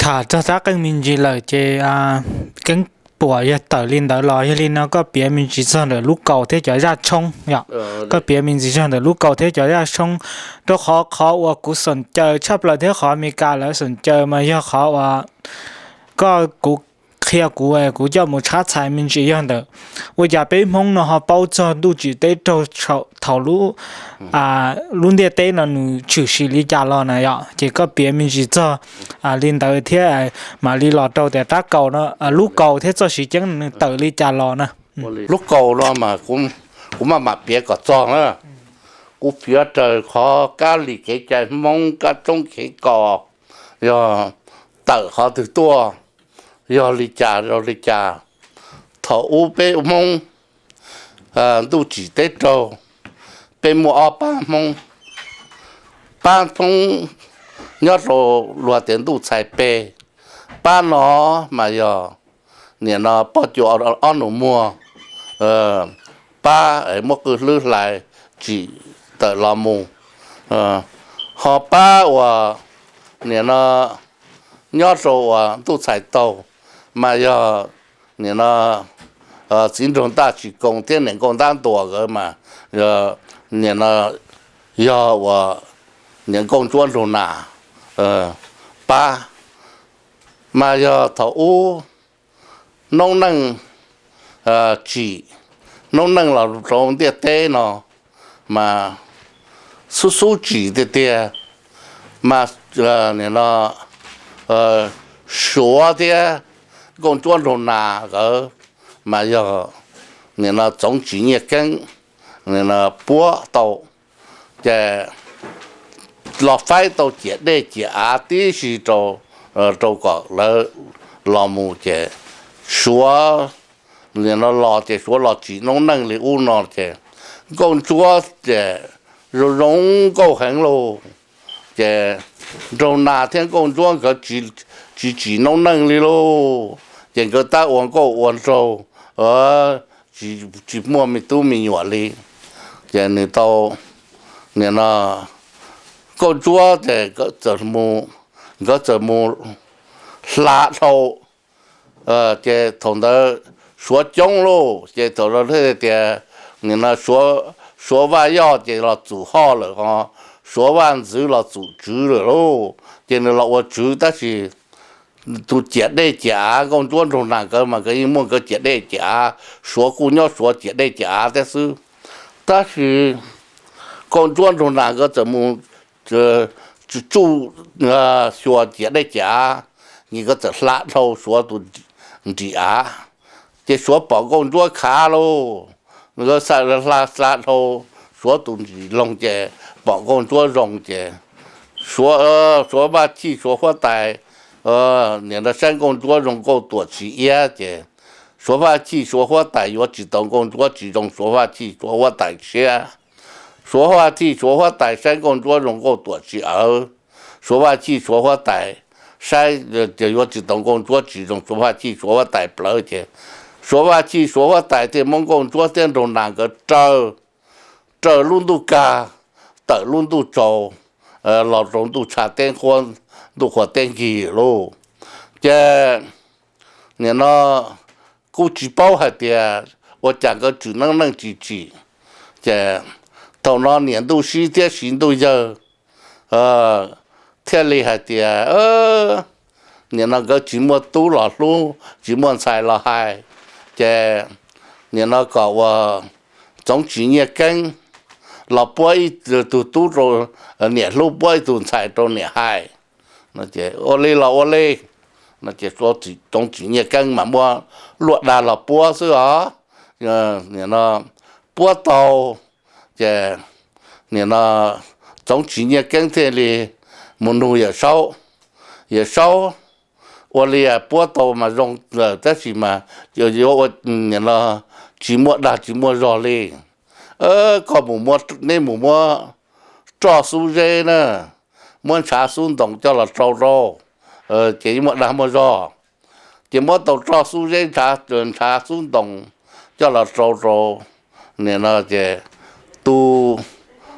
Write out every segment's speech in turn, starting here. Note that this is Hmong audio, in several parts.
Tham txog rab qeej me ntsis lawm ces Keeb Puam yog tawm li ntawd los yog li no koj piav me ntsis txog ntawm lub kaus thiab cov zaj tshoob yom. Koj piav me ntsis txog ntawm lub kaus thiab cov zaj tshoob, rau qhov qhov uas kuv xoom caw tshaj plaws thiab qhov Amelikas lawv xoom caw mas yog qhov uas koj, kuv qhia kuv, kuv coj mus tshab txhais me ntsis yog ntawm ua cas peb Hmoob no ho paub txog ntuj tsim teb raug thaum lub, lub ntiaj teb no nws tshwm sim li cas los na yom. Ces koj piav me ntsis txog li ntawd thiab mam li los rau tias rab kaus no, lub kaus thiab txoj siv ceeb nws tawm li cas los na. Lub kaus no mas kuv maj mam piav kom txog na. Kuv piav raws qhov kab lis kev cai Hmoob kab tshoob kev kos yog tawm qhov twg tuaj, yog li cas yog li cas. Thaum ub peb Hmoob ntuj tsim teb raug, peb muaj ob pab Hmoob. Pab Hmoob nyob rau luag tias ntuj txhais peg, pab no mas yog nim no poj cuas ob nus muag, pab muab qwj hlwb hlais tsim tawm los mus. Ho pab uas nim no nyob rau uas ntuj txhais taug mas yog nim no txiv nraug ntaj tsis koo thiab niam nkauj ntab ntuas nkawd mas nim no yog uas niam nkauj ntsuab nraug nas pab. Mas yog thaum ub noob neej tsim, noob neej los rau ntiaj teb no mas xub xub tsim tiag tiag. Mas nim no Suav thiab nkauj ntsuab nraug nas nkawd mas yog nim no txoov tsim nyiaj keeb puab tau, ces los faib tau ciam dej ciam av tib si rau kom lawv los mus ces Suav nim no los ces Suav los tsim noob neej li ub no ces nkauj ntsuab ces zoo zoo nkauj heev lauj. Ces nraug nas thiab nkauj ntsuab nkawd tsis tsim noob neej li lauj, ces nkawd tab ua nkauj ua nraug tsis muaj me tub me nyuam li. Ces nws tau nim no nkauj ntsuab ces nkawd txawm mus hla dhau. Ces thaum ntawd Suav coob lauj, ces thaum ntawd thiaj tias nim no Suav Vaj Yoj ces los txum hoj lawm ho Suav Vaj Ntxwv los txum tswv lawm lauj. Ces nws los ua tswv tab sis tus ciam dej ciam av nkauj ntsuab nraug nas nkawd mas nkawd yeej muaj nkawd ciam dej ciam av, Suav kuj nyob Suav ciam dej ciam av thiab xwb. Tab sis nkauj ntsuab nraug nas nkawd txawm mus tsuj xyuas ciam dej ciam av, ces nkawd txawm hla dhau Suav tus nrim av, ces Suav pom nkauj ntsuab khav lauj. Nkawd hla hla dhau Suav tus nrim loog ces pom nkauj ntsuab zoo ces Suav Vaj Chij Suav huab tais nim no saib nkauj ntsuab zoo nkauj tuam tsis iab ces Suav Vaj Chij Suav huab tais yuav tsis tau nkauj ntsuab tsis zoo Suav Vaj Chij Suav huab tais siab. Suav Vaj Chij Suav huab tais saib nkauj ntsuab zoo nkauj tuam tsis awv, Suav Vaj Chij Suav huab tais saib ces yuav tsis tau nkauj ntsuab tsis zoo Suav Vaj Chij Suav huab tais plawv ces Suav Vaj Chij Suav huab tais thiaj muab nkauj ntsuab thiab nraug nas nkawd raws, raws lub ntuj kag, tawm lub ntuj tsaus los rau ntuj tsha teb nquab, ntuj qhua teb nkig lauj. Ces nim no kuj tsis paub hais tias ua cas nkawd tsim noob neej tsis tsim. Ces thaum no niam ntuj sib thiab siv ntuj yawg thiaj li hais tias nim no nkawd tsis muaj tub los hlub, tsis muaj ntxhais los hais, ces nim no kom ua txoov tsim nyiaj keeb los puab ib tug tub rau niam hlub, puab ib tug ntxhais rau niam hais. Ua li los ua li, txoov tsim nyiaj keeb mas muab luaj dag los puab xwb os. Nim no puab tau, ces nim no txoov tsim nyiaj keeb thiaj li mus nug Yawm Saub. Yawm Saub, ua li puab tau mas zoo lawm tab sis mas yuav ua, nim no tsis muaj dag tsis muaj zog li. Koj mus, neb mus muab roj xub zeb na, muab ntshav xub ntoos coj los rau rau, ces muaj dag muaj zog. Ces muab tau roj xub zeb, ntshav xub ntoos coj los rau rau, nim no ces tus,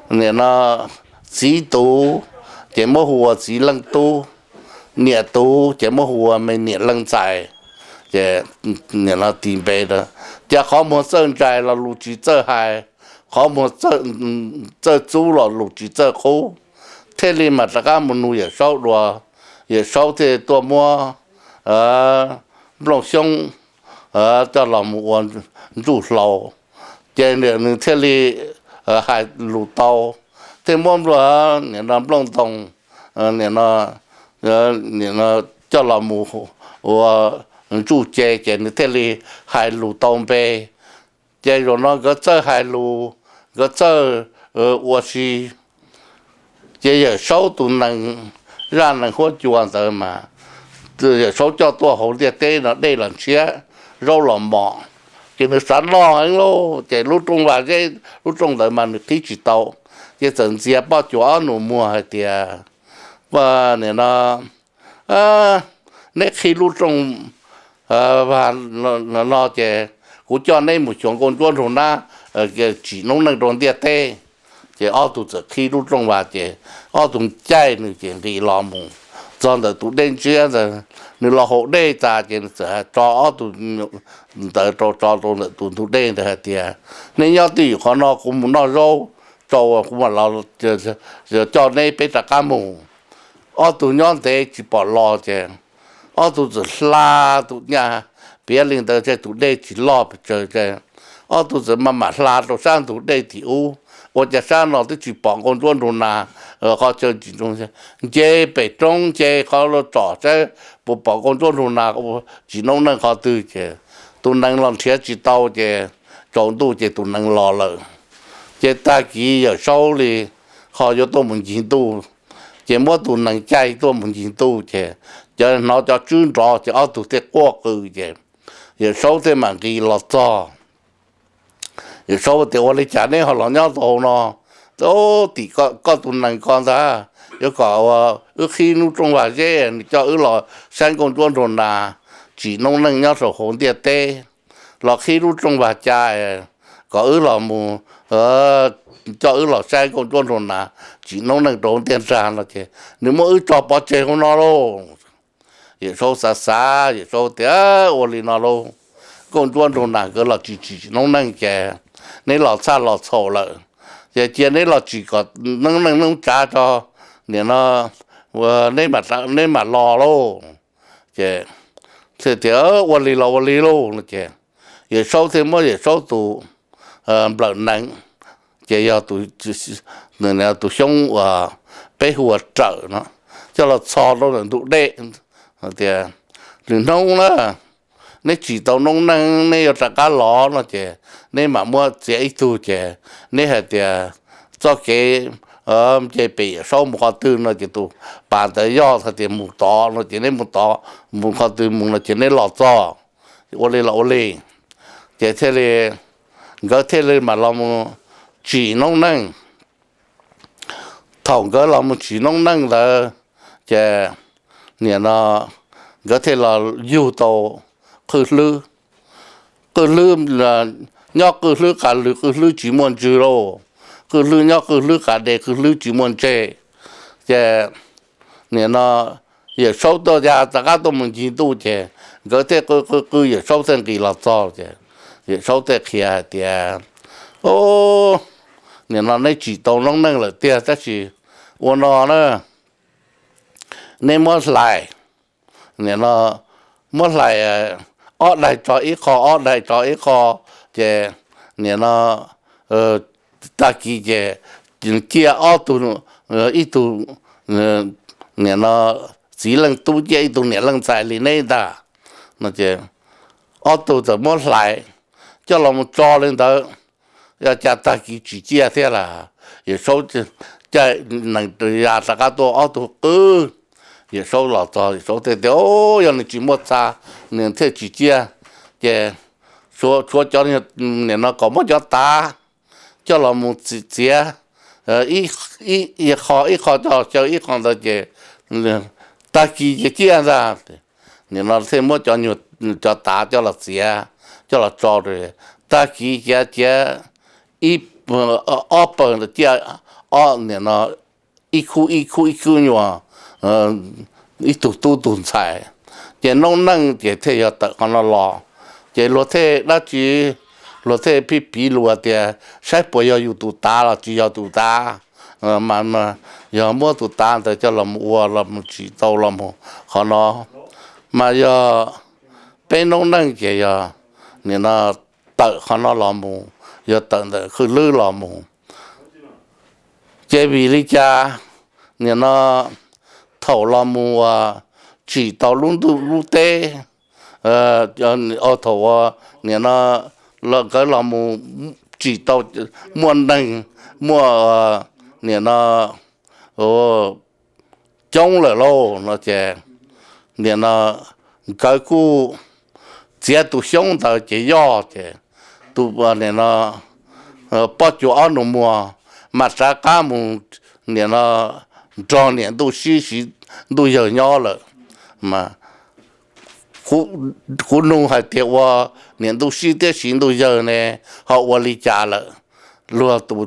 nim no txiv tus, ces muab hu ua Txiv Leej Tub. niam tub ces muab hu ua me niam leej ntxhais, ces nim no tis npe rau. Ces qhov muag txawj ntsais los lus tsis txawj hais, qhov muag txawj txub los lus tsis txawj qub, thiaj li mam rov qab mus nug Yawm Saub dua. Yawm Saub thiaj tuaj muab Nplooj Xyoob coj los mus ua ntsuj hlau, ces nws thiaj li hais lus tau, thiaj muab nim no Nplooj Ntoo, nim no, nim no coj los mus ua ntsuj ce, ces nws thiaj li hais lus tau npe. Ces zaum no nkawd txawj hais lus, nkawd txawj ua si. Ces Yawm Saub tus nees, zaj nees huab cua ntawd mas Yawm Saub coj tuaj hauv ntiaj teb no dej los ntshiab, zaub los mos, ces nws xav noj heev lauj. Ces lub rooj vag zeb, lub rooj ntawd mas nws qhib tsis tau, ces txawm ntxias poj cuas ob nus muag hais tias, nim no neb qhib lub rooj vag no ces kuv coj neb mus xyuas nkauj ntsuab nraug nab tsim noob neej rau ntiaj teb. Ces ob tug txawm qhib lub rooj vag ces ob tug caij nws ces nqis los mus txog ntawm tus dej ntshiab ntawd. Nws los haus dej tas ces nws txawm tso ob tug ntawd rau, tso rau ntawm tus ntug dej ntawd hais tias, neb nyob twj ywm qhov no, kuv mus noj zaub tso, kuv mam los coj neb peb rov qab mus. Ob tug nyob ntev tsis pom los ces ob tug txawm hla tus nyaj piav li ntawd, tus dej tsis loj pes tsawg ces ob tug txawm maj mam hla rau sab ntug dej tim ub, ua cas sab no twb tsis pom nkauj ntsuab nraug nas qhov chaw tsim noob, nce pem roob nce qhov los tsom saib puas pom nkauj ntsuab nraug nas tsim noob neej qhov twg. Ces tus nees los nrhiav tsis tau ces tsaus ntuj ces tus nees los lawm. Ces tag kis Yawm Saub li ho yuav tuaj mus ncig ntuj, ces muab tus nees caij tuaj mus ncig ntuj ces cov, hnov cov tswb nrov ces ob tug thiaj quaj qw ces Yawm Saub thiaj mam nqis los txog. Yawm Saub tias, ua li cas neb ho los nyob tau hauv no? Tim koj tus nees ko ntag, yuav kom wb qhib lub rooj vag zeb, nws coj wb los saib nkauj ntsuab nraug nas tsim noob neej nyob saum hauv ntiaj teb, los qhib lub rooj vag ca kom wb los mus, coj wb los saib nkauj ntsuab nraug nas tsim noob neej rau hauv ntiaj nrag no ces nws muab wb tso pov tseg hauv no lauj. Yawm Saub xav xav, Yawm Saub tias, ua li no lauj, nkauj ntsuab nraug nas nkawd los tsis tsim noob neej ces neb los txhaj los txhaum lawm. Ces cia neb los tsim kom noob neej noob tsav tso, nim no neb mam los lauj. Ces thiaj tias, ua li los ua li lauj no ces Yawm Saub thiaj muab Yawm Saub tus nplawm nees, ces yog tus xyoob uas peb hu ua Rawm no, coj los txhos rau ntawm ntug dej tias, lwm hnub na neb tsim tau noob neej neb yuav rov qab los no ces neb mam muab txiav ib tug ces neb hais tias txoj kev nce pem Yawm Saub mus qhov twg no ces tus pas ntawd yog hais tias mus tod no ces neb mus tod, mus qhov twg mus no ces neb los txog. Ua li los ua li. Ces thiaj li, nkawd thiaj li mam los mus tsim noob neej. Thaum nkawd los mus tsim noob neej ntawd ces nim no nkawd thiaj los yug tau qwj hlwb. Qwj hlwb, nyob qwj hlwb qas lwg qwj hlwb tsis muaj ntsws lauj, qwj hlwb nyob qwj hlwb qas de qwj hlwb tsis muaj ntseg. Ces nim no Yawm Saub tuaj ya rov qab tuaj mus ncig ntuj ces nkawd thiaj qw qw qw Yawm Saub thiaj nqis los txog ces Yawm Saub thiaj qhia hais tias, nim no neb tsim tau noob neej lawm tiag tab sis ua no na, neb muab hlais, nim no muab hlais ob daig tso ib qho, ob daig tso ib qho, ces nim no tag kis ces ciaj ob tug, ib tug nim no txiv leej tub ciaj ib tug niam leej ntxhais li neb ntag no ces ob tug txawm muab hlais coj los mus tso li ntawd, cas tag kis tsis ciaj thiab las. Yawm Saub caij nees ya rov qab tuaj ob tug qw, Yawm Saub los txog Yawm Saub thiaj tias, yog nws tsis muaj txha nws thiaj tsis ciaj, ces tshuav cov, nim no kom muab cov tav coj los mus txiav ib qho ib qho coj xyaw ib qho ntawd ces tag kis ces ciaj ntag. Nim no thiaj muab cov, cov tav coj los txiav, coj los tso rau, tag kis ciav ciav ib, ob pawg ntawd ciaj, nim no ib khub ib khub ib khub nyuag ib tug tub tug ntxhais. Ces noob neej ces thiaj yog tawm qhov no los, ces luag thiaj dab tsi, luag thiaj pib piv lus tias saib puas yog yus tus tav los tsis yog tus tav, mas yog muab tus tav ntawd coj los mus ua los mus tsim tau los mus qhov no. Mas yog peb noob neej ces yog nim no tawm qhov no los mus, yog tawm ntawm Khwj Lwb los mus. Ces vim li cas nim no thaum los mus tsim tau lub ntuj lub teb, thaum nim no nkawd los mus tsim tau muaj neeg, muaj nim no coob lawm lauj no ces nim no nkawd kuj txiav tus xyoob ntawd ces yog ces tus nim no poj cuas ob nus muag mas rov qab mus nim no nrog niam ntuj sib siv ntuj yawg nyob lawm. Mas kuv nug hais tias ua niam ntuj sib thiab siv ntuj yawg ne ho ua li cas lawm? Luag tus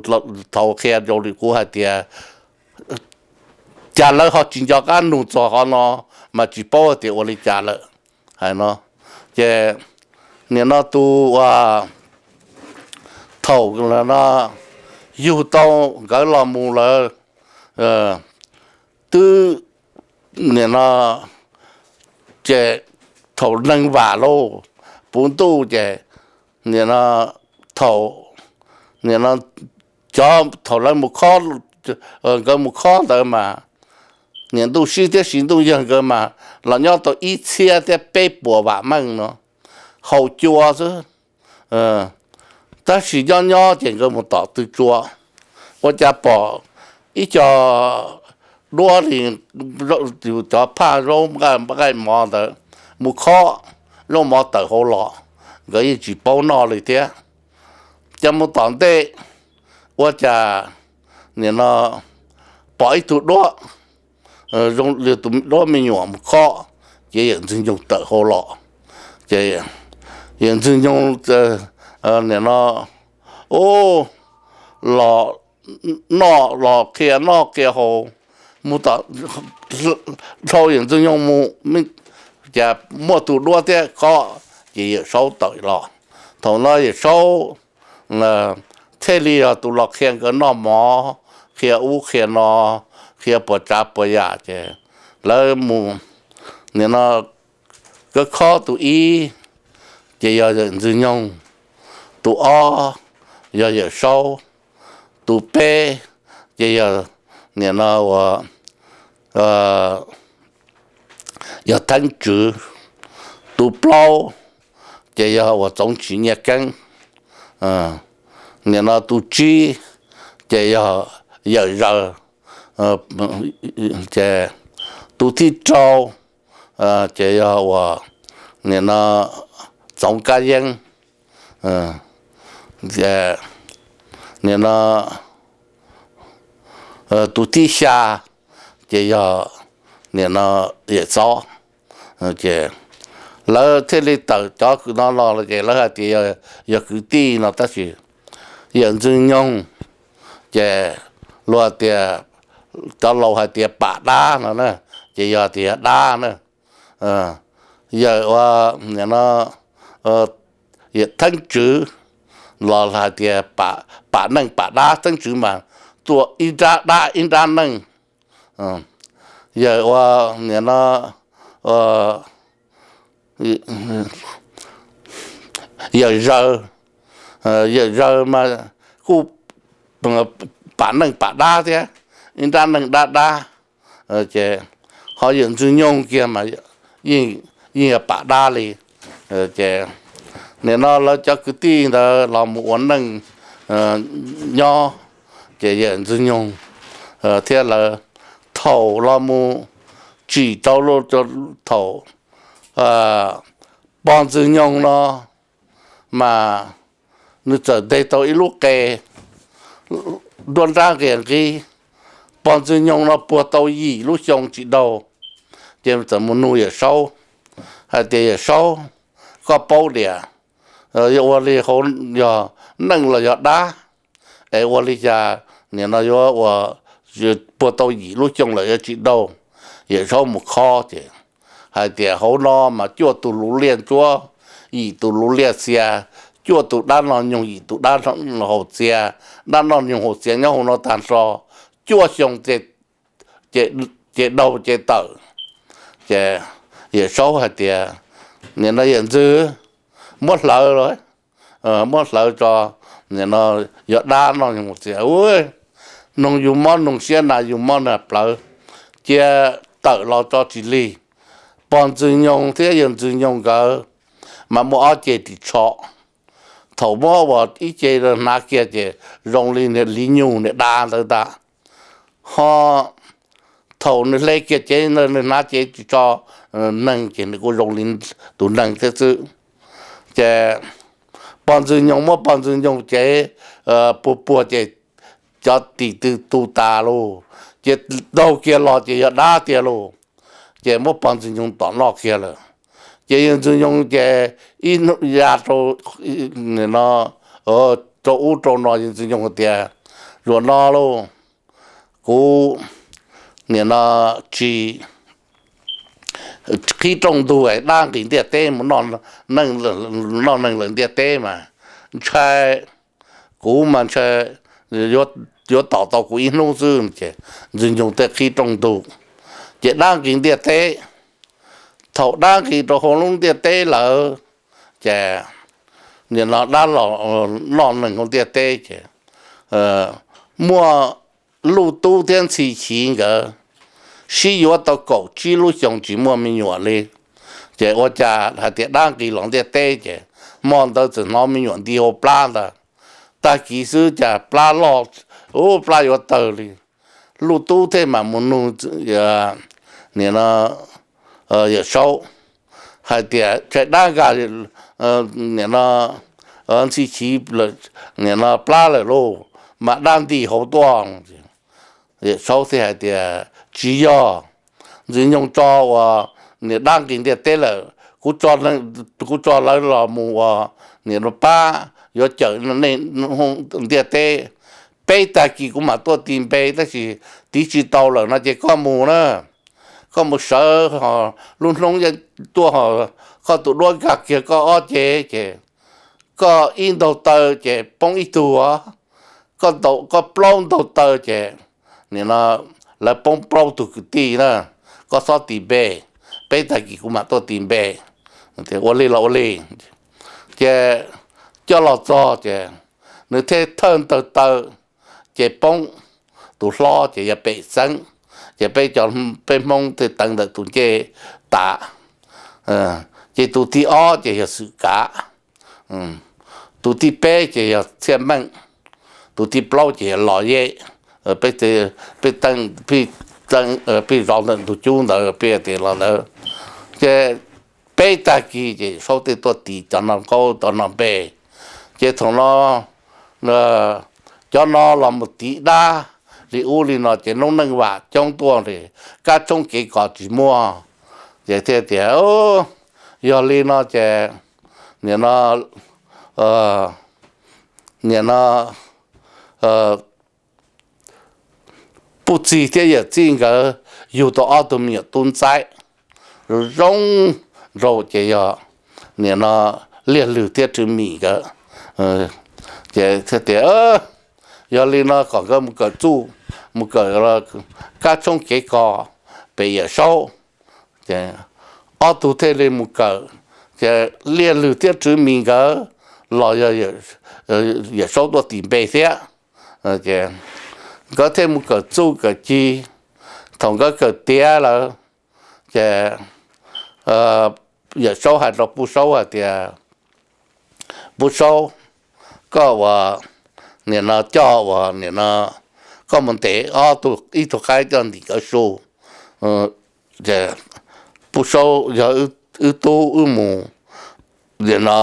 thaud qhia rau kuv hais tias cas lawv ho tsis nco qab nug txog qhov no, mas tsis paub tias ua li cas lawm hais no. Ces nim no tus thaum no yug tau nkawd los mus lawm, twb nim no ces thaum neeg vam lauj, puv ntuj ces nim no thaum nim no cov thaum lawv mus khob, nkawd mus khob ntawd mas niam ntuj sib thiab siv ntuj yawg nkawd mas los nyob tau ib txhiab thiab peb puas vam meej no, haus cua xwb. Tab sis nyob nyob ces nkawd mus tom tw tsua, ua cas pom ib co duab li cov phaj zaub nqaij mov ntawd mus khob zaub mov tawm hauv los, nkawd yeej tsis paub noj li thiab. Ces mus tom ntej ua cas nim no pom ib tug duab, zoo li tus duab me nyuam mus khob, ces yawm Ntxwg Nyoog tawm hauv los. Ces yawm Ntxwg Nyoog nim no los noj los qhia noj qhia haus, mus tom dhau yawm Ntxwg Nyoog mus, cas muaj tus duab thiab khob, ces yawm Saub tawm los. Thaum no yawm Saub thiaj li yog tus los qhia nkawd noj mov, qhia ub qhia no, qhia puas tsav puas yam ces lawv mus nim no nkawd khob tus ib ces yog yawm Ntxwg Nyoog, tus ob yog yawm Saub, tus peb ces yog nim no ua yog Theeb Tswv, tus plaub ces yog uas Txoov Tsis Nyiaj Keeb, nim no tus tsib ces yog yawm Zaws, ces tus thib rau ces yog uas nim no Txoov Kab Yeeb, nim no tus thib xya ces yog nim no yawm Txob. Ces lawv thiaj li tawm cov kwv no los ces lawv hais tias yog kwv tij no tab sis yawm Ntxwg Nyoog ces luag tias, cov laus hais tias pam dab no na, ces yog tias yog dab na. Yawm ua nim no yawm Theeb Tswv los hais tias pam neej pam dab, Theeb Tswv mas tuaj ib nrab dab ib nrab neej. Yawm ua nim no yawm Zaws, yawm Zaws mas kuj pam neej pam dab thiab, ib nrab neej dab dab. Ces ho yawm Ntxwg Nyoog kiag mas yeej yog pam dab li. Ces nim no lawv cov kwv tij ntawd los mus ua neej nyob, ces yawm Ntxwg Nyoog thiab lawv thaum los mus tsim rau thaum Pog Ntxwg Nyoog no mas nws txawm ntes tau ib lub qe nruab nrab nqis nqis. Pog Ntxwg Nyoog no puag tau yim lub xyoo tsis daug, ces txawm mus nug yawm Saub hais tias yawm Saub, koj paub tias yuav ua li hauv yog neej los yog dab, es ua li cas nim no yuav ua puag tau yim lub xyoo lawm yuav tsis daug? Yawm Saub mus khob ces hais tias hauv no mas cuaj tus luv liaj ntsuab, yim tus luv liaj txia, cuaj tus dab noj nyoog, yim tus dab haus txia, dab noj nyoog haus txia nyob hauv no tag nrho cuaj xyoo ces daug ces tawm. Ces Yawm Saub hais tias, nim no yawm ntxwg, muab hlawv, muab hlawv tso, nim no yog dab noj nyoog haus txia, noog yus mob noog siab, nas yus mob nas plawv, cia tawm los tso tsis lig. Pog Ntxwg Nyoog thiab yawg Ntxwg Nyoog nkawd mas muaj ob ce ris tsho. Thaum muab ua ib ce hnav kiag ces zoo li niag li nyuj niag da ntawd ntag. Ho thaum nws hle kiag cev ntawd nws hnav cev ris tsho neeg ces nws kuj zoo li tus neeg thiab xwb. Ces pog Ntxwg Nyoog muab pog Ntxwg Nyoog cev puag puag ces cov tim twg tu tas lauj, ces daug kiag los ces yog dab tiag lauj. Ces muab pog Ntxwg Nyoog tom noj kiag lawm. Ces yawg Ntxwg Nyoog ces ib hnub ya rau, no, rau ub rau no, yawg Ntxwg Nyoog hais tias, zaum no lauj, kuv nim no tsis qhib rooj ntug dab nqis ntiaj teb mus noj neeg lawm ntiaj teb mas ntshai, kuv mas ntshai yuav tom tau kuv ib hnub xwb. Ces Ntxwg Nyoog thiaj qhib rooj ntug, ces dab nqis ntiaj teb. Thaum dab nqis rau hauv lub ntiaj teb lawm, ces nim no dab los noj neeg hauv ntiaj teb ces muaj Luj Tub thiab Ntxhi Chiv nkawd sib yuav tau kaum tsib lub xyoo tsis muaj me nyuam li. Ces ua cas hais tias dab nqis los ntiaj teb ces hmo ntawd txawm hnov me nyuam nti hauv plab ntag. Tag kis xwb cas plab loj, ub, plab yuav tawg li. Luj Tub thiaj mam mus nug nim no Yawm Saub hais tias, tshais dab nkag nim no Ntxhi Chiv nim no plab lawm lauj, mas dab nti hauv tuaj. Yawm Saub thiaj hais tias, tsis yog, Ntxwg Nyoog tso uas nim dab nqis ntiaj teb lawm, kuv tso lawv los mus uas nim no pab yuav cawm nej ntiaj teb. Peb tag kis kuv mam tuaj tis npe, tab sis tiv tsis tau lawm no ces koj mus na. Koj mus sawv, lub hnub tuaj, koj tus duab nkag kiag koj ob ce ces koj ib ntaug taw ces poob ib tug, koj plaub ntaug taw ces nim no lawv poob plaub tug kwv tij na. Koj txhob tis npe, peb tag kis kuv mam tuaj tis npe. Ua li los ua li. Ces coj los txog ces nws thiaj thawj ntaug taw ces poob. Tus hlob ces yog Pem Xeeb, ces peb cov, peb Hmoob thiaj teev ntawm tus ncej tas. Ces tus thib ob ces yog Xwm Kav, tus thib peb ces yog Txhiaj Meej, tus thib plaub ces yog Los Yej. Peb, peb zov ntawm ntug cub ntawd peb tias los ntawd. Ces peb tag kis ces Saub thiaj tuaj tis cov no nkaub cov no npe. Ces thaum no cov no los mus tiv dab li ub li no ces noob neej vam coob tuaj li, kab tshoob kev kos tsis muaj. Ces thiaj tias, yog li no ces nim no, nim no Puj Txig thiab Yawm Txij nkawd yug tau ob tug me nyuam tub ntxaib zoo zoo nraug ces yog nim no Liaj Lwg thiab Tswv Mis nkawd. Ces thiaj tias, yog li no kom nkawd mus kawm txuj, mus kawm kab tshoob kev kos pem Yawm Saub. Ces ob tug thiaj li mus kawm, ces Liaj Lwg thiab Tswv Mis nkawd los yog Yawm Saub tuaj tis npe thiab. Ces nkawd thiaj mus kawm txuj kawm ci. Thaum nkawd kawm tiav lawm ces Yawm Saub hais rau Puj Saub hais tias, Puj Saub, koj uas nim no coj uas nim no koj mus ntes ob tug, ib tug qaib coj ntim nkawd su. Puj Saub yog wb tub, wb mus nim no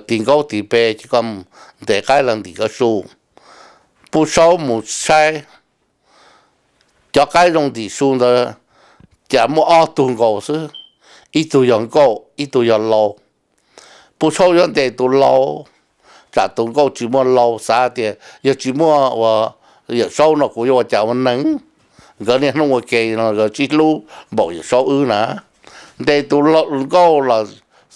tis nkaub tis npe ces koj ntes qaib los ntim nkawd su. Puj Saub mus saib cov qaib zoo ntim su ntawd, cas muaj ob tug nkaus xwb, ib tug yog nkauj ib tug yog laus. Puj Saub yuav ntes tus laus, tsam tus nkauj tsis muaj laus, xav tias yog tsis muaj uas Yawm Saub no kuv yuav ua cas ua neeg. nkawd niaj hnub ua ke no nkawd tsis hlub npaum Yawm Saub wb na. Ntes tus nkauj los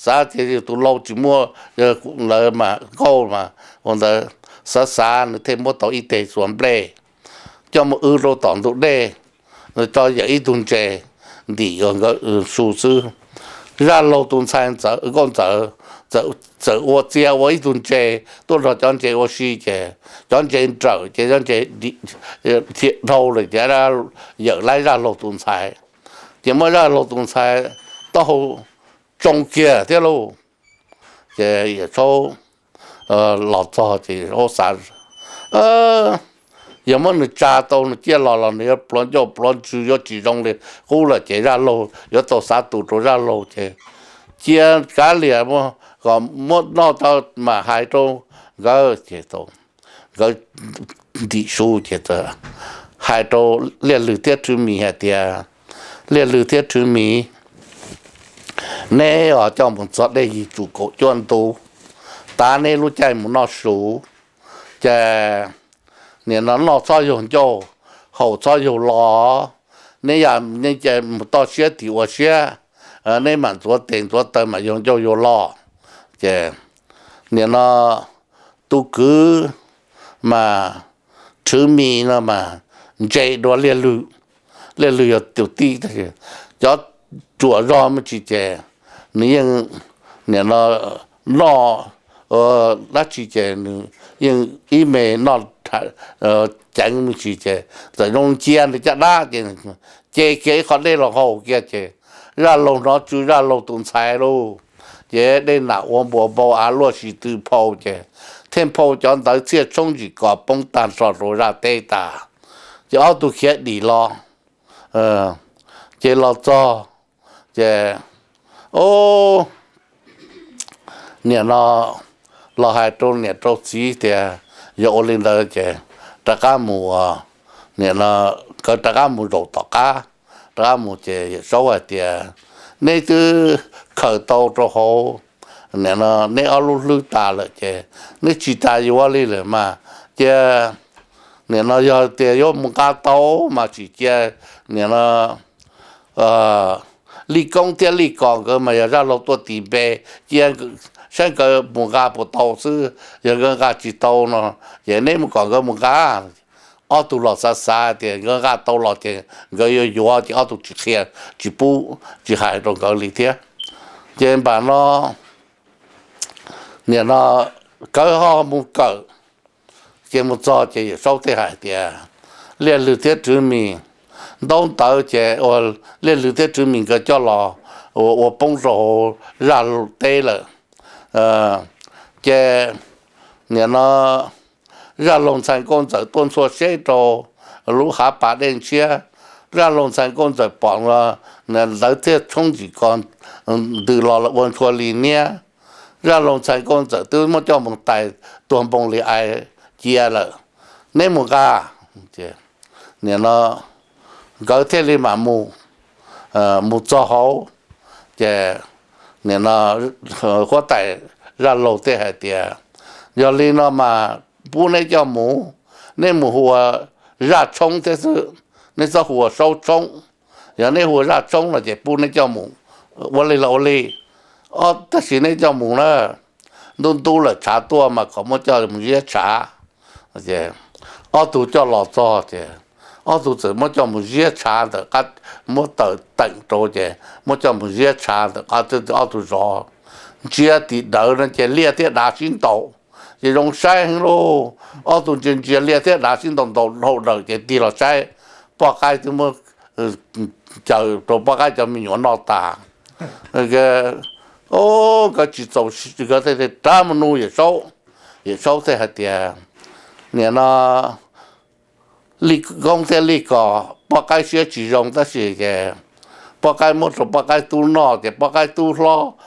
xav tias yog tus lau tsis muaj, lawv mas nkauj mas ua ntawd, xav xav nws thiaj muab tau ib teg xuas nplej coj mus wb rau tom ntug dej, tso yawm ib tug ntses ntim nkawd su xwb. Zaj laug tus ntxhais Nkauj Ntxawm txawm ua txia ua ib tug ntses tuaj nrog cov ntses ua si ces cov ntses nrawm ces cov ntses dhia dhau lawm ces yawm laib zaj laug tus ntxhais, ces muab zaj laug tus ntxhais taub hau tsoo kiag thiab lauj. Ces Yawm Saub los txog ces Yawm Saub xav, yog muab nws tsa tau nws ciaj los los nws yuav pluav ncauj pluav ntsws yuav tsis zoo li qub lawm ces zaj laug yuav tau xav tus rau zaj laug ces cia kav liam kom muab noj tau mas hais rau nkawd ces nkawd ntim su ces hais rau Liaj Lwg thiab Rhwv Mis hais tias, Liaj Lwg thiab Rhwv Mis, neb os coj mus txog dej yig tsum kaum cuaj ntu, tav neb lub caij mus noj su, ces nim no noj txhob yaug ncauj, haus txhob yaug lo, neb yam mus toj siab tim ua siab, neb mam ntxuav tes ntxuav taw mam yaug ncauj yaug lo. Ces nim no tus kwv mas Rhwv Mis no mas ntse dua Liaj Lwg, Liaj Lwg yog tus tij, cov ruam zog me ntsis ces nws yeej nim no noj dab tsi ces nws yeej ib me noj ceev me ntsis ces txawm zoo cia nws caj dab ces ce kiag ib qho dej los haus kiag ces zaj laug hnov tsw zaj laug tus ntxhais lauj. Ces dej nam ua npua npau av luaj sis tw phau ces thiaj phau cov ntawv txhiaj tshoob ntsim kos poob tag nrho rau zaj teb tas. Ces ob tug khiav dim los, ces los txog ces nim no los hais rau niam rau txiv tias yog ua li ntawd ces rov qab mus, nim no nkawd rov qab mus zaum tom qab, rov qab mus ces Yawm Saub hais tias, neb twb khaws tau rau hauv, nim no neb ob lub hlwb tas lawm ces neb tsis tas yuav li lawm mas cia, nim no yog tias yuav mus nqa tau mas tsis cia, nim no Lij Koob thiab Lij Kos nkawd mas yog zaj laug tuaj tis npe, cia saib nkawd mus nqa puas tau xwb, yog nkawd nqa tsis tau no ces neb mus kom nkawd mus nqa. Ob tug los xav xav tias nkawd nqa tau los ces nkawd yuav yuav ces ob tug tsis qhia, tsis pub tsis hais rau nkawd li thiab. Ces npam no nim no nkawd ho mus kawm, ces mus txog ces Yawm Saub thiaj hais tias, Liaj Lwg thiab Rwv Mis, ntaub ntawv ces ua Liaj Lwg thiab Rwv Mis nkawd coj los ua poob rau hauv zaj laug teb lawm. Ces nim no zaj laug ntxhais Nkauj Ntxawm tuaj ntxhua seb rau lub hav pas dej ntshiab, zaj laug ntxhais Nkauj Ntxawm pom ntawd thiaj tshoob ntsim kos ntws los ua ntshua li niab. Zaj laug ntxhais Nkauj Ntxawm twb muab coj mus tais tuag npoo li ai cia lawm, neb mus nqa. Nim no nkawd thiaj li mam mus, mus txog hauv, ces nim no huab tais zaj laug thiaj hais tias, yog li no mas pub neb coj mus, neb mus hu ua Zaj Tshoob thiab xwb, neb txhob hu ua Saub Tshoob. Yog neb hu ua Zaj Tshoob no ces pub neb coj mus, ua li los ua li, tab sis neb coj mus na, ntub ntub lawm tshav tuaj mas kom muab coj mus ziab tshav. Ob tug coj los txog ces ob tug txawm muab coj mus ziab tshav ntawm qab, muab tawm teem rau ces muab coj mus ziab tshav ntawm qab, ob tug zov ntsia tim dawv no ces liaj thiab dav sib ntaus, ces zoo saib heev lauj. Ob tug ntsia ntsia liaj thiab dav sib ntaus ntaus dhau dawm ces tig los saib, poj qaib twb muab caws rau poj qaib cov me nyuam noj tas. Nkawd tsis txaus, nkawd thiaj rov mus nug Yawm Saub. Yawm Saub thiaj hais tias, nim no Lij Koob thiab Lij Kos poj qaib siab tsis zoo tab sis ces poj qaib muab rau poj qaib tub noj ces poj qaib tub hlob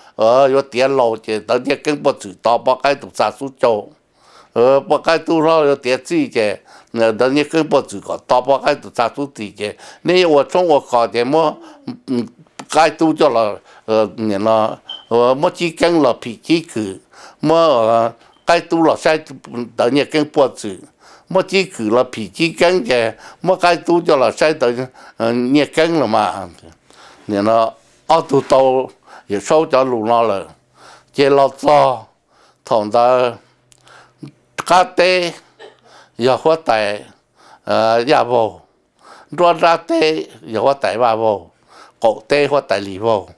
yuav tiav laus ces ntawv nyiaj keeb puaj txwm to poj qaib tus txaj xub caug. Poj qaib tub hlob yuav tiav txij ces ntawv nyiaj keeb puaj txwm kom to poj qaib tus txaj xub tim ces neb yuav ua tshoob ua kos ces muab qaib tub coj los, muab cib keeb los phim cib kwm, muab qaib tub los saib ntawv nyiaj keeb puaj txwm. muab cib kwm los phim cib keeb ces muab qaib tub coj los saib tau nyiaj keeb los mas. Nim no ob tug tau Yawm Saub cov lus no lawm, ces los txog thaum ntawd qab teb yog huab tais Yaj Vaug, nruab nrab teb yog huab tais Vaj Vaug, qaum teb huab tais Lis Vaug.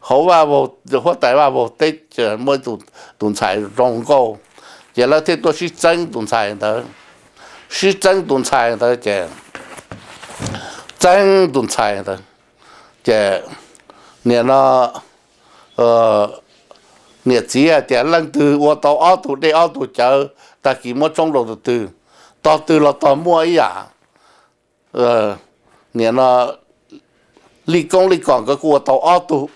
Hauv Vaj Vaug, huab tais Vaj Vaug teb muaj tus ntxhais zoo nkauj, ces lawv thiaj tuaj sib txeeb tus ntxhais ntawd. Sib txeeb tus ntxhais ntawd ces, txeeb tus ntxhais ntawd ces nim no niam txiv hais tias leej twg ua tau ob tug dej ob tug cawv, tag kis muab tshoob rau tus twg, tog twg los tog muaj ib yam. Nim no Lij Koob Lij Kos nkawd kuj ua tau ob tug,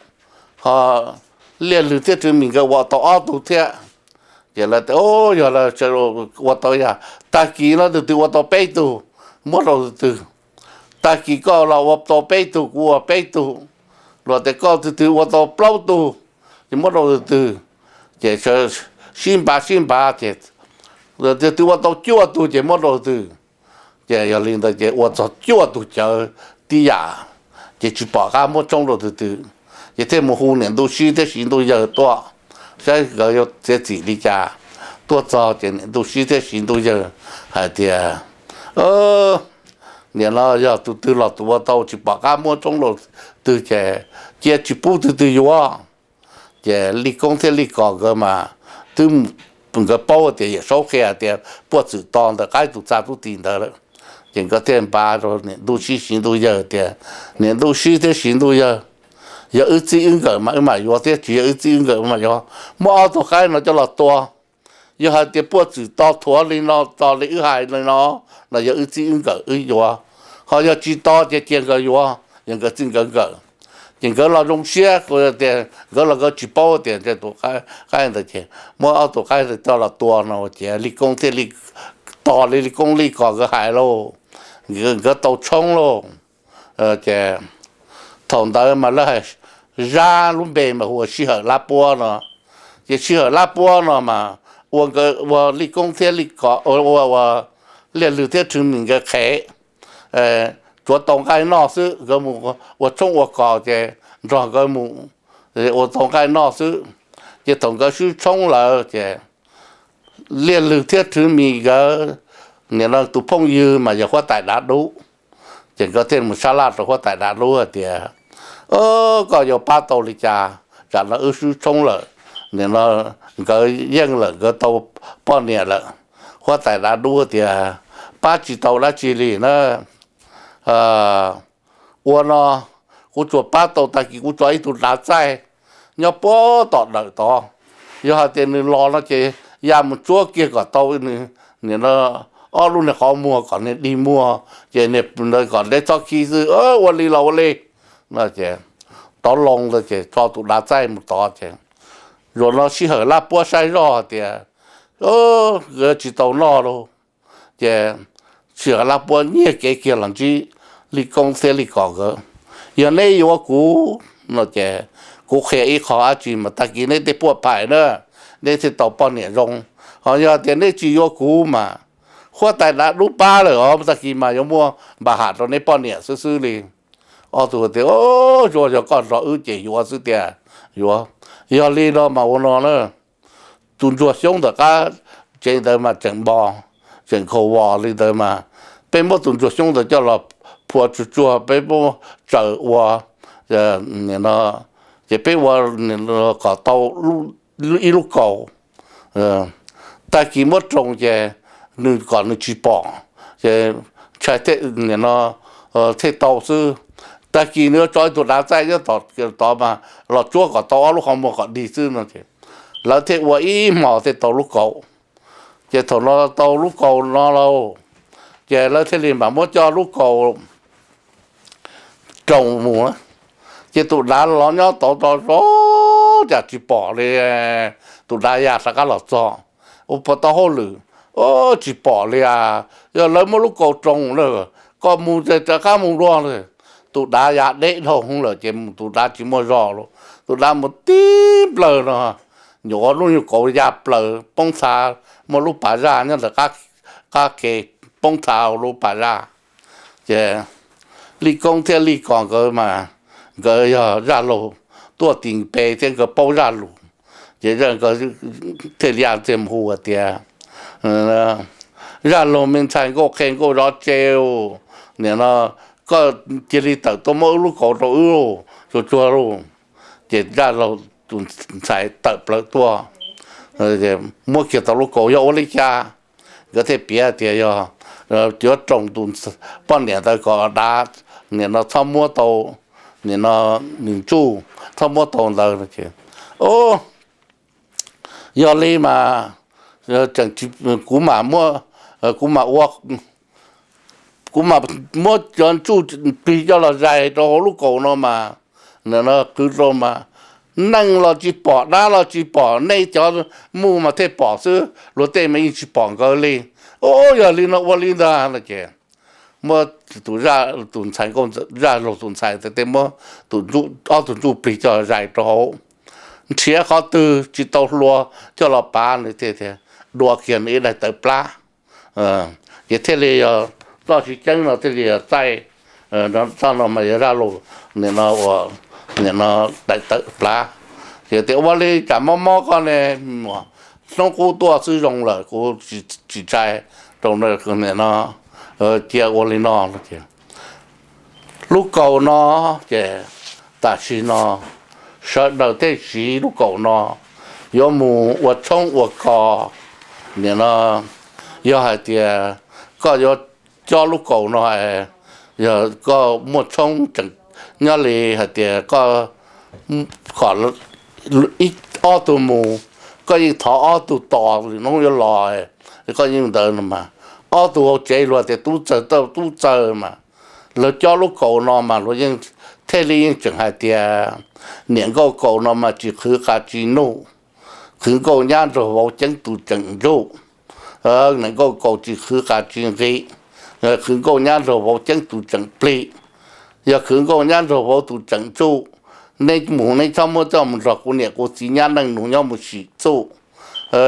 ho Liaj Lwg thiab Rwg Mis nkawd ua tau ob tug thiab. Ces lawv tias, yog lawv ua tau yam, tag kis no tus twg ua tau peb tug, muab rau tus twg. Tag kis koj los ua tau peb tug, kuv ua peb tug. Luag tias koj tus twg ua tau plaub tug, ces muab rau tus twg. Ces sib npav sib npav ces tus twg ua tau cuaj tug ces muab rau tus twg. Ces yog li ntawd ces ua txog cuaj tug cawv tib yam, ces tsis pom qab muab tshoob rau tus twg. Ces thiaj mus hu niam Ntuj Sib thiab Siv Ntuj Yawg tuaj, saib nkawd yuav txiav txim li cas. Tuaj txog ces niam Ntuj Sib thiab Siv Ntuj Yawg hais tias, nim no yog tus twg los tus ua tau, tsis pom qab muab tshoob rau twg ces cia tsis pub twg twg yuav. Ces Lij Koob thiab Lij Kos nkawd mas twb, nkawd paub tias Yawm Saub qhia tias puaj txwm to ntawm qaib tus txaj tub ti ntawd lawm. Ces nkawd thiaj npav rau niam Ntuj Sib Siv Ntuj Yawg tias, niam Ntuj Sib thiab Siv Ntuj Yawg, yog wb txij wb nkawm mas wb mam yuav thiab, tsis yog wb txij wb nkawm mas yog muab ob tug qaib no coj los tua. Yog hais tias puaj txwm to thuav li no, to li wb hais li no, no yog wb txij wb nkawm wb yuav. Ho yog tsis to ces cia nkawd yuav, yog nkawd txij nkawd nkawm. Ces nkawd los zoo siab tias nkawd los nkawd tsis paub tias tus qaib ntawd ces muab ob tug qaib ntawd coj los tua no ces Lij Koob thiaj li, tos li Lij Koob Lij Kos nkawd hais lauj, nkawd tau tshoob lauj. Ces thaum ntawd mas lawv hais, Zab lub npe mas hu ua Sij Hawm Lab Puab no. Ces Sij Hawm Lab Puab no mas ua nkawd, ua Lij Koob thiab Lij Kos, ua, ua Liaj Lwg thiab Rwg Mis nkawd qhev, tsuav tau nqaij noj xwb, nkawd mus ua tshoob ua kos ces nrog nkawd mus ua tau nqaij noj xwb. Ces thaum nkawd swb tshoob lawm ces Liaj Lwg thiab Rwg Mis nkawd, nim no tus phooj ywg mas yog huab tais Dav Dub. Ces nkawd thiaj mus sab laj rau huab tais Dav Dub hais tias, Koj yuav pab tau li cas? Tsam no wb swb tshoob lawm, nim no nkawd yeej lawm, nkawd tau poj niam lawm. Huab tais Dav Dub tias, Pab tsis tau dab tsi li na. Ua no kuv tsuas pab tau tag kis kuv tso ib tug dav txaij nyob puag tom dawm tod. Yog hais tias nws los no ces ya mus tsuab kiag kom tau nws, nim no ob lub niag qhov muag kom nws dig muag, ces kom deb txhob khib xwb. Ua li los ua li. No ces tov loo ntawd ces tso tus dav txaij mus tod ces zaum no Sij Hawm Lab Puab saib zoj tias nkawd tsis tau noj lauj. Ces Sij Hawm Lab Puab nyiag kev kiag los ntsib Lij Koob thiab Lij Kos nkawd, Yog neb yuav kuv no ces kuv qhia ib qho dab tsi mas tag kis neb tej puaj phais na, neb thiaj tau poj niam zoo. Ho yog tias neb tsis yuav kuv mas huab tais Dav Dub pab lawm os, tag kis mas yuav muaj npa ham rau neb poj niam xwb xwb li. Ob tug tias, Yog koj nrog wb ces yuav xwb tiag, yuav. Yog li no mas ua no na, tus ntsuag xyoob ntawm qab tsev ntawd mas tseem npo, tseem khaus vos li ntawd mas peb muab tus ntsuag xyoob ntawd coj los phua tsuag tsuag, peb muab tsaws ua, ces peb ua kom tau ib lub kaus. Tag kis muab roos ces nws kom nws tsis pom, ces ntshai thiaj tau xwb. Tag kis nws yuav tso ib tug dav txaij nyob tod mas los tsuab kom tau ob lub qhov muag kom dig xwb no es lawv thiaj ua ib hmos thiaj tau lub kaus. Ces thaum no tau lub kaus no lauj, ces lawv thiaj li mam muab coj lub kaus roos mus. Ces tus dav los nyob tod tau zov cas tsis pom li, tus dav ya rov qab los txog, Ua puas tau hauj lwm? Tsis pom li as. Yog lawv muab lub kaus roos lawm, koj mus rov qab mus dua lawm. Tus dav ya deb dhau hwv lawm ces mus tus dav tsis muaj zog lawm. Tus dav mus tib plaws no, nyuam qhuav lub nyuag kaus ya plaws poob nthav, muaj lub pas zaj nyob ntawm qab ke. poob thav lub pas zaj. Ces Lij Koob thiab Lij Kos nkawd mas nkawd yog zaj laug tuaj tim pes thiab nkawd paub zaj lus, ces nkawd thiaj li mus hu tias, zaj laug me ntxhais nkauj qhe nkauj zov tse, nim no koj cia li tawm tuaj muab wb lub kaus rau wb, tsuag tsuag lauj. Ces zaj laug tus ntxhais tawm plaws tuaj, muab kiag tau lub kaus yog ua li cas, nkawd thiaj piav tias yog yuav roos tus poj niam ntawd kom dav, nim no txhob muab tau, nim no nws ntsuj, txhob muab tau ntawd. Yog li mas, tseem, kuv mam muab, kuv mam ua, kuv mam muab cov ntsuj plig coj los zais rau hauv lub kaus no mas, nim no qhwv rau mas neeg los tsis pom, dab los tsis pom, nej cov muj mas thiaj pom xwb, luag tej mas yeej tsis pom nkawd li. Ub, yog li no ua li ntag no ces muab tus, tus ntxhais nkauj, zaj laug tus ntxhais thiaj muab ob tug ntsuj plig coj zais rau hauv, nrhiav qhov twg tsis tau hlua coj los pav nws thiaj dua kiag nws ib daim tawv plab. Ces thiaj li yog txoj siv ceeb no thiaj li yog txaij, txoj no mas yog zaj laug, nim no, nim no daim tawv plab. Ces tias ua li cas mob mob koj ne, hnub qub tuaj xwb zoo lawm, kuv tsis ntshai rau nim no, cia ua li no. Lub kaus no ces tam sim no sawv daws thiaj siv lub kaus no yuav mus ua tshoob ua kos. Nim no yog hais tias koj yuav cob lub kaus no, yog koj muaj tshoob tseem nyob li hais tias koj kom ib ob tug mus, koj yeej thov ob tug tos lwm hnub yuav los, koj yeej ntawd no mas ob tug hauv tsev luag tias tub txawg tub txawg mas, luag cob lub kaus no mas luag yeej thiaj li yeej tseem hais tias niam nkauj kaus no mas tsis qhwv qas tsis nuj, qhwv nkauj nyab nraug vauv ceeb tus tseem ntsuj. Niam nkauj kaus tsis qhwv qas tsis nqi, qhwv nkauj nyab nraug vauv ceeb tus tseem plig. Yog qhwv nkauj nyab nraug vauv tus tseem ntsuj, neb mus neb txhob muab coj mus nrog kuv niam kuv txiv nyab neej nus nyob mus sim txuj.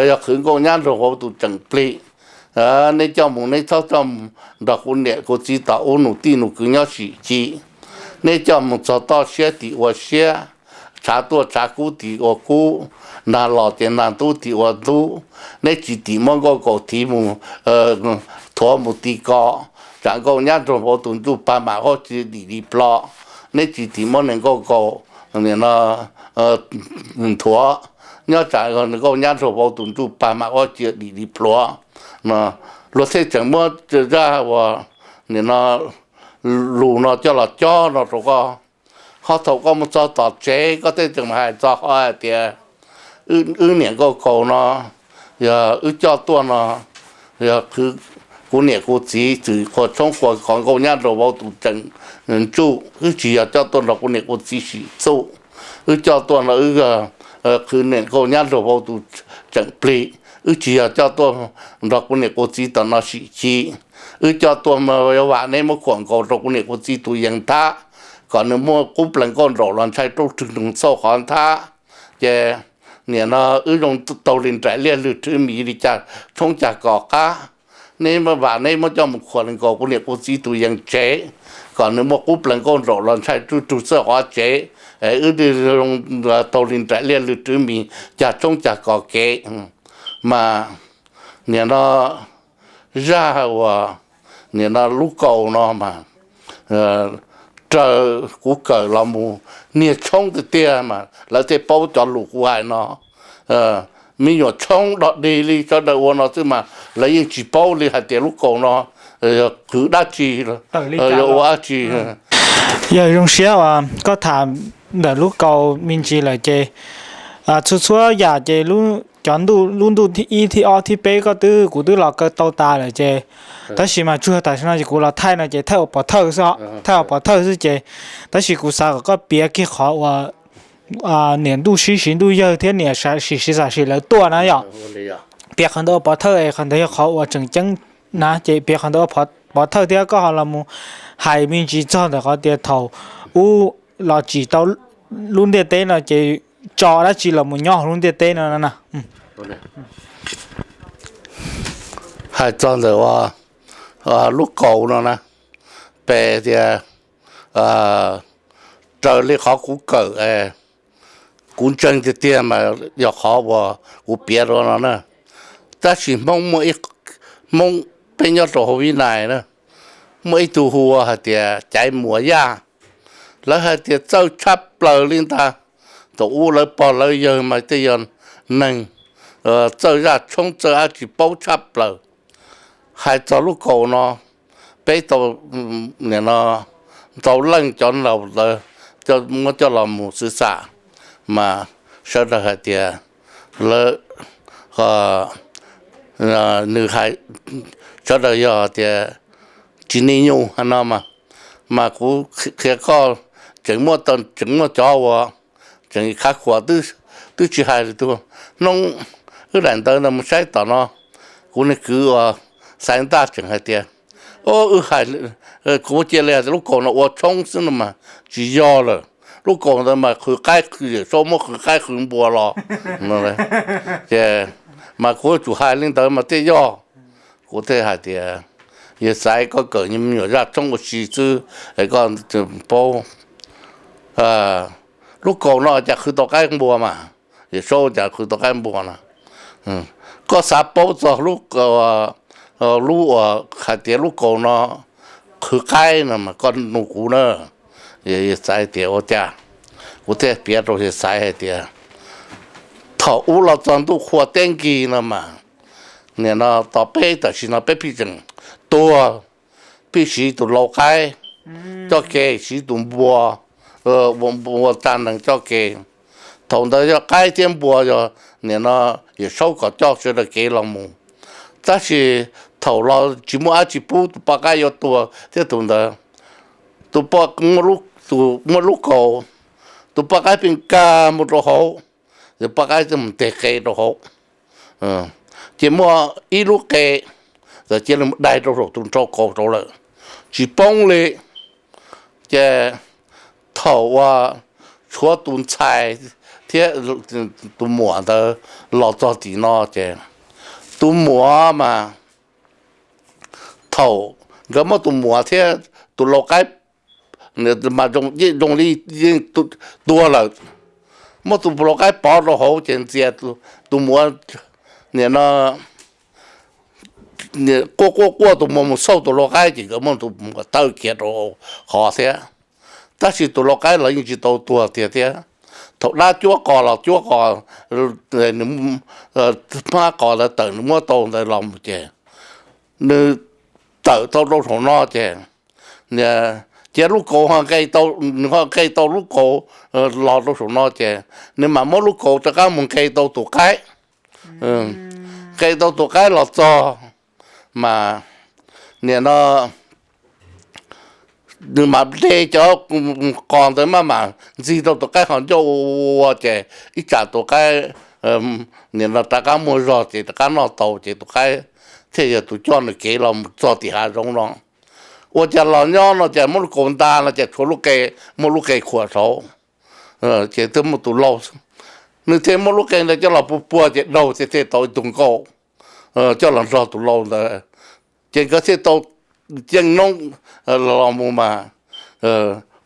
Yog qhwv nkauj nyab nraug vauv tus tseem plig, neb coj mus neb txhob coj nrog kuv niam kuv txiv tom ub nus tij nus kwv nyob sim ci. Neb coj mus txog toj siab tim ua siab, tshav tuaj tshav kub tim ua kub, nag los ces nag ntub tim ua ntub. Neb tsis tim muab nkauj kaus thiv mus, thuav mus ti ko, tsam nkauj nyab nraug vauv tus ntsuj pag mam huab cia dim li plho. Neb tsis tim muab niam nkauj kaus nthuav, nyob tsam nkauj nyab nraug vauv tus ntsuj pag mam huab cia dim li plhuav. Luag thiaj tseem muab zaj uas nim no lus no coj los cob no rau koj. Ho thaum koj mus txog tom tsev koj thiaj tseem hais txog qhov hais tias wb niam nkauj kaus no yog wb coj tuaj no yog qhwv kuv niam kuv txiv txwm qhuas tshoob qhuas kos nkauj nyab nraug vauv tus tseem ntsuj, wb tsis yog coj tuaj nrog kuv niam kuv txiv sim txuj. Wb coj tuaj no wb qhwv niam nkauj nyab nraug vauv tus tseem plig, wb tsis yog coj tuaj nrog kuv niam kuv txiv tom no sim ci. Wb coj tuaj yuav vam neb muab khuam nkaus rau kuv niam kuv txiv tus yees nthab, kom nws muaj qub plees nkauj nraum los ntshai rub rwg nroog txhauj qhov nthab. Ces nim no wb zoo taug li nraim liaj lwg rwv mis li cas tshoob cag kom qab. Neb vam neb muab coj mus khuam nkaus kuv niam kuv txiv tus yees tsev, kom nws muaj qub plees nkauj nraum los ntshai rub rwg txhauj qhov tsev. Wb zoo taug li nraim liaj lwg rwv mis cag tshoob cag kom kev. Mas nim no zaj uas nim no lub kaus no mas raws kuv kawm los mus niag tshoob tiag tiag mas lawv thiaj paub cov lus kuv hais no. Me nyuam tshoob dog dig li sawv daws ua no xwb mas lawv yeej tsis paub li hais tias lub kaus no qhwv dab tsi, yog ua dab tsi. Yog zoo siab uas koj tham ntawm lub kaus me ntsis lawm ces txhua txhua yam ces cov ntuj, lub ntuj thib ib thib ob thib peb koj twb, kuv twb los kaw tau tas lawm ces, tab sis mas tsuag tam sim no ces kuv los thaij no ces thaij ua pov thawj xwb, thaij ua pov thawj xwb ces, tab sis kuv xav kom koj piav kiag qhov uas niam ntuj sib siv ntuj yawg thiab niam sim siv xam sim lawv tuaj na yom. Piav qhov ntawd ua pov thawj es qhov ntawd yog qhov uas tseem ceeb na ces piav qhov ntawd ua pov thawj thiab koj ho los mus hais me ntsis txog ntawm qhov tias thaum ub los tsim tau lub ntiaj teb no ces tso dab tsi los mus nyob hauv lub ntiaj teb no na. Hais txog ntawm uas lub kaus no na, pes tias raws li qhov kuv kawm, kuv ntseeg tiag tiag mas yog qhov uas kuv piav rau no na. Tab sis Hmoob muaj, Hmoob peb nyob rau hauv Vib Nais na, muaj ib tug hu ua hais tias Caiv Muas Yaj. Lawv hais tias txawj tshaj plaws li ntag. Thaum ub lawv pog lawv yawg mas tej yog neeg txawj zaj tshoob txawj dab tsi paub tshaj plaws. Hais txog lub kaus no, peb tau, nim no, ntau leej cov laus lawv muab coj los mus xwv xam, mas sawv daws hais tias lawv, nws, sawv daws yog tias tsis ni nyuj no mas, mas kuv qhia koj, tseem muaj, tseem muaj cov uas tseem khav khuam twb tsis hais li tus. Hnub wb daim ntawv ntawd mus saib tom no, kuv niag kwv uas Xaiv Ntaj tseem hais tias, o, wb hais, kuv cia li hais tias lub kaus no ua tshoob xwb no mas tsis yog lawm. Lub kaus ntawd mas qhwv qaib, Yawm Saub muab qhwv qaib qhwv npua los. Ces mas kuv yuav tsum hais li ntawd mas thiaj yog. Kuv thiaj hais tias, yawg Xaiv, koj kawm me nyuam zaj tshoob ua si xwb es koj paub. Lub kaus no cas qhwv tau qaib npua mas, Yawm Saub cas qhwv tau qaib npua no. Koj xav paub txog lub, lub uas hais tias lub kaus no qhwv qaib no mas koj nug kuv na. Yawg Xaiv tias ua cas? Kuv thiaj piav rau yawg Xaiv hais tias thaum ub los txog ntuj qhua teb nkig no mas, nim no tos peb tam sim no peb pheej tseem tuag, pheej siv tus lau qaib coj kev, siv tus npua, npua tsa nees coj kev. Thaum ntawd yog qaib thiab npua yog nim no Yawm Saub kom coj sawv daws kev los mus. Tab sis thaum los tsis muaj dab tsi pub, tus poj qaib yuav tuag thiab tus ntawd, tus poj, tus muaj lub kaus, tus poj qaib pheej nkag mus rau hauv, tus poj qaib thiaj mus nteg qe rau hauv. Ces muaj ib lub qe txawm cia li mus dai rau saum tus nrhau kaus rau lawm, tsis poob li. Ces thaum uas tshuav tus ntxhais thiab tus muam ntawd los txog tim no ces tus muam mas thaum nkawd muab tus muam thiab tus lau qaib mas zoo li yeej tuag lawm, muab tus lau qaib pov rau hauv ces ntxias tus muam, nim no, quaj quaj quaj, tus muam mus xauj tus lau qaib ces nkawd muab tus muam taw kiag rau hauv qhov thiab. Tab sis tus lau qaib los yeej tsis tau tuag tiag thiab. Thaum dab cuab qos los cuab qos, nws hmab qos ntawd tawm nws muab tau ntawd los mus ces nws tawm tau rau saum no ces, ces lub kaus ho nqe tau, nws ho nqe tau lub kaus los rau saum no ces nws mam muab lub kaus rov qab mus nqe tau tus qaib. Nqe tau tus qaib los txog mas, nim no, nws mam de cov qos ntawd maj mam ntxig rau tus qaib qhov ncauj ua ces ib tsam tus qaib, nim no rov qab muaj zog ces rov qab noj tau ces tus qaib thiaj yog tus coj nws kev los mus txog tim hav zoov no. Ua cas los nyob no ces muab lub kaus nta no ces tshuav lub qe, muaj lub qe khuam saud, ces twb muaj tus lau, nws thiaj muab lub qe ntawd coj los puag puag ces daug thiaj tau ib tug nkauj coj los nrog tus lau ntawd, ces nkawd thiaj tau yeej noob los mus mas.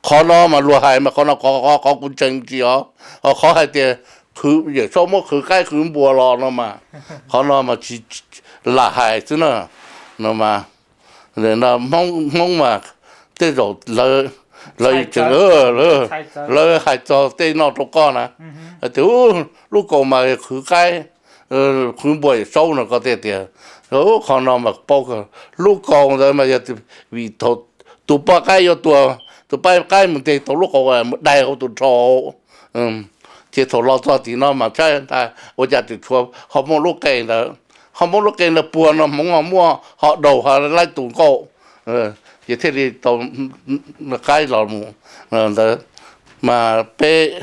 Qhov no mas luag hais mas qhov no qhov kuv ntseeg tsis os, qhov hais tias Yawm Saub muab qhwv qaib qhwv npua los no mas, qhov no mas tsis lam hais xwb na, no mas. Hmoob mas tej zaum lawv tseem, lawv hais txog tej no rau koj na, tias lub kaus mas qhwv qaib qhwv npua Yawm Saub no koj thiaj tias, qhov no mas paub, lub kaus ntawd mas yog vim thaum tus poj qaib yuav tuag, tus poj qaib mus nteg tau lub kaus mus dai hauv tus nrhau, ces thaum los txog tim no mas tshaib ntag ua cas tseem tshuav ho muaj lub qe ntawd, ho muab lub qe ntawd puag no hmoov ho muaj ho daug ho laib tus nkauj, ces thiaj li tau qaib los mus ntawd, mas peb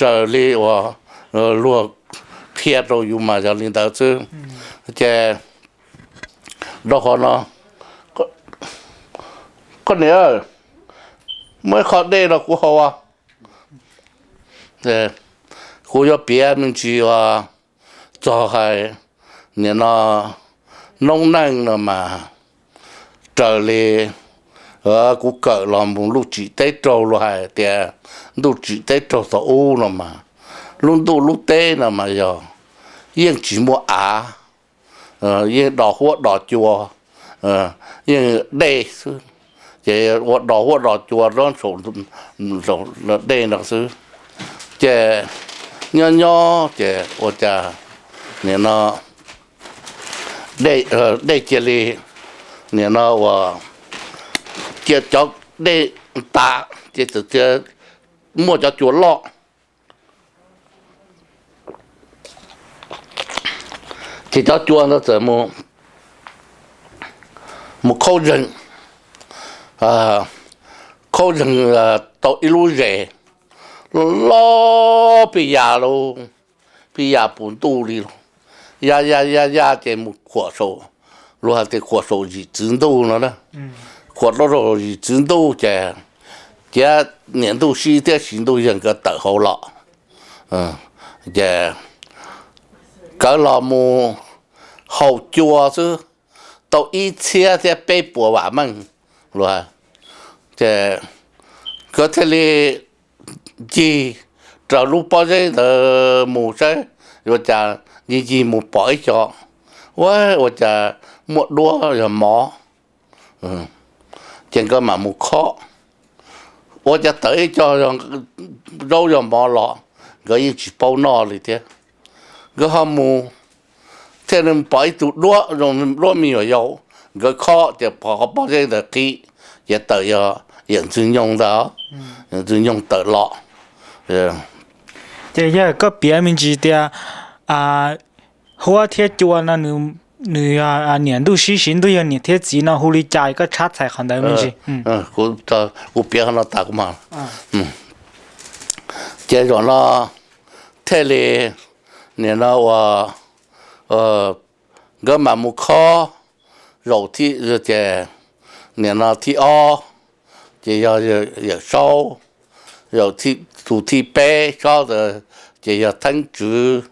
raws li uas luag qhia rau yus mas yog li ntawd xwb. Ces rau qhov no, koj niam, muaj ib qho dej no kuv haus, kuv yuav piav me ntsis uas txog hais, nim no, noob neej no mas raws li kuv kawm los mus lub tsim teb raug luag hais tias ntuj tsim teb raug thaum ub no mas, lub ntuj lub teb no mas yog yeej tsis muaj av, yeej dos huab dos cua, yeej dej xwb. Ces ua dos huab dos cua rau saum dej no xwb. Ces nyob nyob ces ua cas nim no dej cia li, nim no ua cia cov dej tas ces txawm muaj cov cua loj. Ces cov cua ntawd txawm mus khaub zeeg, khaub zeeg tau ib lub zes loj pij yas, pij yas puv ntuj li los, ya ya ya ya ces mus khuam saum, luag hais tias khuam saum zim txwv ntuj no na. Khuam rau saum zim txwv ntuj ces, ces niam ntuj sib thiab siv ntuj yawg nkawd tawm hauv los. Ces nkawd los mus haus cua xwb tau ib txhiab thiab peb puas vam meej, luag hais. Ces nkawd thiaj li ncig raws lub pob zeb ntawd mus saib, ua cas ncig ncig mus pom ib co, ua, ua cas muaj duab yog mov. Ces nkawd mam mus khob, ua cas tawm ib co zaub yog mov los, nkawd yeej tsis paub noj li thiab. Nkawd ho mus thiaj li pom ib tug duab zoo duab me nyuam yaus, nkawd khob ces qhov pob zeb ntawd qhib, ces tawm yog yawm Ntxwg Nyoog ntag, yawm Ntxwg Nyoog tawm los. Ces yog koj piav me ntsis tias huab thiab cua no nws yog niam ntuj sib siv ntuj yawg niam thiab txiv no hu li cas koj tshab txhais qhov ntawd me ntsis. Kuv piav no tas kuv mam. Ces zaum no thiaj li, nim no ua nkawd mam mus khob zaum, ces nim no thib ob ces yog yawm Saub, tus thib peb Saub ces yog Theeb Tswv,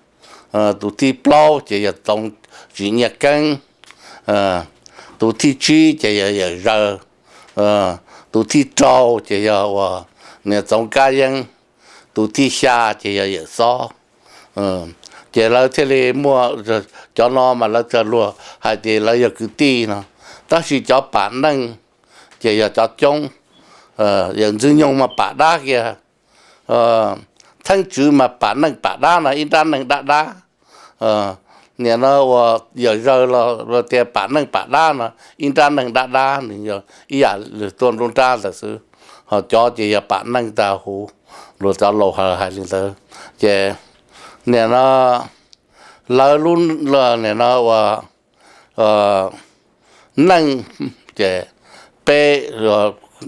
tus thib plaub ces yog Txoov Tsim Nyiaj Keeb, tus thib tsib ces yog yawm Zawg, tus thib rau ces yog uas niam Txoov Kab Yeeb, tus thib xya ces yog yawm Xob. Ces lawv thiaj li muaj, cov no mas lawv txawm luag hais tias lawv yog kwv tij no, tab sis cov pam neej ces yog cov coob. Yawm Ntxwg Nyoog mas pam dab kiag, Theeb Tswv mas pam neej pam dab no ib nrab neeg dab dab. Nim no uas yawm Zawg los tias pam neej pam dab no ib nrab neeg dab dab, nws yog ib yam li tuaj nruab nrab ntawd xwb. Ho cov ces yog pam neej tag huv, luag cov laus hais li ntawd. Ces nim no lawv lub, nim no ua neej ces peb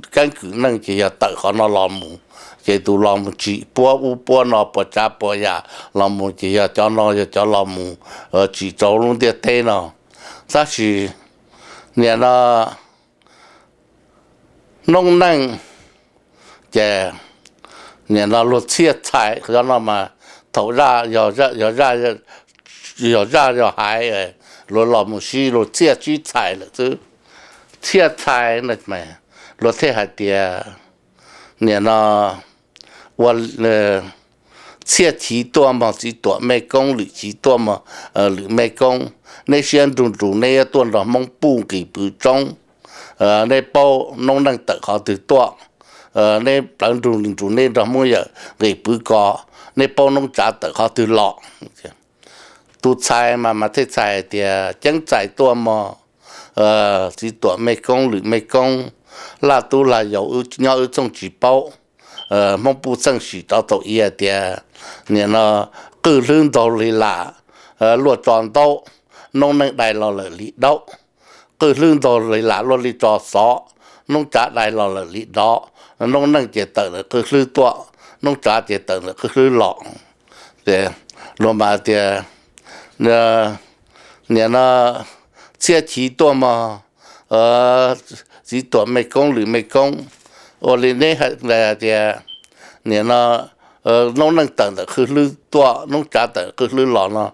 keeb kwm neej ces yog tawm qhov no los mus, ces tus los mus tsim puab ub puab no puas tsav puas yam los mus ces yog cov no yog cov los mus tsim rau lub ntiaj teb no. Tab sis nim no noob neej ces nim no luag txhiaj txhais, cov no mas thaum zaj, yog zaj yog haiv, luag los mus sib luag txhiaj sib txhais lawm xwb. Txhiaj txhais, luag thiaj hais tias nim no ua txhiaj chiv tuaj mog txiv tuam mej koob, lwm chiv tuaj mog lwm mej koob. Neb siab nrug nrug neb yuav tuaj nrog Hmoob puj nqis pw tsoob. Neb paub noob neej tawm qhov twg tuaj, neb plawv nrug nrug neb nrog Hmoob yawm nqis pw ko, neb paub noob tsav tawm qhov twg los. Tus txhais mas mas thiaj txhais tias ceeb txais tuaj mog txiv tuam mej koob, lwm mej koob, laj tub laj yaus nyob wb txhooj tsis paub. Hmoob puj txheej sim rov thaum i hais tias nim no qwj hlwb ntaug li lam luaj tso ntaub, noob neej dai los lawm li daub. Qwj hlwb ntaug li lam luaj li tso xov, noob tsav dai los lawm li dov. Noob neej ces tawm ntawm qwj hlwb tuaj, noob tsav ces tawm ntawm qwj hlwb los. Luag mas tias nim no txhiaj chiv tuaj mog txiv tuam mej koob, lwm mej koob. Ua li neb hais tias nim no noob neej tawm ntawm qwj hlwb tuaj, noob tsav tawm qwj hlwb los no,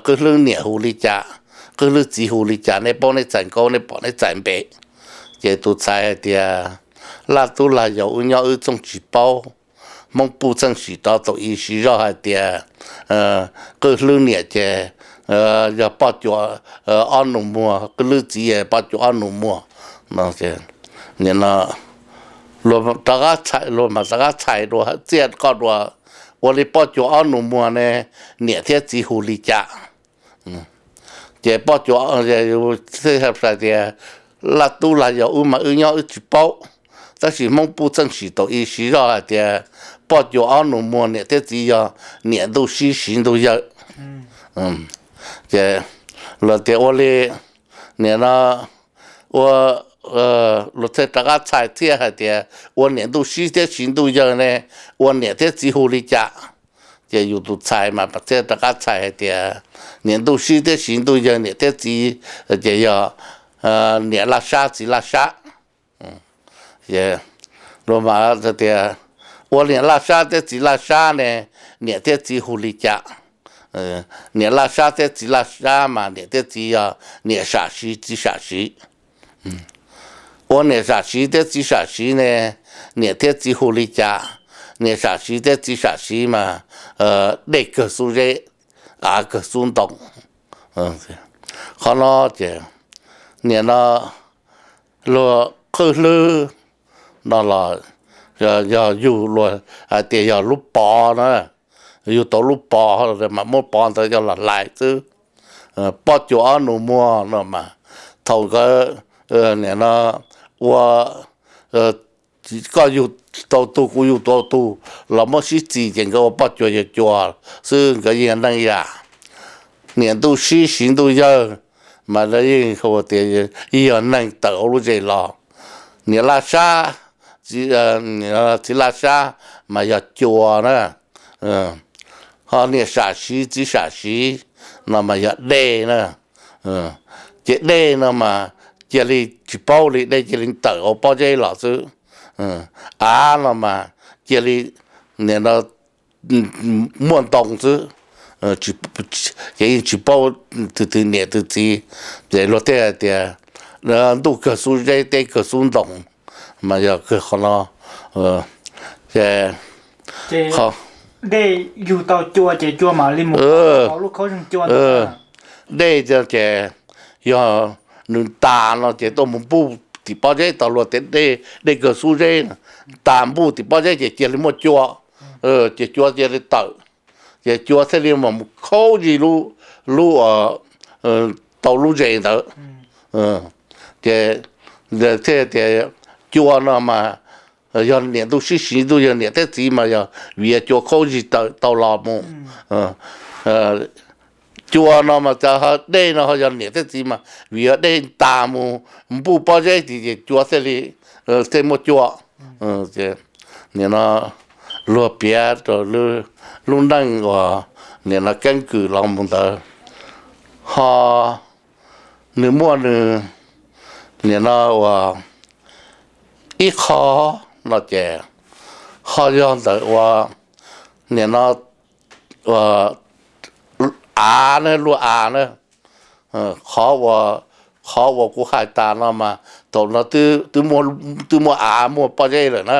qwj hlwb niam hu li cas? qwj hlwb txiv hu li cas, nej paub nej txais nkaub, nej pom nej txais npe. Ces tus ntxhais hais tias, Laj tub lag yau wb nyob wb txooj tsis paub, Hmoob puj txeej sim rov tau ib siv zog hais tias, qwj hlwb niam ces yog poj cuam ob nus muag, qwj hlwb txiv yog poj cuam ob nus muag. Nim no luag rov qab txhais, luag mam rov qab txhais dua, txiaj koj dua, ua li poj cuam ob nus muag ne, niam thiab txiv hu li cas? Ces poj cuam hais tias, Laj tub lag yau wb mas wb nyob wb tsis paub, tab sis Hmoob puj txeej sim tau ib siv zog hais tias poj cuam ob nus muag niam thiab txiv yog niam ntuj sib siv ntuj yawg. Ces luag tias ua li, nim no ua, luag thiaj rov qab txhais txiaj hais tias ua niam ntuj sib thiab siv ntuj yawg ne, ua niam thiab txiv hu li cas? Ces yus tus ntxhais mas thiaj rov qab txhais hais tias niam ntuj sib thiab siv ntuj yawg niam thiab txiv, ces yog niam laj sab txiv laj sab. Luag mas tias ua niam laj sab thiab txiv laj sab ne, niam thiab txiv hu li cas? Niam laj sab thiab txiv laj sab mas niam thiab txiv yog niam sam siv txiv sam siv. Ua niam sam siv thiab txiv sam siv ne, niam thiab txiv hu li cas? Niam sam siv thiab txiv sam siv mas dej kawg xub zeb, av kawg xub ntoo. Qhov no ces nim no luag qwj hlwb no los yog yug luag hais tias yog lub pov na, yug tau lub pov mas muab pov ntawd coj los hlais xwb. Poj cuam ob nus muag no mas thaum nkawd nim no ua, koj yug tau tug kuv yug tau tug los muab sib txis ces nkawd ua poj cuam yawg cuas xwb, nkawd yeej yog neeg ib yam. Niam ntuj sib siv ntuj yawg mas yeej hu tias yeej yog neeg tawm hauv lub zes los. Niam laj sab, txiv laj sab mas yog cua na. Ho niam sam siv txiv sam siv no mas yog dej na. Ces dej no mas cia li tsis paub li, dej cia li tawm hauv pob zeb los xwb. Av no mas cia li nim no muaj ntoo xwb, ces yeej tsis paub twg twg niam twg txiv. Ces luag thiaj hais tias ntuj kawg xub zeb teb kawg xub ntoo, mas yog kawg qhov no. Ces dej yug tau cua ces cua mam li mus lub khaub zeeg cua. Dej ces yog nws tas no ces tuaj mus npuj tim pob zeb, tau luag tias dej kawg xub zeb, tas npuj tim pob zeb ces cia li muaj cua, ces cua cia li tawm, ces cua thiaj li mus khaub zig lub, lub, tau lub zes ntawd. Ces thiaj tias cua no mas yog niam ntuj sib siv ntuj yawg niam thiab txiv mas yog vim yog cua khaub zig tawm tau los mus. Cua no mas dej no ho yog niam thiab txiv mas vim yog dej tas mus npuj pob zeb tid ces cua thiaj li, thiaj muaj cua. Nim no luag piav rau lub neej uas nim no keeb kwm los mus ntawd, ho nws muaj nws nim no uas ib qho no ces ho yog ntawm uas nim no av na, luaj av na. Qhov uas, qhov uas kuv hais tas no mas thaum no twb muaj av muaj pob zeb lawm na.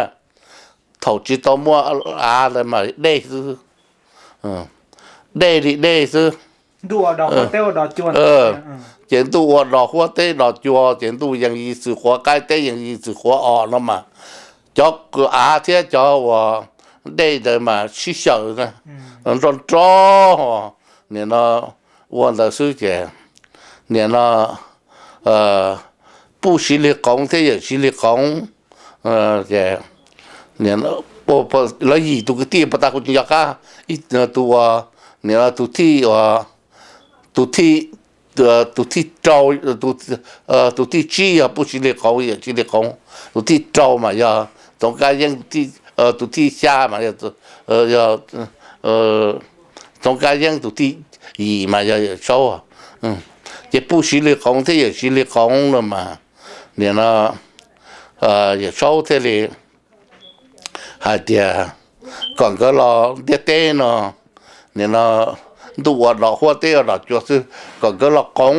Thaum tsis tau muaj av ntawd mas dej xwb, dej li dej xwb. Ces ntuj ua dos huab teb dos cua, ces ntuj yees yig txwm qhuav qaib teb yees yig txwm qhuav os no mas cov av thiab cov uas dej ntawd mas sib xyaw nrog nrog, nim no ua ntawd xwb ces nim no puj siv li qoov thiab yawm siv li qoov. Lawv yim tus kwv tij puag ta kuv tsis nco qab, tus uas, nim no tus thij, tus thij, tus thij rau, tus thij tsib yog puj siv li qoov yawm siv li qoov, tus thij rau mas yog Txoov Kab Yeeb, tus thij xya mas yog Txoov Kab Yeeb, tus thij yim mas yog Yawm Saub. Ces puj siv li qoov thiab yawm siv li qoov no mas nim no Yawm Saub thiaj li hais tias kom nkawd los ntiaj teb no, nim no ntuj ua dom huab teb ua dom cua xwb, kom nkawd los qoov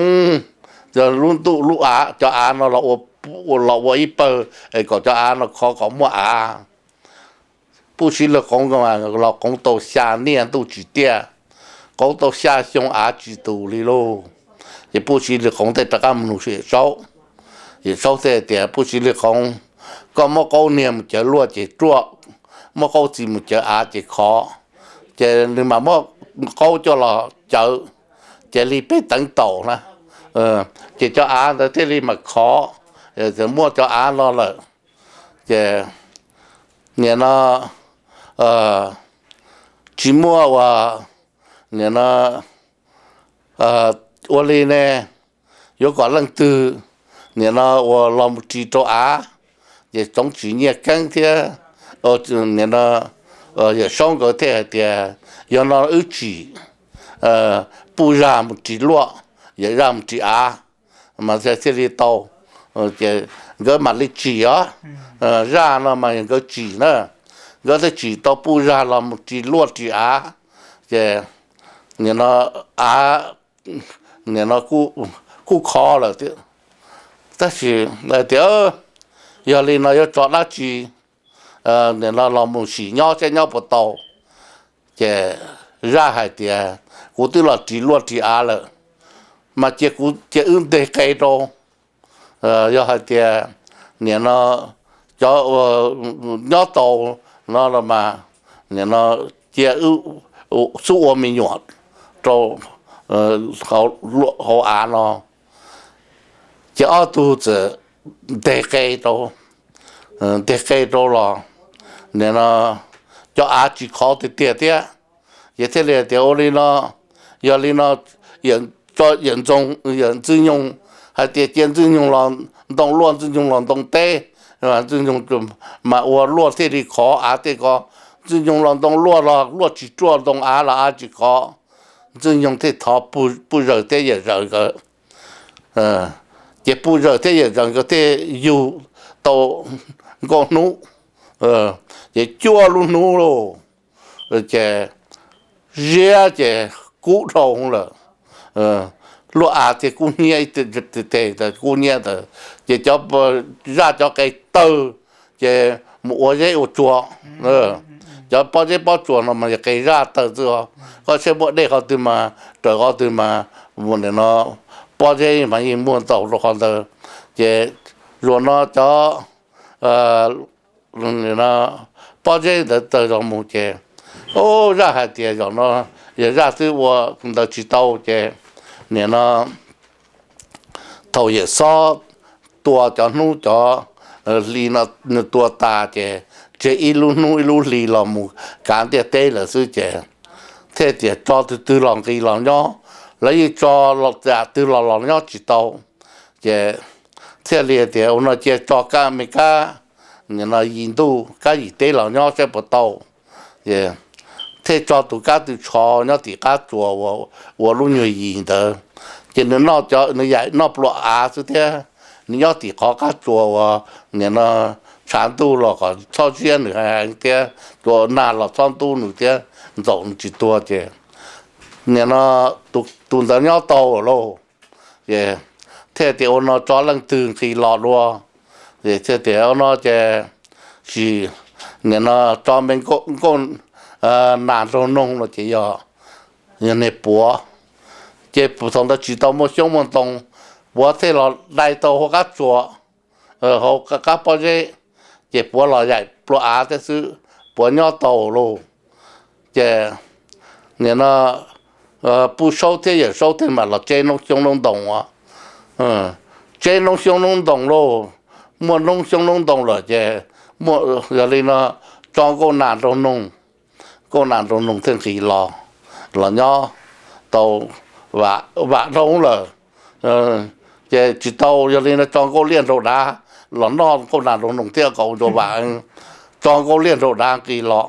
lub ntuj lub av, cov av no los ua ib pawg es kom cov av no khov kom muaj av. Pub Siv Lwg qoov los qoov tau xya niaj ntuj tsis tiaj, qoov tau xya xyoo av tsis tus li lauj. Ces Pub Siv Lwg qoov tej rov qab mus nug Yawm Saub. Yawm Saub thiaj tias Pub Siv Lwg qoov, koj muab qaub niag mus cawv luaj ces ruaj, muab qaub txiv mus cawv av ces khov. Ces nws mam muab qaub coj los cawv, ces li peb teev taum na, ces cov av ntawd thiaj li mam khov, muaj cov av no lawm. Ces nim no tsis muaj ua, nim no ua li ne, yuav kom leej twg nim no uas los mus ris rau av, ces tsoov tsim nyiaj keeb thiab. Nim no Yawm Saub nkawd thiaj hais tias yog no wb tsim Puj zaj mus ris luaj, Yawm zaj mus ris av, mas thiaj li tau. Ces nkawd mam li tsim os. Zaj no mas yog nkawd tsim na, nkawd thiaj tsim tau Puj zaj los mus ris luaj ris av, ces nim no av nim no kuj khov lawm thiab. Tab sis tias yog li no yuav tso dab tsi, nim no los mus sim nyob saib nyob puas tau. Ces zaj hais tias kuv twb los ris luaj ris av lawm, mas cia kuv cia wb nteg qe rau. Yog hais tias nim no cov nyob tau no los mas nim no cia wb xub ua me nyuam rau hauv av no. Ces ob tug txawm nteg qe rau, nteg qe rau los nim no cov av tsis khov tiag tiag thiab. Ces thiaj li tias ua li no, yog li no, Yawm Ntxwg Nyoog hais tias cia Ntxwg Nyoog los ntoo luaj, Ntxwg Nyoog los ntoo teb, Ntxwg Nyoog mas ua luaj thiaj li khov av tej ko. Ntxwg Nyoog los ntoo luaj los luaj tsis ruaj, ntoo av los av tsis khov. Ntxwg Nyoog thiaj thov Puj Zawg thiab Yawm Zawg nkawd. Ces Puj Zawg thiab Yawm Zawg nkawd thiaj yug tau Nkauj Hnub. Ces cuaj lub hnub lauj, ces ziab ces kub dhau lawm, luaj av thiaj kub hnyiab ib teg, kub hnyiab ntawd ces cov zaj cov qe tawg, ces mus ua zeb ua tsua. Cov pob zeb pob tsuas no mas yog qe zaj tawg xwb. Koj saib muaj dej qhov twg mas raws qhov twg mas nim no pob zeb mas yeej muaj ntau rau qhov ntawd. Ces zaum no cov pob zeb ntawd tawg los mus ces, o, zaj hais tias zaum no yog zaj twb ua ntawd tsis tau ces nim no thaum Yawm Xob tua cov hnub cov hli no tua tas ces tseg ib lub hnub ib lub hli los mus kav ntiaj teb lawm xwb ces thiaj tias tso tus twg los nqis los nyob, lawv yeej tso yam twg los los nyob tsis tau. Ces thiaj li tias ua no cia tso kab me kab, nim no yim ntuj kab yim teb los nyob saib puas tau. Thiaj tso tus kab tw tsho nyob tim qab tsuas ua lub nyuag yim ntawd. Ces nws noj cov, nws yam noj pluas av xwb thiab, nws nyob tim qhov qab tsuas uas nim no tshav ntuj los kom txhob ziab nws heev thiab, tsuas nag los txhob ntub nws thiab, ntxaum nws tsis tuag ces nim no tus ntawd nyob tau lauj. Ces thiaj tias ua no tso leej twg nqis los dua. Ces thiaj tias ua no ces sim nim no tso me nkauj nas nraug noog no ces yog, yog niag puav. Ces thaum ntawd tsis tau muaj xyoob muaj ntoo, puav thiaj los dai tau hauv qab tsuas, hauv qab pob zeb, ces puav los yaim pluas av thiab xwb, puav nyob tau lauj. Ces nim no Puj Saub thiab Yawm Saub thiaj mam los tseb noob xyoob noob ntoo. Tseb noob xyoob noob ntoo lauj, muaj noob xyoob noob ntoo lawm ces yog li no tso nkauj nas nraug noog, nkauj nas nraug noog thiaj nqis los, los nyob tau vam dhau lawm. Ces tsis tau, yog li no tso nkauj liaj nraug dav los noj nkauj nas nraug noog thiab kom ua ntsuas vam, tso nkauj liaj nraug dav nqis los.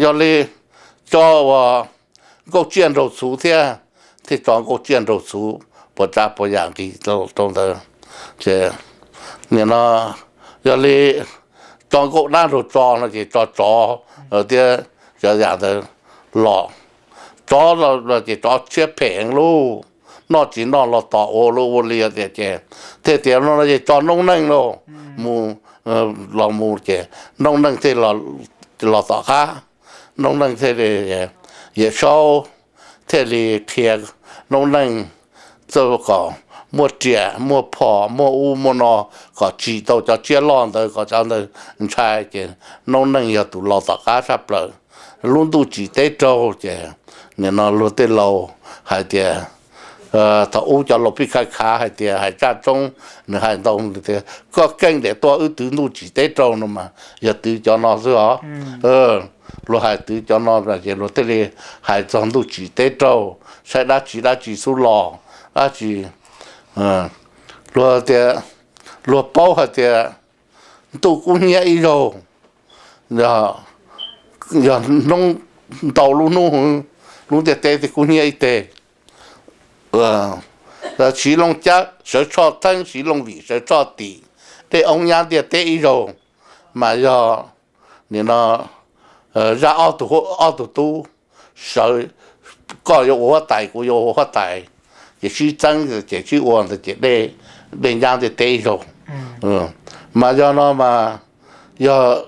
Yog li tso ua nkauj tsiaj nraug txhuv thiab, thiaj tso nkauj tsiaj nraug txhuv puas tsav puas yam nqis rau ntawd. Ces nim no yog li tso nkauj dab nraug tso no ces tso tsov thiab cov yam ntawd. los, tsov los ces tsov siab phem heev lauj, noj tsis noj los tom ua luaj ua li tias ces, thiaj tias no ces tso noob neej lauj, mus los mus ces noob neej thiaj los tom qab, noob neej thiaj li, Yawm Saub thiaj li qhia noob neej txawj kom muaj riam muaj phom muaj ub muaj no, kom tsim tau cov tsiaj loj ntawd kom cov ntawd ntshai ces noob neej yog tus los tom qab sab plaws. Lub ntuj tsim teb raug ces nim no luag tej laus hais tias, thaum ub cov laus pib khav khav hais tias hais zaj tshoob, nws hais ntau tias koj keej diam tuaj wb twv ntuj tsim teb raug no mas yog twv cov no xwb os. Luag hais twv cov no ces luag thiaj li hais txog ntuj tsim teb raug, saib dab tsi dab tsi xub los, dab tsi, luag tias, luag paub hais tias ntuj kub hnyiab ib zaug, yog hnub ntau lub hnub, lub ntiaj teb thiaj kub hnyiab ib teg. Siv loo cab sawv tshoj theeb, siv loo vim sawv tshoj tim, dej oob nyab ntiaj teb ib zaug, mas yog nim no zaj ob tug tub sawv, koj yuav ua huab tais kuv yuav ua huab tais, ces sib txeeb ces sib ua ntawd ces dej nyab ntiaj teb ib zaug. Mas yog no mas yog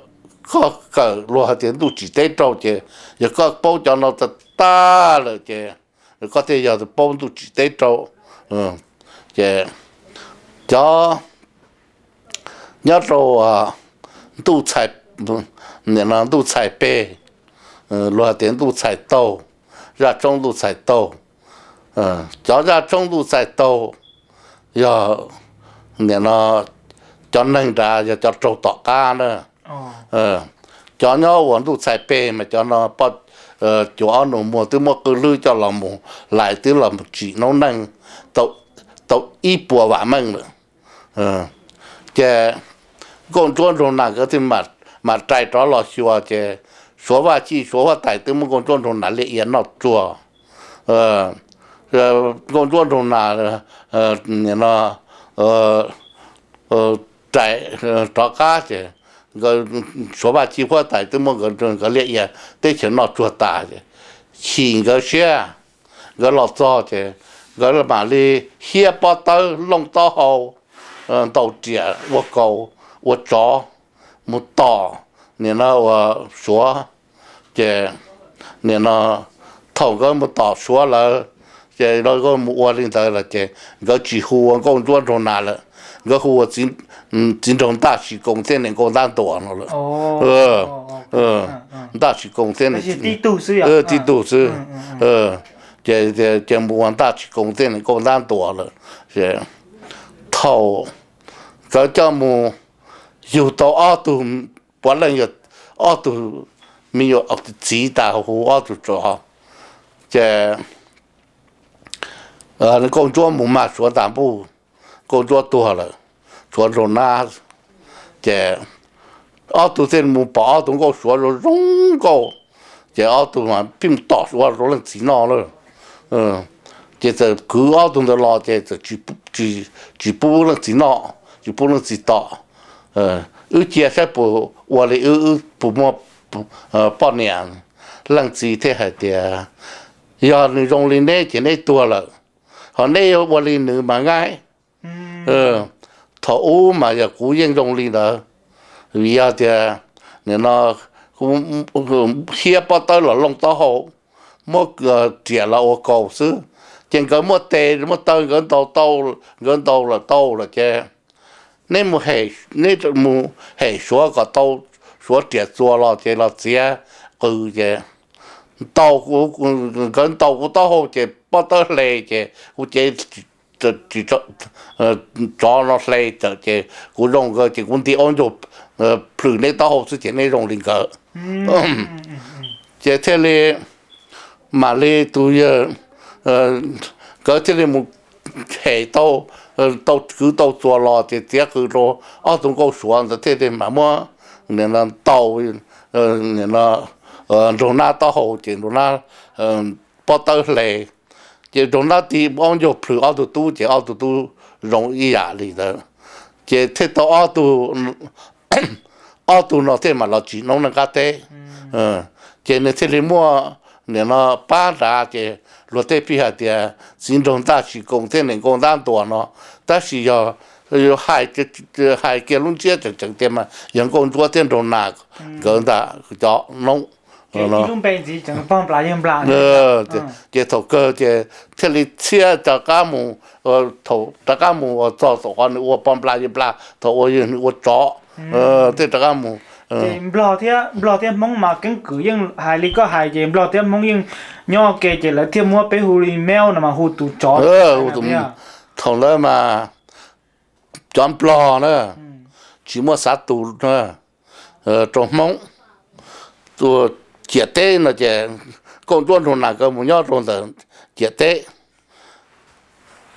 koj kawm luag hais tias ntuj tsim teb raug ces yog koj paub cov no tag tag lawm ces koj thiaj yog paub ntuj tsim teb raug. Ces cov nyob rau ntuj txhais, ntuj txhais peg, luag hais tias ntuj txhais taug, zaj tshoob ntuj txhais taug. Cov zaj tshoob ntuj txhais taug yog nim no cov neeg nrad yog cov raug tom qab na. Cov nyob uas ntuj txhais peg mas cov no cuas ob nus muag twb muab qwj hlwb coj los mus lais twb los mus tsim noob neej tau ib puas vam meej lawm. Ces nkauj ntsuab nraug nas nkawd thiaj mam rais rov los xyuas ces Suav Vaj Ci Suav huab tais twb muab nkauj ntsuab nraug nas liaj ia noj tsuag. Nkauj ntsuab nraug nas nim no rais rov qab ces Suav Vaj Ci huab tais twb muab nkawd liaj ia teb chaws noj tsuag tas ces chim nkawd siab. Nkawd los txog ces nkawd mam li hiab pob tawb looj taub hau, ntaus riam ua kaus ua tsov mus tom nim no ua Suav. Ces nim no thaum nkawd mus tom Suav lawm ces lawv mus ua li ntawd lawm ces nkawd tsis hu ua nkauj ntsuab nraug nas lawm, nkawd hu ua txiv nraug ntaj sis koos thiab niam nkauj ntab ntuas no lawm. Ntaj sis koos thiab tib tug xwb. Ces mus ua ntaj sis koos thiab niam nkauj ntab ntuas lawm. Thaum nkawd coj mus yug tau ob tug puav leej yog ob tug me nyuam txiv tas hu ob tug tsov, ces nkauj ntsuab mus mag Suav ntaj npuj, nkauj ntsuab tuag lawm, tshuav nraug nab. Ces ob tug thiaj mus pom ob tug nkauj Suav zoo zoo nkauj, ces ob tug mas pheej mus tom Suav rau leej txiv noj lawm. Ces txawm kwv ob tug ntawd los ces txawm tsis pub leej txiv noj, tsis pub leej txiv tom. Wb cia saib puas ua li wb, wb puas muaj poj niam. Leej txiv thiaj hais tias, yog nws zoo li neb ces neb tuag lawm, ho neb yuav ua li nws mas nqaij. Thaum ub mas yog kuv yeej zoo li ntawd, vim yog tias nim no hiab pob tawb los looj taub hau, muab riam los ua kaus xwb, ces nkawd muaj tes muaj taw nkawd ntaus tau, nkawd ntaus lawm tau lawm ces neb mus, neb mus hem Suav kom tau Suav riam txuas los ces los txiav qws ces ntaus, nkawd ntaus kuv taub hau ces pob tawb hle ces kuv cev tsov no hle tawm ces kuv zoo nkawd ces kuv nti aub ncaug plhws neb taub hau xwb ces neb zoo li nkawd. Ces thiaj li mam li tus yawg, nkawd thiaj li mus hem tau, tau kwv tau txuas los ces txiav qws rau ob tug nkauj Suav ntawd thiaj li mam muab ntaus nraug nab taub hau ces nraug nab pob tawb hle, ces nraug nab ti aub ncaug plhws ob tug tub ces ob tug tub zoo ib yam li ntawd. Ces thiaj tau ob tug, ob tug no thiaj mam los tsim noob neej qab teb. Ces nws thiaj li muaj nim no pab nrad ces luag tej pheej hais tias txiv nraug ntaj tsis koom thiab niam nkauj ntab ntuas no, tab sis yog hais kiag lub ntsiab tseem tseem tiag mas yog nkauj ntsuab thiab nraug nas nkawd ntag cov noob. Ces thaum kawg ces thiaj li txhiab rov qab mus, thaum rov qab mus uas txog thaum qhov nws ua pog nplas yawg nplas thaum ua yawg nws ua tsov, thiaj rov qab mus. Nplog thiab Hmoob mas keeb kwm yeej hais li koj hais ces Nplog thiab Hmoob yeej nyob ua ke ces lawv thiaj muab peb hu li meob no mas hu tus tsov. Thaum ntawd mas cov Nplog na tsis muaj xav tus na rau Hmoob. Ciam teb no ces nkauj ntsuab nraug nas nkawd mus nyob rau ntawm ciam teb,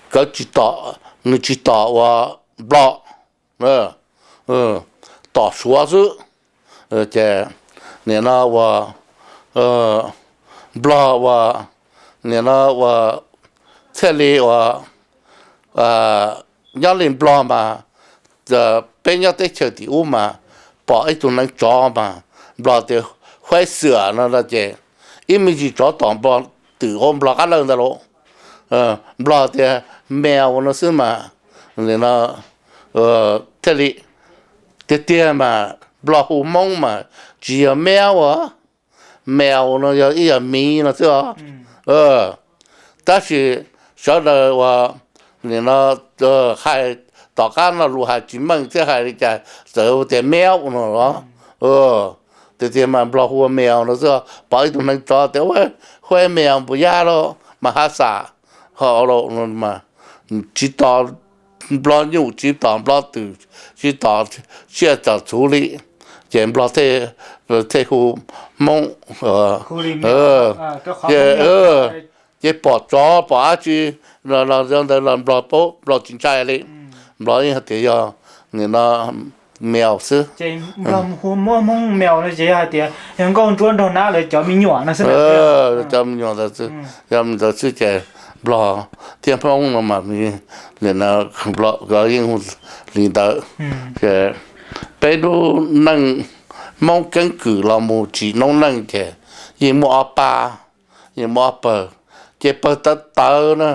nkawd tsis tom, nws tsis tom uas Nplog, tom Suav xwb. Ces nim no uas Nplog uas nim no uas thiaj li uas nyob li Nplog mas peb nyob teb chaws tim ub mas pom ib tug neev tsov mas Nplog tias huaib xwam no no ces ib me ntsis tsov tom Nplog twm hauv Nplog qab lawj ntawd lauj. Nplog tias mèo no xwb mas, nim no thiaj li tiag tiag mas Nplog hu Hmoob mas tsis yog meob as, mèo no yog ib yam miv no xwb os. Tab sis sawv daws uas nim no hais tom qab no lus hais tsis meej thiab hais li cas txawm tias meob no los tiag tiag mas Nplog hu ua mèo no xwb. Pom ib tug neev tsov tias huaib mèo npus yaj los mas haj xam ho mas tsis tom Nplog nyuj, tsis tom Nplog twm, tsis tom tsiaj tom txhu li, ces Nplog thiaj hu Hmoob. Ces pom tsov pom dab tsi los ntawd los Nplog paub, Nplog tsis ntshai li. Nplog yeej hais tias yog nim no mèo xwb. Ces Nplog hu muab Hmoob mèo no ces yog hais tias yog nkauj ntsuab nraug nab lawv cov me nyuam no xwb. Cov me nyuam ntawd xwb, yog ntawd xwb ces Nplog thiab Hmoob no mas nim no Nplog yeej hu li ntawd. Ces peb lub neej Hmoob keeb kwm los mus tsim noob neej ces yeej muaj ob pab, yeej muaj ob pawg. Ces pawg tawv tawv na,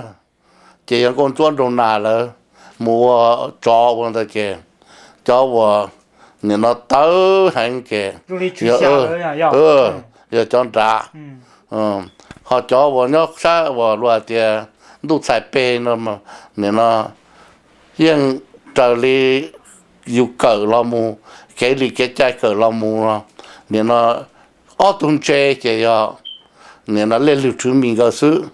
ces yog nkauj ntsuab nraug nas lawv mus ua tsov ua ntawd ces cov uas nim no tawv heev ces yog cov nrad, ho cov uas nyob sab uas luag hais tias ntuj txhais peg no nim no yeej raws li yus kawm los mus, kev li kev cai kawm los mus no, nim no ob tug ntse ces yog nim no Liaj Lwg Rhwv Mis nkawd xwb.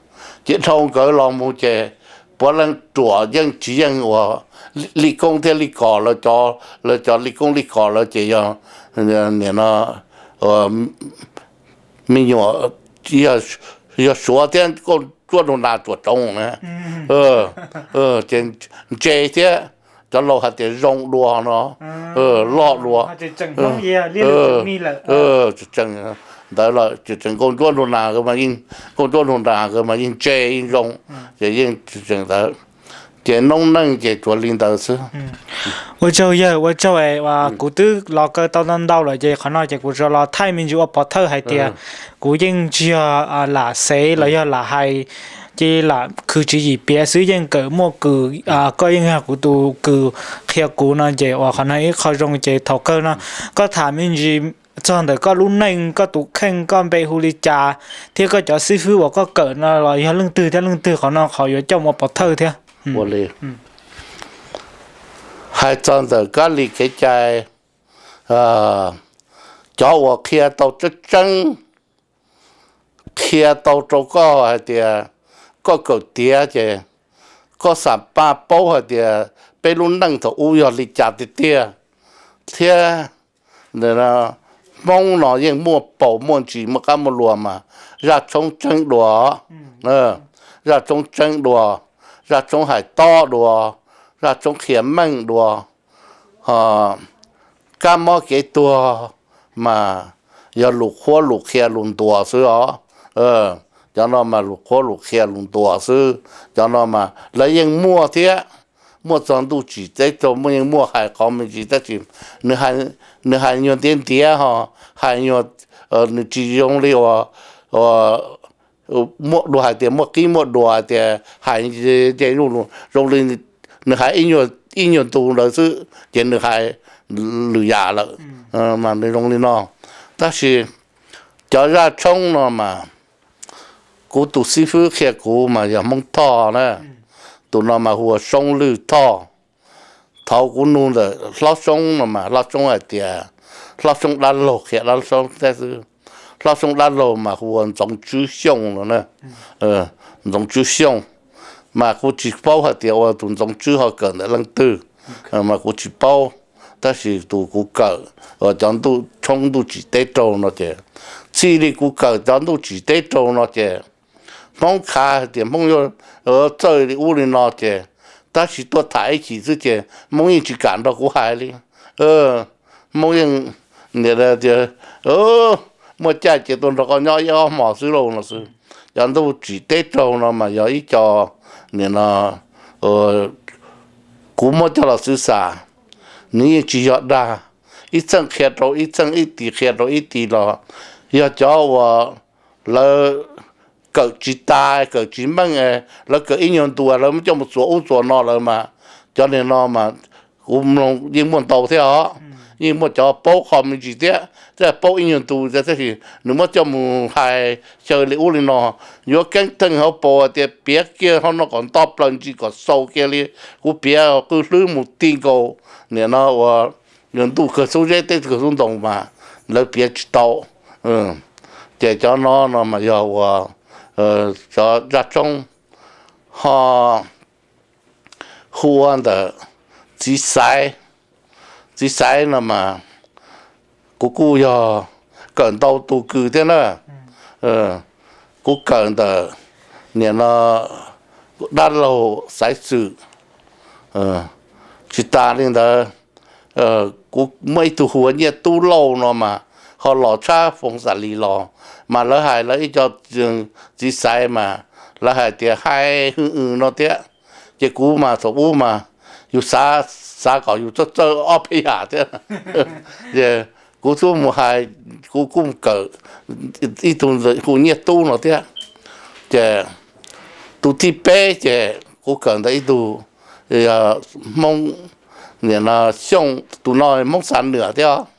Ces dhau nkawd los mus ces puav leej ruam yeej tsis yeej uas Lis Koob thiab Lis Kos lawv cov, lawv cov Lis Koob Lis Kos lawv ces yog nim no me nyuam yog Suav thiab nkauj ntsuab nraug nas tsuam tsoov na. Ces ntse thiab, cov laus hais tias zoo dua no, loj dua. Tseem ntawd lawm tseem nkauj ntsuab nraug nas nkawd mas yeej, nkauj ntsuab nraug nas nkawd mas yeej ntse yeej zoo, ces yeej tseem ntawd. Ces noob neej ces tsuas li ntawd xwb. Ua tsaug yawg, ua tsaug es kuv twb los kaw tau ntau ntau lawm ces qhov no ces kuv tsuas los thaij me ntsis ua pov thawj hais tias kuv yeej tsis yog lam xev los yog lam hais, ces lam khwv tswv yim piav xwb, yeej kawm muaj kws, koj yeej yog kuv tus kws qhia kuv no ces uas qhov no ib qho zoo ces thaum kawg no koj tham me ntsis txog ntawm koj lub neej, koj tus kheej, koj npe hu li cas, thiab koj cov xib fwb uas koj kawm no los yog leej twg thiab leej twg, qhov no qhov yuav coj mus ua pov thawj thiab. Hais txog ntawm kab li kev cai, cov uas qhia tau tseeb tseeb, qhia tau rau koj hais tias koj kawm tiav ces koj xam paj paub hais tias peb lub neej thaum ub yog li cas tiag tiag, thiab Hmoob no yeej muaj paus muaj ntsis muaj qab muaj luas mas zaj tshoob tseeb dua, zaj tshoob tseeb dua, zaj tshoob hais tob dua, zaj tshoob qhia meej dua, kab mob kev tuag mas yog lus qhuab lus qhia lus ntuas xwb os. Cov no mas lus qhuab lus qhia lus ntuas xwb. Cov no mas lawv yeej muaj thiab, muaj txog ntuj tsim teb tag muaj, yeej muaj hais qhov me ntsis tab sis nws hais nyuag ntiav ntiav ho, hais nyuag, nws tsis zoo li uas muaj dua hais tias muaj qib muaj dua hais tias hais nce zuj zus zoo li nws hais ib nyuag ntu ntawd xwb ces nws hais lwm yam lawm. Mas nws zoo li no. Tab sis cov zaj tshoob no mas kuv tus xib fwb qhia kuv mas yog Hmoob Thoj na. Tus no mas hu ua Soob Lwj Thoj. Thaum kuv nug ntawm Hlob Soob no mas Hlob Soob hais tias, Hlob Soob dab laug qhia Hlob Soob thiab xwb. Hlob Soob dab laug mas hu ua Ntxoov Tswb Xyooj no na. Ntxoov Tswb Xyooj, mas kuv tsis paub hais tias ua tus Ntxoov Tswb ho kawm ntawm leej twg, mas kuv tsis paub. Tab sis tus kuv kawm cov ntuj tshoob ntuj tsim teb raug no ces, txij li kuv kawm cov ntuj tsim teb raug no ces Hmoob khav hais tias Hmoob yuav txawj li ub li no ces, tab sis tuaj tham ib chim xwb ces Hmoob yeej tsis kam nrog kuv hais li. Hmoob yeej niam tias muaj caij ces tuaj nrog koj nyob ib ob hmos xwb lauj no xwb. Cov ntuj tsim teb raug no mas yog ib co, nim no kuv muab coj los xwv xam, nws yeej tsis yog dag, ib txheej qhia rau ib txheej, ib tis qhia rau ib tis los yog cov uas lawv kawm tsis tas kawm tsis meej, lawv kawm ib nyuag ntu lawv muab coj mus txuas ub txuas no lawm mas, cov niag no mas kuv mloog yeej muaj ntau thiab os. Yeej muaj cov paub qho me ntsis thiab, thiab paub ib nyuag ntu thiab, tab sis nws muab coj mus hais xyaw li ub li no, yuav keeb theej hauv paus tias piav kiag hauv no kom nto plaws ntsis kom xaus kiag li. Kuv piav qw hlwb mus ti nkaus, nim no uas ntuj kawg xub zeb teb kawg xub ntoo mas lawv piav tsis tau. Ces cov no no mas yog uas cov zaj tshoob ho hu ua ntawm txiv xaiv. Txiv xaiv no mas kuv kuj yog kawm ntau tus kws thiab na. Kuv kawm ntawm nim no dab laug Xaiv Xwm. Tsis tas li ntawd, kuv muaj ib tug hu ua Nyiaj Tub Lauj no mas ho los tshab Foov Xam Lis los, mas lawv hais lawv ib co txiv xaiv mas lawv hais tias hais hwj hwm no thiab. Ces kuv mas thaum ub mas yus xav, xav kom yus txawj txawj ob peb yam thiab. Ces kuv xub mus hais, kuv kuj kawm ib tug hu Nyiaj Tub no thiab. Ces tus thib peb ces kuv kawm ntawm ib tug Hmoob, nim no Xyooj, tus no Hmoob Xav Nwam thiab.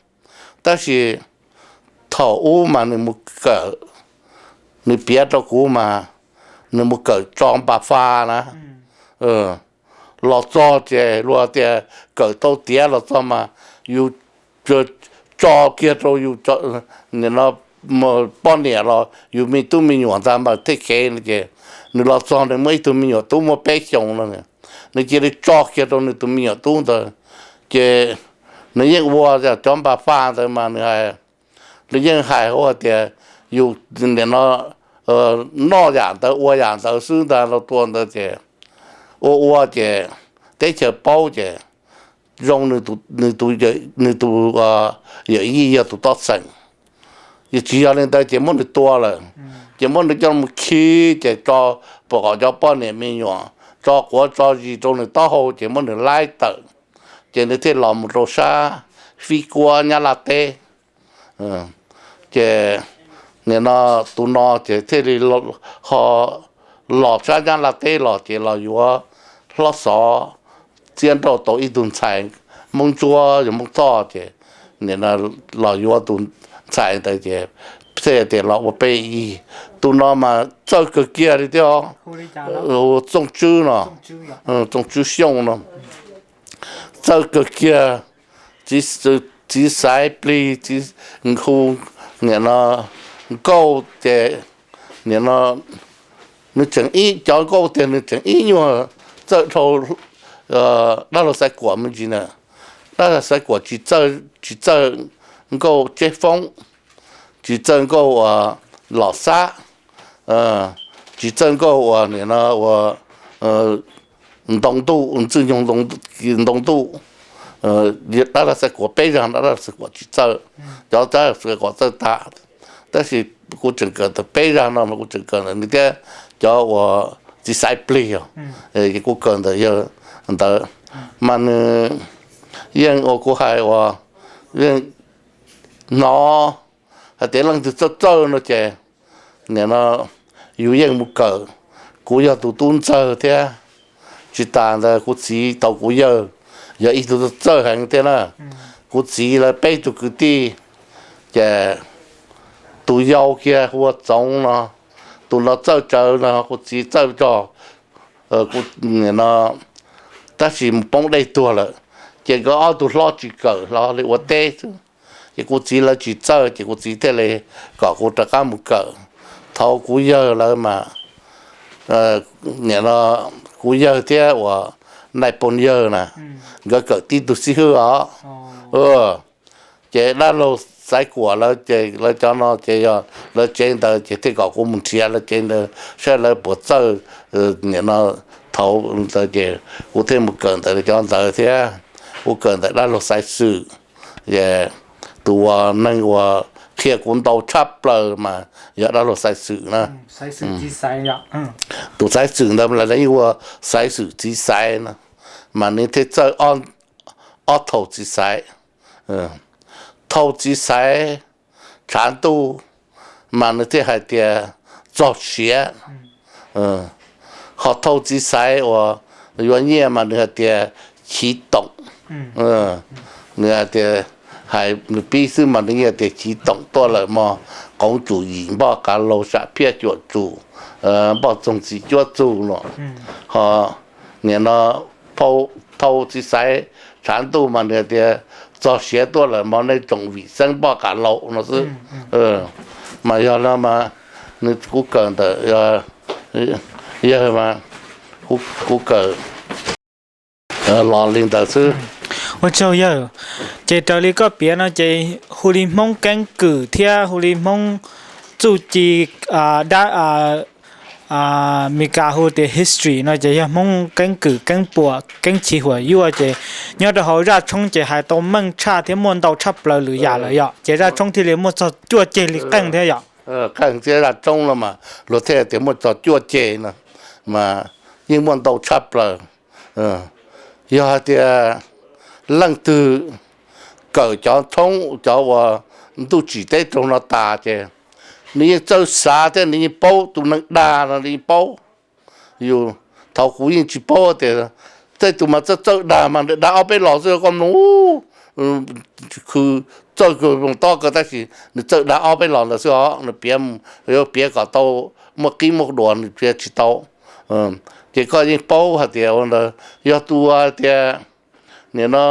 Tab sis thaum ub mas nws mus kawm, nws piav rau kuv mas nws mus kawm tso npa fa na. Los txog ces luag tias kawm tau tiav los txog mas yus tso kiag rau yus poj niam los yus me tub me nyuam ntag mas thiaj kev no ces nws los txog nws muaj ib tug me nyuam tub muaj peb xyoos no, nws cia li tso kiag rau nws tus me nyuam tub ntawd. Ces nws yeej ua cov npa fa ntawd mas nws hais, nws yeej hais hauv tias yus nim no noj yam ntawd ua yam ntawd xwb ntag los tua ntawd ces ua ua ces teb chaws paub ces zoo nws tus yawm yij yog tus tob xeem. Yog tsis yog li ntawd ces muab nws tua lawm, ces muab nws coj mus khi ces tso, pom kom cov poj niam me nyuam tso quav tso zis rau nws taub hau ces muab nws laib tawm, ces nws thiaj los mus rau sab Fib Kuab Nyab Laj teb. Ces nim no tus no ces thiaj li ho los sab Nyab Laj teb los ces los yuav Hlob Xov Txiab Nrauj tau ib tug ntxhais Hmoob Ntsuab yog Hmoob Thoj ces nim no los yuav tus ntxhais ntawd ces thiaj tias los ua peb yij. Tus no mas txawj kawg kiag li thiab, Txooj Tswb no, Txooj Tswb Xyooj no, txawj kawg kiag. Txiv xaiv plig, txiv hu, nim no nkauj ces nim no nws tseem ib, cov nkauj tiag nws tseem ib nyuag txawj dhau dab laug Xaiv Kuam me ntsis na. Dab laug Xaiv Kuam tsis txawj nkauj tseb foob, tsis txawj nkauj uas los xab, tsis txawj nkauj uas nim no uas ntoo ntuj, Ntxwg Nyoog ntoo ntuj. Dab laug Xaiv Kuam peb zag no dab laug Xaiv Kuam tsis txawj, cov dab laug Xaiv Kuam txawj tas. Tab sis kuv tseem kawm tau peb zag no mas kuv tseem kawm ntawm nws thiab cov uas txiv xaiv plig os, ces kuv kawm ntawm yawg ntawd. Mas nws yeej ua kuv hais uas yeej hnov hais tias leej twg txawj txawj no ces nim no yus yeej mus kawm. Kuv yog tus tub ntxawg thiab, tsis tas ntawd kuv txiv tau kuv yawg yog ib tug txawj heev thiab na. Kuv txiv lawv peb tug kwv tij, ces tus yau kiag hu ua Txoov no, tus no txawj tsawv no, kuv txiv txawj cog, nim no, tab sis mus poob dej tuag lawm. Ces nkawd ob tug hlob tsis kawm, hlob li ua teb xwb. Ces kuv txiv lawv tsis txawj, ces kuv txiv thiaj li kom kuv rov qab mus kawm. Thaum kuv yawg lawv mas, nim no kuv yawg thiab uas Nais Phoo yawg na, nkawd kawm tib tug xib hwb os. Ces dab laug Xaiv Kuam lawv ces lawv cov no ces yog lawv tsev ntawd ces thiaj kom kuv mus nrhiav lawv tsev ntawd saib lawv puas txawj. Nim no thaum ntawd ces kuv thiaj mus kawm ntawm cov ntawd thiab. Kuv kawm ntawm dab laug Xaiv Xwm, tus uas neeg uas qhia kuv ntau tshaj plaws mas yog dab laug Xaiv Xwm na. Tus Xaiv Xwm ntawd lawv ib ua Xaiv Xwm txiv Xaiv na, mas nws thiaj txawj ob thaum txiv Xaiv. Thaum txiv Xaiv tshav ntuj mas nws thiaj hais tias txog siav. Ho thaum txiv Xaiv uas yuav nyiaj mas nws hais tias chiv toom. Nws hais tias, hais nws pib xwb mas nws yeej tias chiv toom tuaj lawm mog, qoov tsum yim npoj qav laug sam phiaj cuam tsum, npoj txoog txiv cuab txug no. Ho nim no thaum txiv Xaiv tshav ntuj mas nws tias txog siav tuaj lawm mog, nej tsoom vim xeeb npoj qav laug no xwb. Mas yog no mas nws kuv kawm ntawm yawg mas kuv kawm los li ntawd xwb. Ua tsaug yawg, ces raws li koj piav no ces hu li Hmoob keeb kwm thiab hu li Hmoob txuj ci dab Meskas hu tias history no ces yog Hmoob keeb kwm keeb puam keeb chiv huam yuaj ces nyob rau hauv zaj tshoob ces hais tau meej tshaj thiab muaj ntau tshaj plaws lwm yam lawm yom, ces zaj tshoob thiaj li muaj txog cuaj ceg li qeej thiab yom. Qeej thiab zaj tshoob no mas luag thiaj tias muaj txog cuaj ceg no, mas yeej muaj ntau tshaj plaws. Yog hais tias leej twg kawm cov tshoob cov uas ntuj tsim teb raug no tas ces nws yeej txawj xav thiab nws yeej paub, tus neeg dag no nws yeej paub. Yus, thaum kuv yeej tsis paub tias tej tus mas txawj txawj dag mas nws dag ob peb los xwb koj mloog, khw txawj kawg mloog tob kawg tab sis nws txawj dag ob peb los ntawd xwb os, nws piav, yuav piav kom tau muaj qib muaj duas nws piav tsis tau. Ces koj yeej paub hais tias ua ntawd yog tus hais tias nim no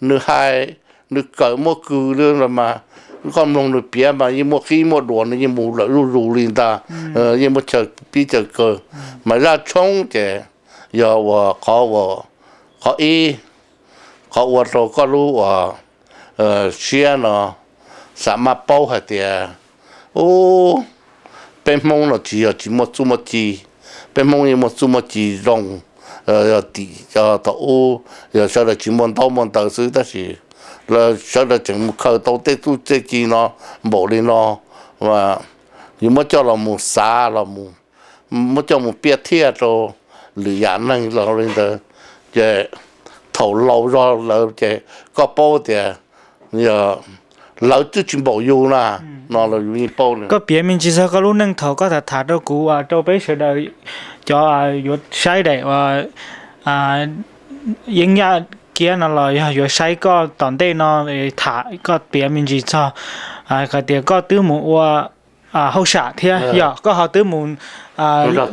nws hais, nws kawm muaj kws li mas koj mloog nws piav mas yeej muaj qib muaj duas, nws yeej mus lawm zuj zus li ntag, yeej muaj chaw pib chaw kawg. Mas zaj tshoob ces yog uas qhov ua, qhov ib, qhov ua rau koj lub uas siab no xav maj paub hais tias, ub, peb Hmoob no tsis yog tsis muaj txuj muaj ci, peb Hmoob yeej muaj txuj muaj ci zoo. Yog tim thaum ub yog sawv daws tsis muaj ntaub muaj ntawv xwb tab sis sawv daws tseem mus khaws tau tej txuj tej ci no npaum li no, yus muab coj los mus xav los, muab coj mus piav thiaj rau lwm yam neeg los li ntawd, ces thaum laus zog lawm ces koj paub tias lawv twb tsis npaum yus na, no los yus yeej paub. Koj piav me ntsis txog koj lub neej thaum koj tham tham rau kuv, rau peb sawv daws cov yuav saib daim Yeeb Yaj Kiab no los yog yuav saib koj tom ntej no tham koj piav me ntsis txog hais tias koj twb mus ua hauj sam thiab yog koj ho twb mus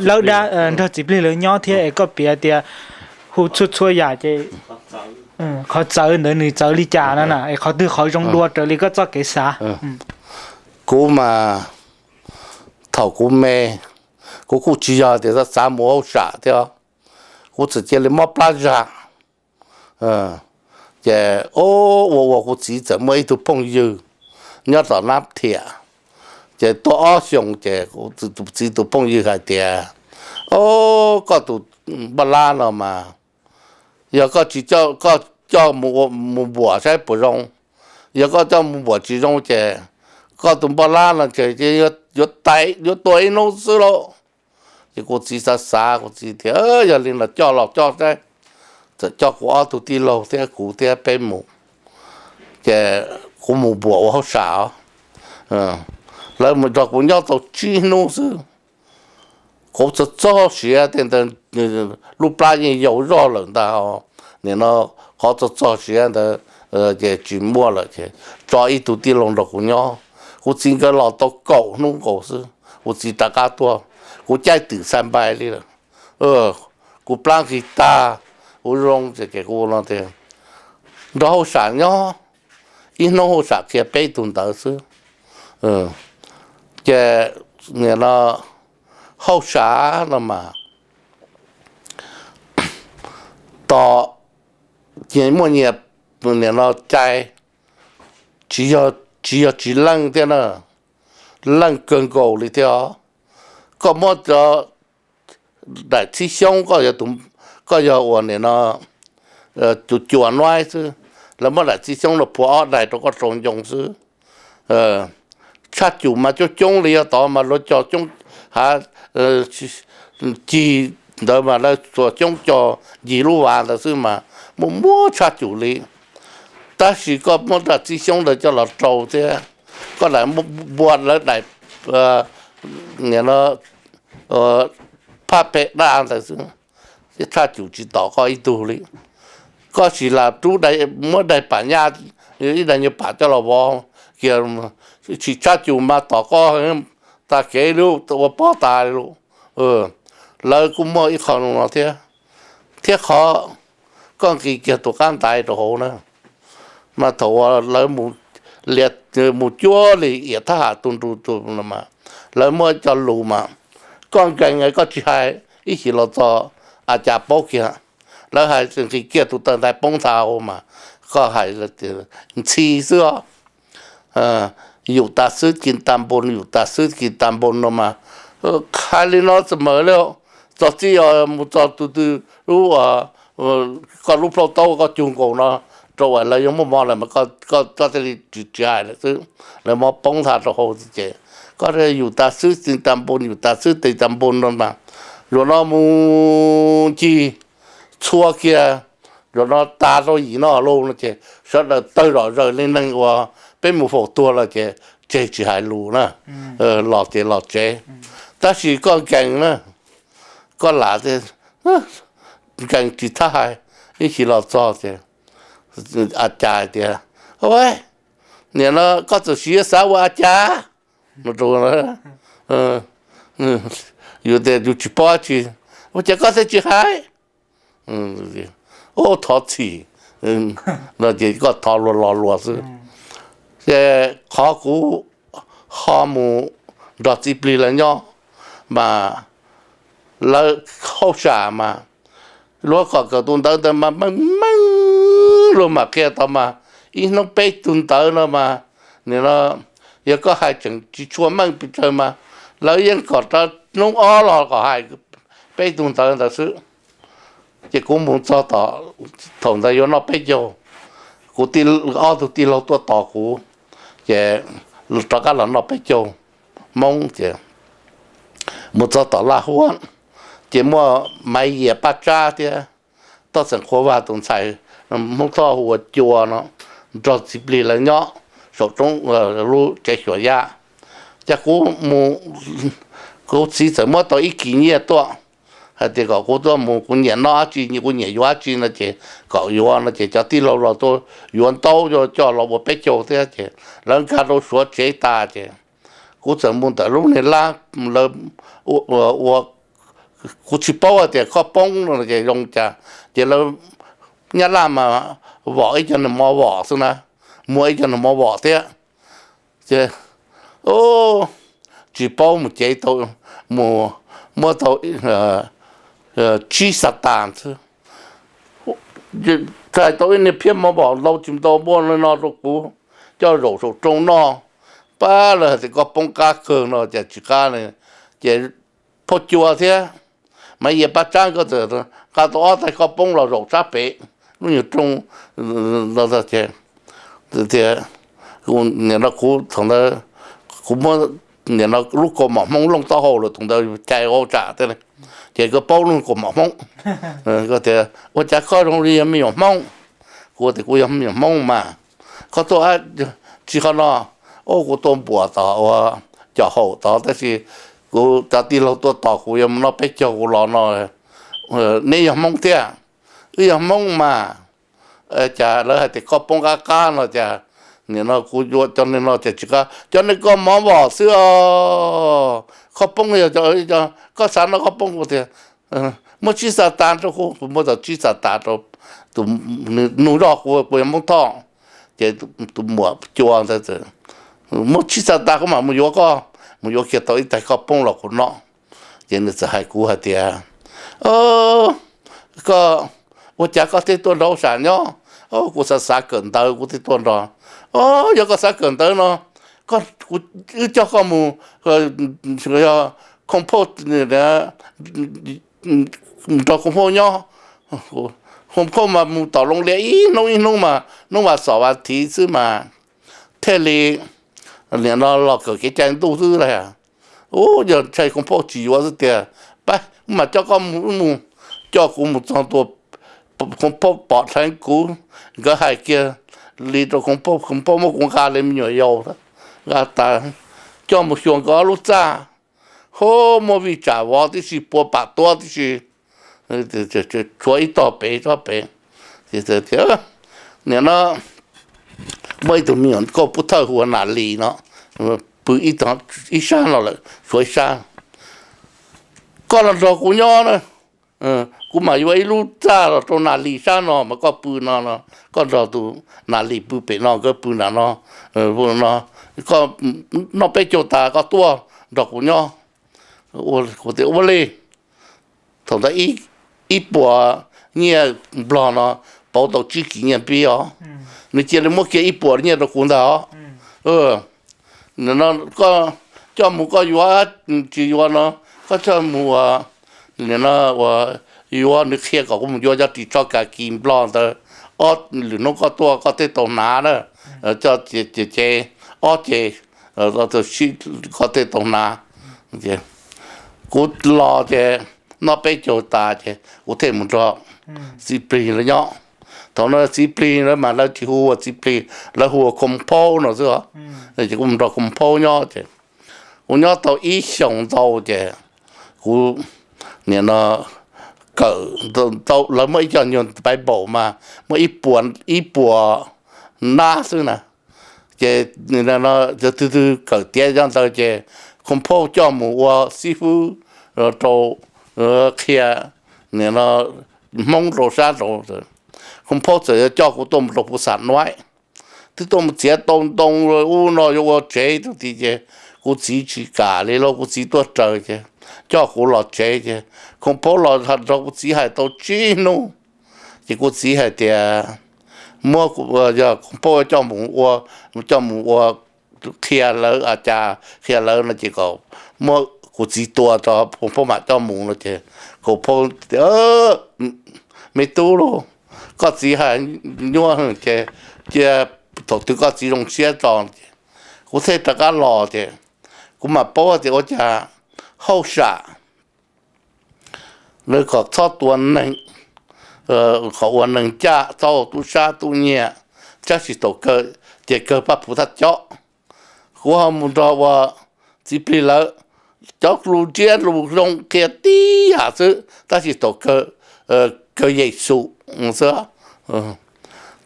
lawb dab nrog txiv plig lawv nyob thiab es koj piav tias hu txhua txhua yam ces qhov txawv ntawd nws txawv li cas no na, es qhov twg qhov zoo dua raws li koj txoj kev xav. Kuv mas thaum kuv me, kuv kuj tsis yog tias xav xav mus hauj sam thiab, kuv txawm cia li mob plab zag. Ces ua ua kuv txiv txawm muaj ib tug phooj ywg nyob tom Nab Thiam, ces tuaj ob xyoos ces kuv txiv tus phooj ywg hais tias, o, koj tus npoj lab no mas yog koj tsis, koj coj mus npuam saib puas zoo. Yog koj coj mus npuam tsis zoo ces koj tus npoj lab no ces yuav tua ib hnub xwb lauj. Ces kuv txiv xav xav, kuv txiv tias yog li no coj los coj saib. Txawm coj kuv ob tug tij laug thiab kuv thiab peb mus. Ces kuv mus npuam ua hauj sam os. Lawv mus nrog kuv nyob tau tsib hnub xwb, qhov txog txog siav tej ntawd lub plab yeej yau zog lawm ntag. Nim no qhov txog txog siav ntawd ces tsis muaj lawm ces tso ib tug tij laug nrog kuv nyob. Kuv txiv nkawd los tau kaum hnub nkaus xwb kuv txiv rov qab tuaj, kuv caij twm xa npai li lawm. Kuv plab nqis tag, kuv zoo ces kuv no tias nrog hauj sam nyob, ib hnub hauj sam qhia peb tug ntawd xwb. Ces nim no hauj sam no mas tos, ces muaj nyias nim no cai, tsis yog tsis leej thiab na, leej kawg nkaus li thiab os. Koj muab cov daim txhib xyoob, koj yog ua nim no tus cua nuaib xwb, lawv muab daim txhib xyoob no phua ob daim rau koj sau ncoo xwb. Tshaj cum mas coob coob li, yog tod mas luag cog coob hav cig ntawd mas lawv tsuas coob cog ncig lub vas ntawd xwb mas muaj muab tshaj cum li. Tab sis koj muab daim txhib xyoob ntawd coj los rau thiab, koj daim npua lawv daim nim no phaj pem daj ntawd xwb, tshaj cum tsis tom koj ib tug li. Koj sim lam rub muab daim pam nyaj, ib daim nyuag pam coj los vov kiag, tsis tshaj cum mas tom koj tag kev li, ua pob tas li lauj. Lawv kuj muaj ib qho no thiab, thiab qhov koj nqis kiag tus qab ntaiv rau hauv na, mas thaum uas lawv mus cuab li iam thab ham tus nrug tus no mas lawv muaj cov lus mas koj nkees koj tsis hais, ib chim los txog a cas paub kiag. Lawv hais nqis kiag tus taw ntais poob nthav mas koj hais ntxhi xwb os. Yus tas xwb ci tas npoo, yus tas xwb ci tas npoo no mas hais li no txawm mawm li. Txog txij os mus txog tus twg lub, koj lub plhaub taub koj cug nkaus no rau uas lawv yuav muaj mob lawm mas koj thiaj li tsis hais lawm xwb, lawv mob poob nthav rau hauv ces koj yus tas xwb ci tas npoo, yus tas xwb ci tas npoo no mas zaum no mus ncig txhua kiag, zaum no tas rau yim no lauj no ces sawv daws tawg zom zaws li neeg uas peb mus faus tuag lawm ces tseg tsis hais lus na, los ces los tsev. Tab sis koj nkees na, koj lam nkees tsis thab hais, ib chim los txog ces a cas hais tias, nim no koj txawm siv xav ua a cas no rau, yus tias yus tsis paub dab tsi, ua cas koj thiaj tsis hais? Ub, thov txim no ces koj thov luag los luag xwb. Ces qhov kuv ho mus nrog txiv plig lawv nyob mas lawv hauj sam mas luag kom kawm tus ntawv ntawd mas meej meej, luag mam qhia tau mas ib hnub peb tug ntawv no mas nim no yog koj hais tseem tsis tshua meej pes tsawg mas lawv yeej kom rau hnub ob los kom hais peb tug ntawv ntawd xwb. Ces kuv mus txog tom, thaum ntawd yuav noj peb caug, kuv ob tug tij laug tuaj tos kuv, ces rov qab los noj peb caug Hmoob ces mus txog tom Laj Huab, ces muaj Maiv Yias Paj Tsab thiab Toj Xeem Qhua Vaj tus ntxhais Hmoob Thoj hu ua Cua no nrog txiv plig lawv nyob saum roob lub tsev xyuas yab. Ces kuv mus, kuv txiv txawm muab tau ib kis nyiaj tuaj hais tias kom kuv tuaj mus, kuv nyiam noj dab tsi, kuv nyiam yuav dab tsi no ces kom yuav no ces cov tij laug los tuaj yuav ntau coj los ua peb caug thiab ces lawv nkag rau Suav tsev tas ces kuv txawm mus ntawm lub niag lab, lawv ua, kuv tsis paub hais tias koj poob no ces zoo cas, ces lawv Nyab Laj mas vom ib co nws mov vom xwb na, muag ib co nws mov vom thiab. Ces tsis paub mus cev tau, mus muab tau tsib xav tas xwb. Txais tau ib niag phiab mov vom ntau tsis ntau muaj li no rau kuv coj zaum saum roob noj. Pab lawv hais tias koj poob qab kawg no ces tsis qab li. Ces phauj Cua thiab Maiv Yias Paj Tsab nkawd txawm nqa tau ob tais koj poob los zaum sab pem lub nyuag roob no ces tias, nim no kuv thaum ntawd kuv muab nim no lub kaus mom Hmoob looj taub hau lawm, thaum ntawd cai ua tsam thiab, ces koj paub lub kaus mom Hmoob. Koj tias ua cas koj zoo li yog me nyuam Hmoob? Kuv tias kuv yog me nyuam Hmoob mas. Koj tuaj tsis qhov no? Ub, kuv tuaj npuas tom ua cov haum tod, tab sis kuv cov tij laug tuaj tos kuv yuav mus noj peb caug kuv los no, neb yog Hmoob thiab? Wb yog Hmoob mas. Cas lawv hais tias koj poob qab qab no cas, nim no kuv yuav cov neeg no cas tsis qab, cov neeg koj mov vom xwb os. Koj poob yog, koj xav noj koj poob. Kuv tias muab tsib xav tas rau kuv, kuv muab tau tsib xav tas rau tus nug zoj kuv, kuv yog Hmoob Thoj. Ces tus muam cua ntawd, muab tsib xav tas kuv mam mus yuav koj, mus yuav kiag tau ib tais koj poob los kuv noj. Ces nws txawm hais kuv hais tias, koj, ua cas koj thiaj tuaj nrog sam nyob? Kuv xav xav kawm ntawv kuv thiaj tuaj nrog. Yog koj xav kawm ntawv no, wb coj koj mus, yog Khoom Phauj nrog Khoom Phauj nyob. Khoom Phauj mas mus tom Looj Liab ib hnub ib hnub mas hnub vas xom vas thiv xwb mas thiaj li nim no los kawm kev cai ntuj xwb lauj. Ub, yog ntshai Khoom Phauj tsis yuav xwb tiag, pab mas coj koj mus, mus, coj kuv mus txog ntua, Khoom Phauj pom dheev kuv, nkawd hais kiag li rau Khoom Phauj, Khoom Phauj muab kuv nqa li me nyuam yaus, nqa tas coj mus xyuas nkawd ob lub txaj, ho muaj vij tsam vov tib si, pua pam tuab tib si, tshuav ib tog pem tsob pem. Nim no muaj ib tug me nyuam nkauj pub thawj hu ua Nas Lis no, pw ib sab no lawm, tshuav ib sab. Koj los nrog kuv nyob na, kuv mam yuav ib lub txaj los rau Nas Lis sab no mas koj pw no no, koj nrog tus Nas Lis pw pem no, nkawd pw nram no, no, koj noj peb caug tas koj tuaj nrog kuv nyob. Kuv tias ua li. Thaum ntawd ib puas nyiaj Nplog no pauv tau tsib kis nyiaj npib os, nws cia li muab kiag ib puas nyiaj rau kuv ntag os. No, koj coj mus koj yuav, tsis yuav no, koj coj mus ua, no, ua, yuav nws qhia kom kuv mus yuav cov ris tsho kas kis Nplog ntawd, ob lwm hnub koj tuaj koj thiaj tau hnav na, coj ces ob ces, koj thiaj tau hnav. Kuv los ces noj peb caug tas ces kuv thiaj mus nrog txiv plig lawv nyob. Thaum no txiv plig lawv mas lawv tsis hu ua txiv plig, lawv hu ua Khoom Phaub no xwb os. Ces kuv mus nrog Khoom Phaub nyob ces kuv nyob tau ib xyoos ntau ces kuv nim no kawm, lawv muaj ib co nyuag Bible mas muaj ib puas, ib puas nab xwb na. Ces twg twg kawm tiav cov ntawd ces Khoom Phaub coj mus ua xib fwb rau, qhia nim no Hmoob rau sab rau. Khoom Phaub txawm yuav coj kuv tuaj mus rau Phuv Xam Nuaib, twb tuaj mus txiav tau ntoo ub no yuav ua tsev tau tid ces kuv txiv tsis kam li lauj, kuv txiv tuaj raws ces coj kuv los tsev ces Khoom Phaub los nrog kuv txiv hais tau tsib hnub ces kuv txiv hais tias muab, yog Khoom Phaub coj mus ua, coj mus ua qhia lawv, a cas qhia lawv no ces kom muab kuv txiv tua tso Khoom Phaub mam coj mus no ces Khoom Phaub tias, me tub lauj, koj txiv hais nyuaj ces cia thaum twg koj txiv zoo siab tso ces kuv thiaj rov qab los ces kuv mam paub tias ua cas hauj sam lawv kom txhob tua neeg, kom ua neeg caj, txhob ua tub sab tub nyiag, tab sis thaum kawg ces kawg pab puv thaj cob. Kuv ho mus nrog ua txiv plig lawv, cov lus ntsiab lus zoo qhia tib yam xwb tab sis thaum kawg, kawg Yexus xwb.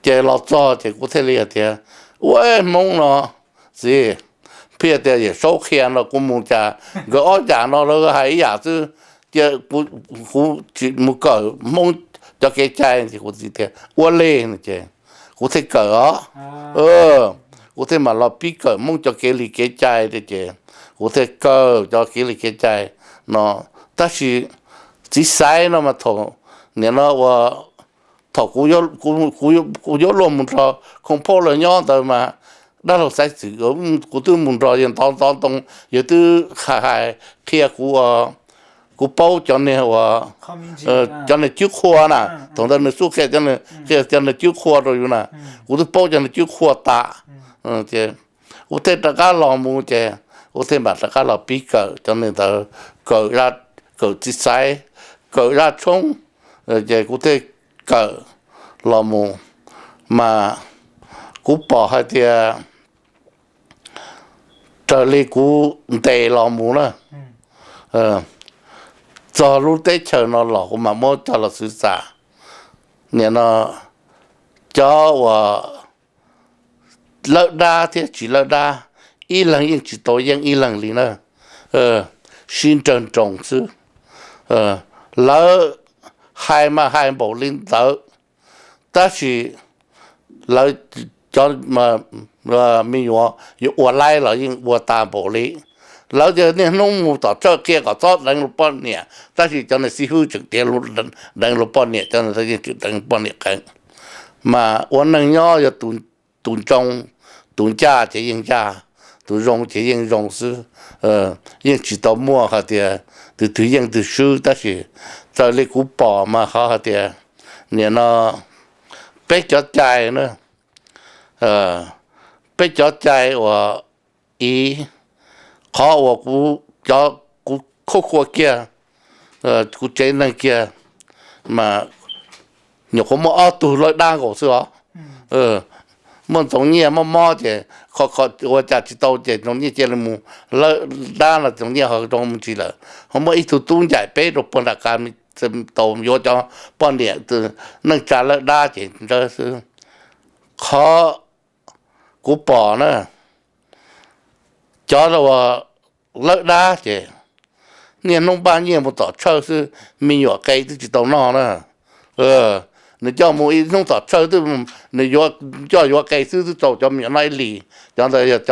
Ces los txog ces kuv thiaj li hais tias, ua Hmoob no, txiv, pheej tias Yawm Saub qhia no kuv mus cas nkawd ob yam no lawv hais ib yam xwb, cia kuv mus kawm Hmoob cov kev cai ces kuv txiv tias ua li no ces kuv thiaj kawm os. Kuv thiaj mam los pib kawm Hmoob cov kev li kev cai tiag ces kuv thiaj kawm cov kev li kev cai no. Tab sis txiv xaiv no mas thaum nim no ua, thaum kuv yuav luag mus nrog Khoom Phauj lawv nyob ntawd mas dab laug Xaiv Txwm, kuv twb mus nrog yawg ntov ntov ntoo, yawg twb hais hais qhia kuv, kuv paub cov niag ua, cov niag cwb qhua na. Thaum ntawd nws xub qhia, qhia cov niag cwb qhua rau yus na, kuv twb paub cov niag cwb qhua tas. Kuv thiaj rov qab los mus ces kuv thiaj mam rov qab los pib kawm cov niag ntawd, kawm, kawm txiv xaiv, kawm zaj tshoob, ces kuv thiaj kawm los mus mas kuv pom hais tias raws li kuv ntes los mus na, txog lub teb chaws no los kuv mam muab coj los xwv xas. Nim no cov uas lawb dab thiab tsis lawb dab, ib leeg yeej tsis tau yeej ib leeg li na, sib nrawg nroos xwb. Lawv hais mas hais npaum li ntawd, tab sis lawv cov me nyuam yuav ua laib los yeej ua tas npaum li. Lawv tias niaj hnub mus tom tshawj qhia kom txhob deev luag poj niam, tab sis cov niag xib hwb tseem tiav deev luag poj niam, cov niag yeej tseem deev poj niam qees. Mas ua neeg nyob yog tus ntoo, tus ncaj ces yeej ncaj, tus zoo ces yeej zoo xwb. Yeej tsis tau muaj hais tias tus twg yeej tus swb, tab sis raws li kuv pom mas qhov hais tias nim no peb cov cai na, peb cov cai uas ib, qhov uas kuv, cov kuv khuj kua kiag, kuv tsev neeg kiag, mas nyuam qhuav muaj ob tug lawb dab nkaus xwb os. Muaj ntxoov nyiaj mob mob ces ua cas tsis tau ces ntxoov nyiaj cia li mus lawb dab no, ntxoov nyiaj ho zoo mus ntsis lawm. Ho muaj ib tug tub ncaim peb rau puag nram qab tau yuav cov poj niam neej tsa lawb dab ces ntsawb xwb. Qhov kuv pom na, cov uas lawb dab ces niaj hnub npaj nyiaj mus tom tshawj xwb, me nyuam qe twb tsis tau noj na. Nws coj mus ib hnub tom tshawj twb, nws yuav coj yuav qe xwb twb tau cov me nyuam noj ib hlis. Cov ntawd yog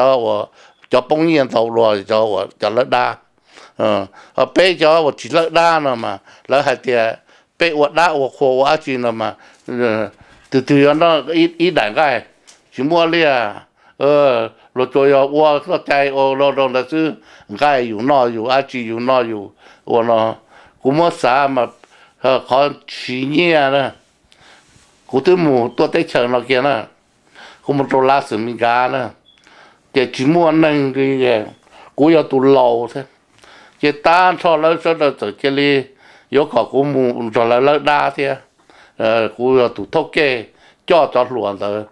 cov poob nyiaj ntau dua, cov lawb dab. Ho peb cov uas tsis lawb dab no mas lawv hais tias peb ua dab ua qhua ua dab tsi no mas tus twg yuav noj ib daim nqaij tsis muaj liaj. Luag tsuas yog ua txoj cai ua rau ntawd xwb, nqaij yus noj yus, dab tsi yus noj yus ua no. Kuv muab xav mas qhov siv nyiaj na, kuv twb mus tuaj teb chaws no kiag na, kuv mus rau Lav Xwm Mes Kas na, ces tsis muaj neeg li, kuv yog tus laus thiab. Ces tag nrho lawv sawv daws txawm cia li yuav kom kuv mus nrog lawv lawb dab thiab. Kuv yog tus thauj kej coj cov hluas ntawd,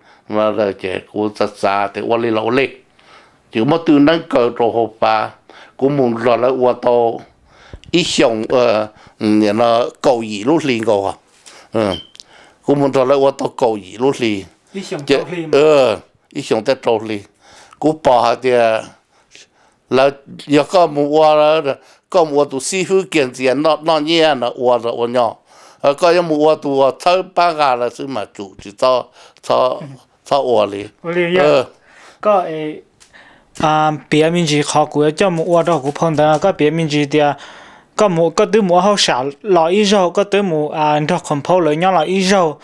ces kuv xav xav tias ua li los ua li, ces muab tw neeb kaw rau hauv pas, kuv mus nrog lawv ua tau ib xyoos, nim no kaum yim lub hli nkaus. Kuv mus nrog lawv ua tau kaum yim lub hli, ib xyoos tej rau hli. Kuv pom hais tias lawv, yog koj mus ua, koj mus ua tus xib hwb kiag ntxias noj nyiaj no ua ua nyo, koj yuav mus ua tus uas txhawb pab nqa lawv xwb mas tsum tsis txhob ua li. Koj piav me ntsis qhov kuv yuav coj mus ua rau kuv phau ntawv, koj piav me ntsis tias koj twb mus ua hauj sam los ib zaug, koj twb mus nrog qhov phau lawv nyob los ib zaug,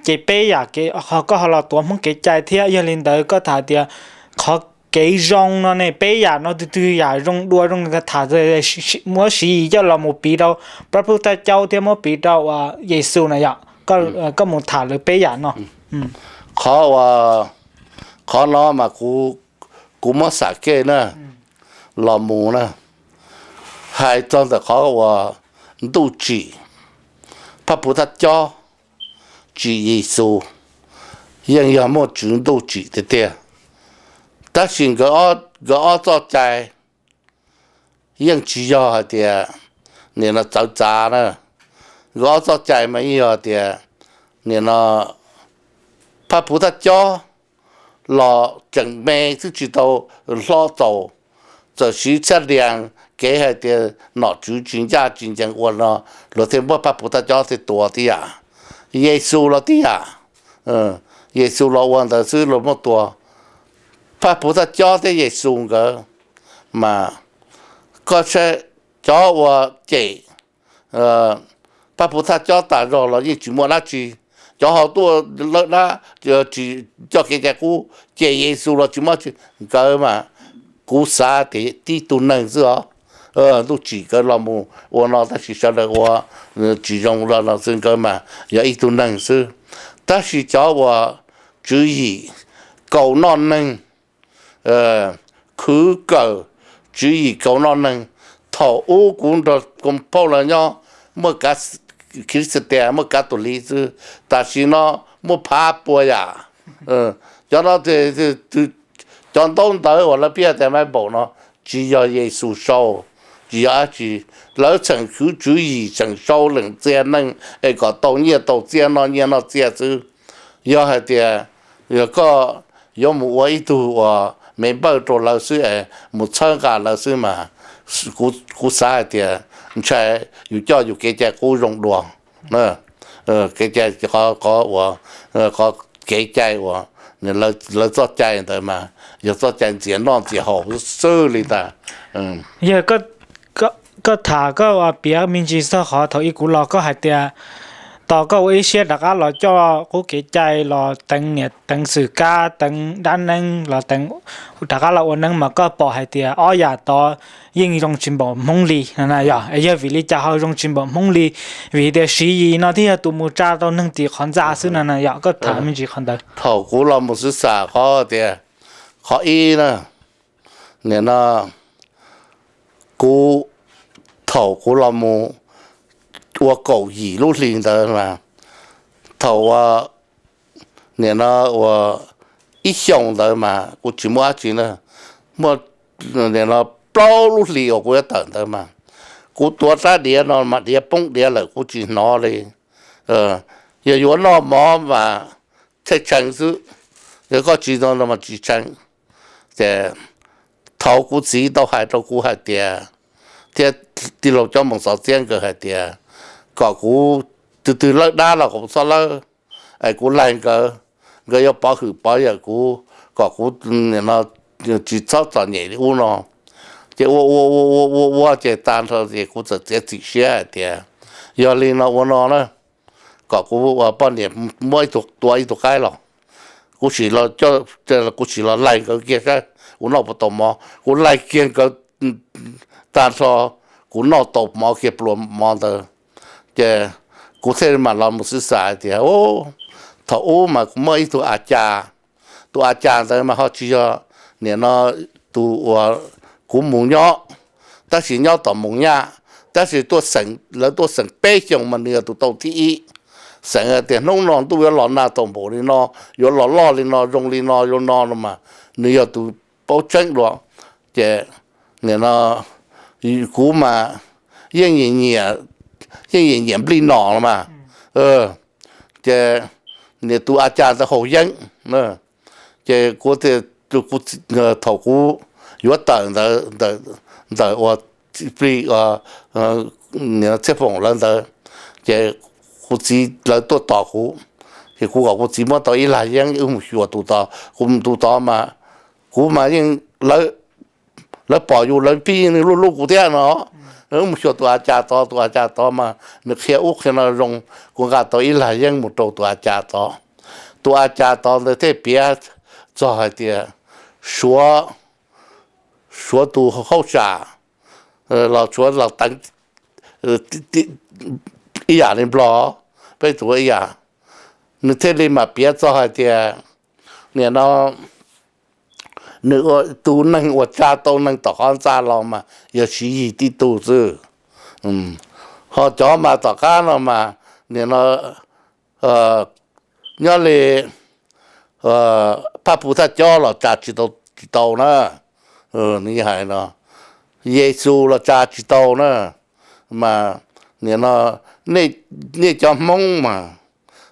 ces peb yam kev, koj ho los tuav Hmoob kev cai thiab. Yog li ntawd koj tham tias qhov kev zoo no ne, peb yam no twg twg yam zoo dua zoo tham, muab Siv Yis coj los mus piv rau Pab Phuj Thaj Caub thiab muab piv rau Yes Xus na yom. Koj mus tham lawv peb yam no. Qhov, qhov no mas kuv muab xam kej na, los mus na, hais txog ntawm qhov uas ntuj tsim Pab Phuj Thaj Caub, tsim Yes Xus, yeej yog muaj tswv ntuj tsim tiag tiag. Tab sis nkawd ob txoj cai yeej tsis yog hais tias nim no txawv txav na. Nkawd ob txoj cai mas yeej yog tias nim no Pab Phuj Thaj Caub los tseem me xwb tsis tau hlob txaus, txawm siv txhab dias kev hais tias nom tswv tsis ncaj tsis ncees ua no, luag thiaj muab Pab Phuj Thaj Caub thiaj tua tib yam. Yes Xus los tib yam, Yes Xus los ua ntawd xwb luag muab tua. Pab Phuj Thaj Caub thiab Yes Xus nkawd mas koj saib, cov uas cem Pab Phuj Thaj Caub tas zog los yeej tsis muaj dab tsi. Cov ho tuaj lawb dab, tsis coj kev cai qub, cem Yes Xus los tsis muaj dab tsi. Nkawd mas kuv xav tias tib tug neeg xwb os. Ntuj tsim nkawd los mus ua no tab sis sawv daws ua tsis zoo los no xwb, nkawd mas yog ib tug neeg xwb. Tab sis cov uas tswv yim kaus noj neeg, khwv kawm tswv yim kaus noj neeg, thaum ub kuv nrog Koos Phauj lawv nyob muaj kav Khristas muaj kav tus hliv xwb, tam sim no muaj phav pua yam. Cov no, tus Cov ntaub ntawv uas lawv pheej tias Bible no tsis yog Yexus sau, tsis yog dab tsi. Lawv tseem khwv tswv yim tseem sau lees txia neeg es kom tau nyiaj tau txiaj noj nyiaj noj txiaj xwb. Yog hais tias yog koj yuav mus ua ib tug uas me npawj rau lawv xwb es mus txhawb nqa lawv xwb mas kuv xav hais tias ntshai yus coj yus kev cai qub zoo dua. Kev cai, qhov, qhov uas, qhov kev cai uas lawv txoj cai ntawd mas yog txoj cai ntxias noj ntxias haus xwb li ntag. Yog koj tham koj piav me ntsis txog qhov thaum ub kuv los koj hais tias tos koj ua ib siab rov qab los coj qub kev cai los teev niam teev xwm kab teev dab neeb los teev rov qab los ua neeb mas koj pom hais tias ob yam tod yeej zoo tsis npaum Hmoob li no na yog. Yog vim li cas ho zoo tsis npaum Hmoob li? Vim tias Siv Yis no thiaj yog tus mus tsa tau neeg tim qhov ntxa xwb no na yog. Koj tham me ntsis qhov ntawd. Thaum kuv los mus xwb xav qhov tias qhov ib na, nim no kuv, thaum kuv los mus ua kaum yim lub hli ntawd mas, thaum ua, nim no ua ib xyoos ntawd mas kuv tsis muaj dab tsi na. Muaj nim no plaub lub hlis uas kuv yuav tawm ntawd mas kuv tuav rab diav no mas diav poob diav lawm kuv tsis hnov li. Yog yuav noj mov mas tshee tshee xwb, yog koj tsis no mas tsis tshee. Ces thaum kuv txiv tau hais rau kuv hais tias, thiab tij laug Cob Moos Xov Txiab nkawd hais tias kom kuv, tus twg lawb dab los kom txhob lawb, es kuv laig nkawd, nkawd yuav pov hwm pov yawm kuv, kom kuv tsis txhob txom nyem li ub no. Ces ua ua ua ua ua ces tag nrho ces kuv txawm txiav txim siab hais tias yog li no ua no na, kom kuv ua poj niam muab ib tug, tua ib tug qaib los, kuv sim los, kuv sim los laig nkawd kiag saib kuv noj puas tau mov. Kuv laig kiag nkawd tag nrho, kuv noj tau mov kiag pluas mov ntawd, ces kuv thiaj mam los mus xwb xav hais tias, thaum ub mas kuv muaj ib tug a cas, tus a cas ntawd mas ho tsis yog nim no tus uas kuv mus nyob, tab sis nyob tom Moos Nyaj, tab sis tuaj xeem, lawv tuaj xeem peb xyoos mas nws yog tus tau thib ib. Xeem tias hnub no ntuj yuav los nag tau npaum li no, yuav los loj li no, zoo li no, yuav no no mas nws yog tus paub tseeb dua. Ces nim no kuv mas yeej nyiam, yeej nyiam nyiam nplij nom los mas, ces nim tus a cas ntawd haus yeeb. Ces kuv, thaum kuv yuav tawm ntawd, ntawm ua plig Txhiaj Foom lawv ntawd, ces kuv txiv lawv tuaj tos kuv, ces kuv kom kuv txiv muab tau ib lag yeeb wb mus xyuas tus tod. Kuv mus tus tod mas kuv mas yeej, lawv pom yus lawv pib yeej lub hlub kuv thiab no. Wb mus xyuas tus a cas tod, tus a cas tod mas nws qhia ub qhia no zoo, kuv nqa tau ib lag yeeb mus rau tus a cas tod. Tus a cas tod ntawd thiaj piav txog hais tias Suav, Suav tus hauj sam los Suav los teev ib yam li Nplog, peb tus ib yam. Nws thiaj li mam piav txog hais tias nim no nws ua tus neeg uas tsa tau neeg tom qhov ntxa los mas yog Siv Yis tib tug xwb. Ho cov mas tom qab no mas nim no nyob li Phaj Phu Thaj Cob los tsa tsis tau, tsis tau na. Nws hais no, Yexus los tsa tsis tau na. Mas nim no nej cov Hmoob mas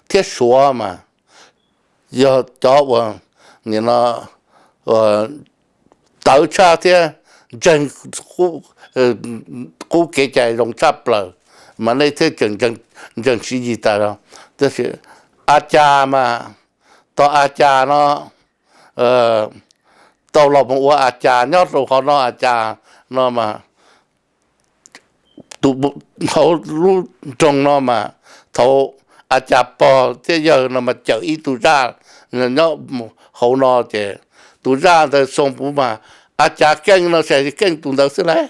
thiab Suav mas yog cov uas nim no tawv tshaj thiab ntseeg qub kev cai zoo tshaj plaws, mas nej thiaj tseem ntseeg Siv Yis tas. Tab sis a cas mas, tog a cas no tau los mus ua a cas nyob rau qhov no a cas no mas hauv lub nroog no mas thaum a cas pog thiab yawg no mas cawm ib tug zaj nyob hauv no ces tus zaj ntawd xoo puv mas a cas keej no ces keej tus ntawd xwb lauj.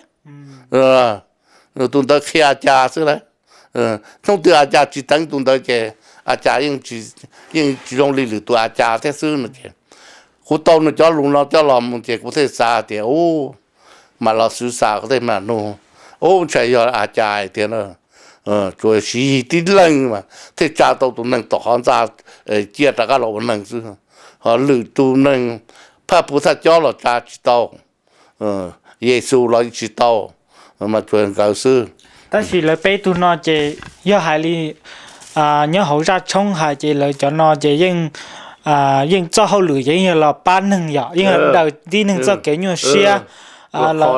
Tus ntawd qhia a cas xwb lauj. Hnub twg a cas tsis teev tus ntawd ces a cas yeej tsis zoo li lwm tus a cas thiab xwb no ces kuv tau nws cov lus no coj los mus ces kuv thiaj xav tias u, mam los xwv xav kuv thiaj mam nug, u, ntshai yog a cas hais tias tsuas Siv Yis tib leeg mas thiaj tsa tau tus neeg tom qhov ntxa cia rov qab los ua neeg xwb. Ho lwm tus neeg Phaj Puv Thaj Cob los tsa tsis tau, Yexus los tsis tau, mas tsuas nkawd xwb. Tab sis lawv peb tug no ces yog hais li nyob hauv zaj tshoob hais ces lawv cov no ces yeej txoj hauj lwm ces yeej yog los pab neeg yom, yeej yog daws tib neeg txoj kev nyuaj siab los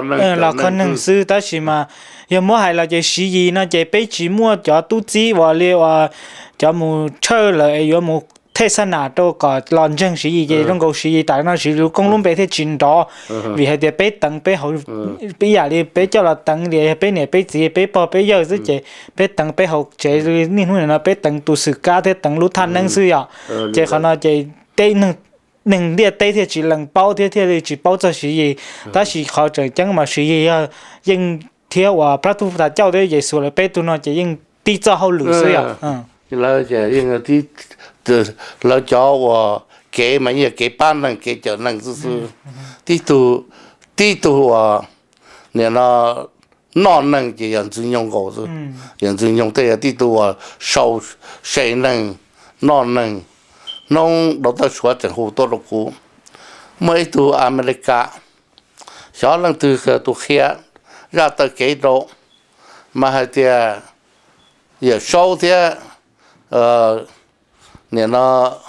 kho neeg xwb. Tab sis mas yog muab hais los ces Siv Yis no ces peb tsis muaj cov tub txib uas li uas cov mus tshawj lawm es yuav mus thej xab nam rau kom los ntseeg Siv Yis ces zoo nkaus Siv Yis tam no Siv Yis lub koob lub npe thiaj tsis nrov. Vim hais tias peb teev peb hauv, ib yam li peb coj los teev tias yog peb niam peb txiv peb pog peb yawg xwb ces peb teev peb hauv tsev. Niaj hnub nim no peb teev tus xwm kab thiab teev lub thaj neeb xwb yom. Ces qhov no ces tej neeg ntiaj teb thiaj tsis lees paub thiab thiaj li tsis paub txog Siv Yis. Tab sis qhov tseem ceeb mas Siv Yis yog yeej thiab uas Phaj Puv Thaj Cob thiab Yexus lawv peb tug no ces yeej tib txoj hauj lwm xwb yom. Lawv cov uas kev mas yeej yog kev pab neeg kev cawm neeg xwb xwb. Tib tug, tib tug uas nim no noj neeg ces yog Ntxwg Nyoog nkaus xwb. Yog Ntxwg Nyoog thiaj yog tib tug uas sau se neeg, noj neeg. Hnub Doctor Suav tseem hu tuaj rau kuv, muaj ib tug Amelikas, xyov leej twg tus qhia zaj taw kev rau, mas hais tias Yawm Saub thiab, nim no,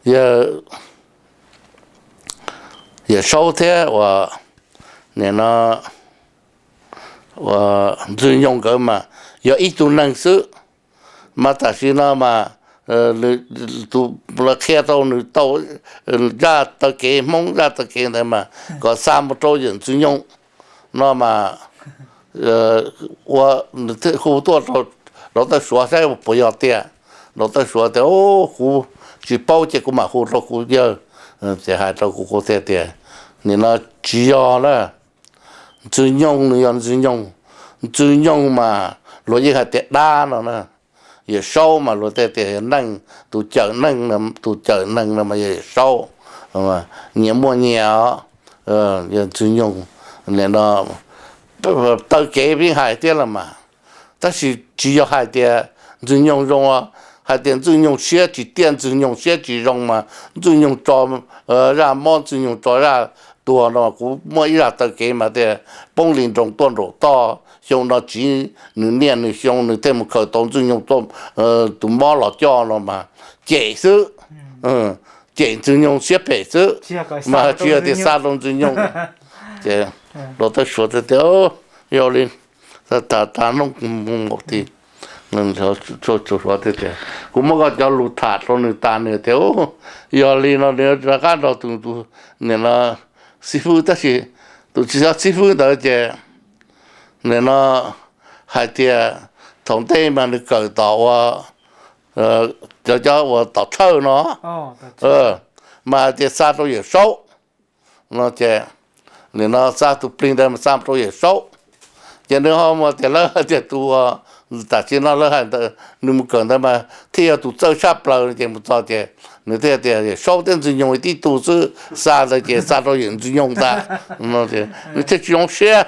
Yawm Saub thiab uas nim no Ntxwg Nyoog nkawd mas yog ib tug neeg xwb. Mas tam sim no mas tus qhia rau nws tau zaj taw kev Hmoob, zaj taw kev ntawd mas kom xa mus rau Yawm Ntxwg Nyoog no mas ua, hu tuaj rau Doctor Suav saib puas yog tiag. Doctor Suav tias, Kuv tsis paub ces kuv mam hu rau kuv yawg. Ces hais rau kuv, kuv thiaj tias, Nim no tsis yog na. Ntxwg Nyoog nws yog Ntxwg Nyoog. Ntxwg Nyoog mas luag yeej hais tias dab no na. Yawm Saub mas luag thiaj tias yog neeg, tus cawm neeg, tus cawm neeg no mas yog Yawm Saub, nyias muaj nyias os. Yog Ntxwg Nyoog, nim no taw kev yeej hais thiab los mas, tab sis tsis yog hais tias Ntxwg Nyoog zoo, hais tias Ntxwg Nyoog siab tsis tiaj, Ntxwg Nyoog siab tsis zoo mas Ntxwg Nyoog tso zaj mob, Ntxwg Nyoog tso zaj tuag no. Kuv muaj ib zaj taw kev mas tias poob li nroos tuaj nraum toj, xyoo no tsiv nws niaj nws xyoo nws thiaj mus khaws tau Ntxwg Nyoog tus mob los coj no mas cem xwb, cem Ntxwg Nyoog siab phem xwb, mas tsis yog tias xa rau Ntxwg Nyoog. Ces Doctor Suav tias, Yog li, tas hnub mus ti, Suav tias, kuv muab koj cov lus tham rau nws tas, nws tias, Yog li no nws rov qab nrog tus, tus nim no xib fwb, tab sis tus tsis yog xib fwb ntawd ces nim no hais tias thaum ntej mas nws kawm tom ua, cov, cov uas tom thawj no, mas hais tias xa rau Yawm Saub no ces nim no xa tus plig ntawd mas xa rau Yawm Saub. Ces nws ho mus tias lawv hais tias tus, tam sim no lawv hais ntawd nws mus kawm ntawd mas thiaj yog tus txawj tshaj plaws no ces mus txog ces nws thiaj tias Yawm Saub thiab Ntxwg Nyoog tib tug xwb, xa ntawd ces xa rau Yawm Ntxwg Nyoog ntag. Nws thiaj tsis zoo siab.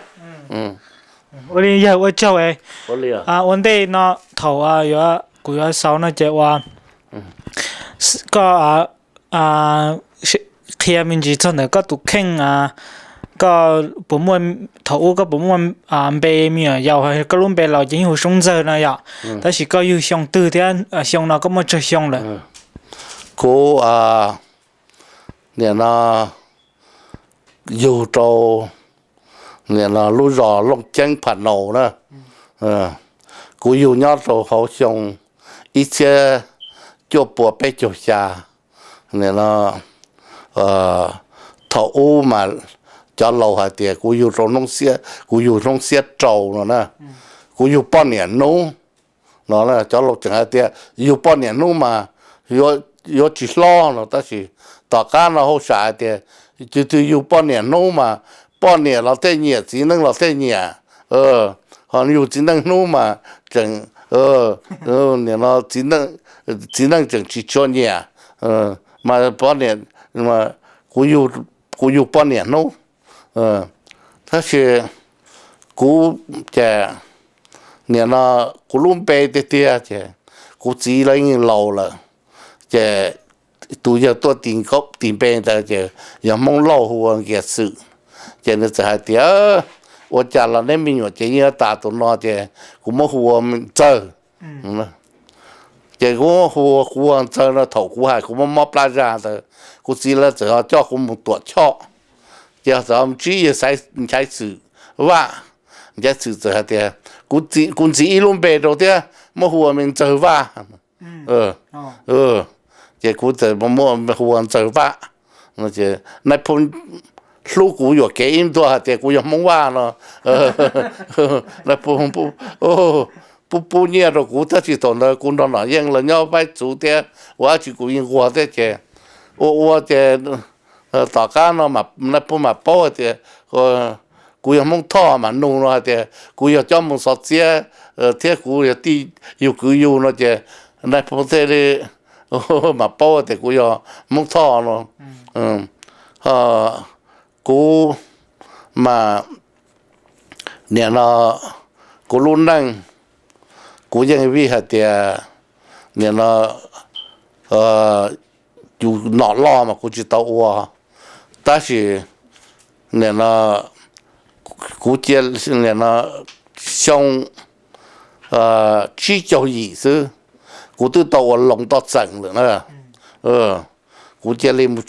Ua li yawg ua tsaug. Ua ntej no thaum kuv yuav xaus no ces ua koj qhia me ntsis txog ntawm koj tus kheej, koj puas muaj, thaum ub koj puas muaj npe me nyuam yaus, koj lub npe laus ces yeej hu Soob Ntxawg no yom, tab sis koj yug xyoo twg thiab xyoo no koj muaj tsawg xyoo lawm? Kuv nim no yug rau nim no lub zos Looj Ceeb Pham Naus na. Kuv yug nyob rau hauv xyoo ib txhiab cuaj pua peb caug xya. Nim no thaum ub mas cov laus hais tias kuv yug rau hnub xiab, kuv yug hnub xiab rau no na, kuv yug poj niam hnub no. Cov laus tseem hais tias yug poj niam hnub mas yuav tsis hlob no, tab sis tom qab no hauj sam hais tias twg twg yug poj niam hnub mas poj niam los thiaj nyiam, txiv neej los thiaj nyiam. Ho yug txiv neej hnub mas tseem, nim no txiv neej tseem tsis tshua nyiam. Mas poj niam, kuv yug poj niam hnub, tab sis kuv ces nim no kuv lub npe tiag tiag ces kuv txiv lawv yeej laus lawm, ces tus yawg tuaj tis nkaub tis npe ntawd ces yog Hmoob Lauj hu ua Nkias Xwm. Ces nws txawm hais tias, ua cas los neb me nyuam ces yeej tas tus no ces kuv muab hu ua Ntxawg. Ces kuv hu, kuv hu ua Ntxawg no, thaum kuv hais kuv muab mob plab zag ntawd, kuv txiv lawv txawm ho coj kuv mus tuam choj, ces txawm tsib yawg Nchaiv Xwm Vaj. Nchaiv Xwm txawm hais tias, kuv ntxiv ib lub npe rau thiab, muab hu ua me Ntxawg Vaj. Ces kuv txawm muab hu ua Ntxawg Vaj. Nais phoo hlub kuv yuam kev ib ntua hais tias kuv yog Hmoob Vaj no. Nais phoo pub pub nyiaj rau kuv, tab sis thaum ntawd kuv nrog Nom Yeej lawv nyob Faib Txuv thiab ua dab tsi kuv yeej nquag thiab ces ua ua ces tom qab no nais phoo mam paub hais tias kuv yog Hmoob Thoj, mam nug no hais tias kuv yog Cob Moos Xov Txiab thiab kuv yog tij yug kwv yug no ces nais phoo thiaj li mam paub tias kuv yog Hmoob Thoj no. Kuv mas nim no kuv lub neej kuv yeej vij hais tias nim no yus nom loj mas kuv tsis tau ua, tab sis nim no kuv cia nim no xyoo tsib caug yim xwb, kuv twb tau ua loo toj txeem lawm na. Kuv cia li mus,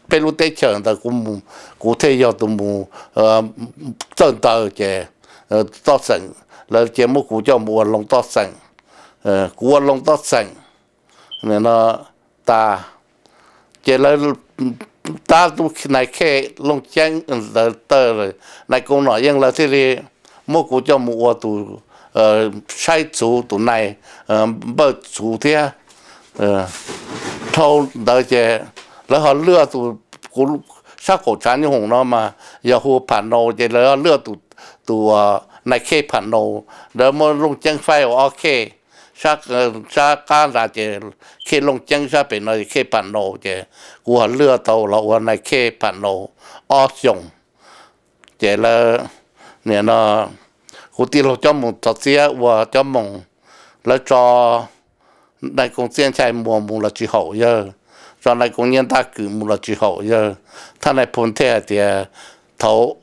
peb lub teb chaws ntawd kuv thiaj yog tus mus txawj ntawv ces toj txeem, lawv cia muab kuv coj mus ua loo toj txeem. Kuv ua loo toj txeem no tas ces lawv tab tub nais khej Looj Ceeb ntawd tawm, nais koos Nom Yeej lawv thiaj li muab kuv coj mus ua tus saib txuv, tus nais npawj txuv thiab. Dhau ntawd ces lawv ho lwaj tus, kuv sab qaum tshav nyooj hoom no mas yog hu Pham Naus ces lawv ho lwaj tus nais khej Pham Naus, lawv muab Looj Ceeb faib ua ob khej, sab qab nrad ces khej Looj Ceeb, sab pem no khej Pham Naus ces kuv ho lwaj tau los ua nais khej Pham Naus ob xyoos. Ces lawv nim no kuv tij laug Cob Moos Xov Txiab ua Cob Moos, lawv tso nais koos Txiaj Nchai Muas mus los tsis haum yawg, tso nais koos Nyiaj Ntaj Kwm mus los tsis haum yawg. Thaj nais phoo thiaj hais tias thaum,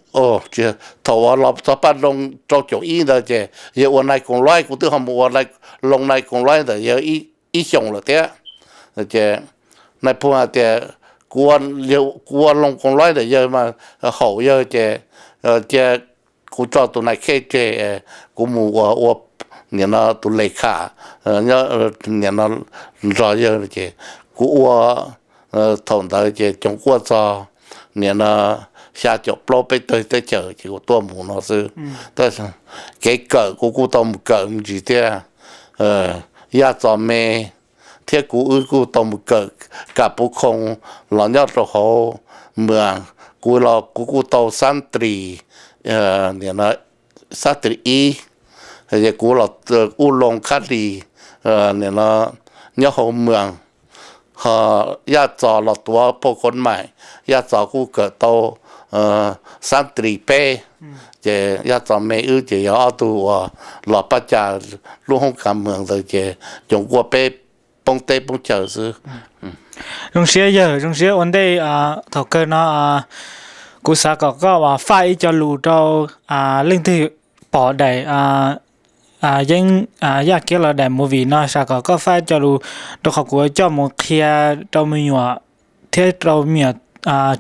thaum uas los txog Paj Loo rau caum ib ntawd ces yawg ua nais koos Loib, kuv twb ho mus ua loo nais koos Loib ntawm yawg ib xyoos lawm thiab. Ces nais phoo hais tias kuv ua loo koos Loib ntawm yawg mas haum yawg ces cia kuv tso tus nais khej tseg, kuv mus ua ua nim no tus les kham nim no nrog yawg ces kuv ua, thaum ntawd ces coov kuaj txog nim no xya caum plaub peb tawg teb chaws ces kuv tuaj mus no xwb. Kev kawm kuv kuj tau mus kawm me ntsis thiab. Yaj Txos Me thiab kuv wb kuj tau mus kawm kam puv khoo los nyob rau hauv mas, kuv los kuv kuj tau xab tris, xab tris ib, es kuv los ua loo khab lis nim no nyob hauv mas, ho Yaj Txos los tuav phauj Khov Maim, Yaj Txos kuj kawm tau xab tris peb, ces Yaj Txos Me wb ces yog ob tug uas los pab cas lub hoob kas mws ntawd ces coov kuaj peb poob teb poob chaw xwb. Zoo siab yawg, zoo siab ua ntej. Thaum kawg no kuv xav kom koj faj ib co lus rau leej twg pom daim yeeb Yaj Kiab los daim movie no, xav kom koj faj ib co lus rau qhov kuv coj mus qhia rau me nyuam thiab rau me nyuam,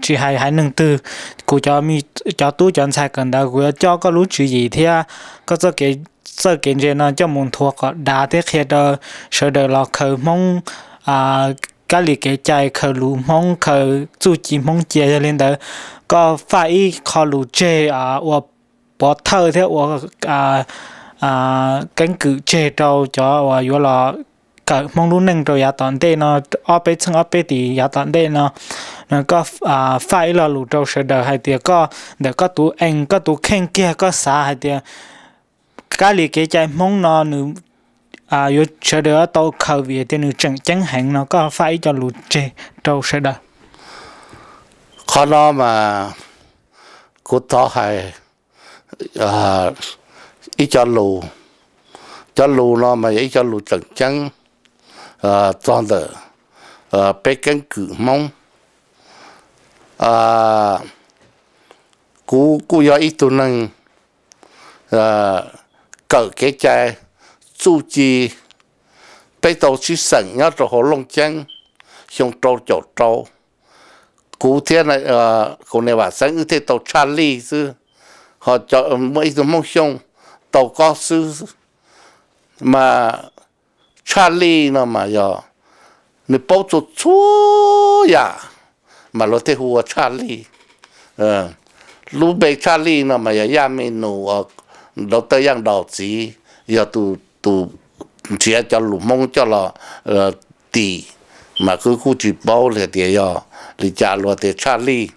tsis hais haiv neeg twg, kuv cov tub cov ntxhais kawm ntawv kuv yuav coj koj lub tswv yim thiab koj txoj kev ntse no coj mus nthuav kom dav thiab qhia rau sawv daws los khaws Hmoob kab li kev cai, khaws lus Hmoob, khaws txuj ci Hmoob cia. Yog li ntawd koj faj ib qho lus tseg ua pov thawj thiab ua keeb kwm tseg rau cov uas yuav los kawm Hmoob lub neej rau yav tom ntej no, ob peb txheej ob peb tis yav tom ntej no, koj faj ib lo lus rau sawv daws hais tias koj ntawm koj tus ees koj tus kheej kiag koj xav hais tias kab li kev cai Hmoob no nws yuav sawv daws tau khaws vim tias nws tseem ceeb heev no, koj faj ib co lus tseg rau sawv daws. Qhov no mas kuv thov hais ib co lus, cov lus no mas yog ib co lus tseem ceeb txog ntawm peb keeb kwm Hmoob. Kuv kuj yog ib tug neeg kawm kev cai txuj ci, peb tau sib xeem nyob rau hauv Looj Ceeb xyoo rau caum rau. Kuv thiab Kaus Niam Vam Xeeb wb thiaj tau tshaj lij xwb, ho muaj ib tug Hmoob Xyooj tau kob xwb. Mas tshaj lij no mas yog nws paub txhua txhua yam, mas luag thiaj hu ua tshaj lij. Lub npe tshaj lij no mas yog Yaj Me Nus, Dau Tawj Yaj Daus txiv, yog tus nrhiav cov lus Hmoob coj los tim, mas kuv kuj tsis paub li tias yog li cas luag tias tshaj lij.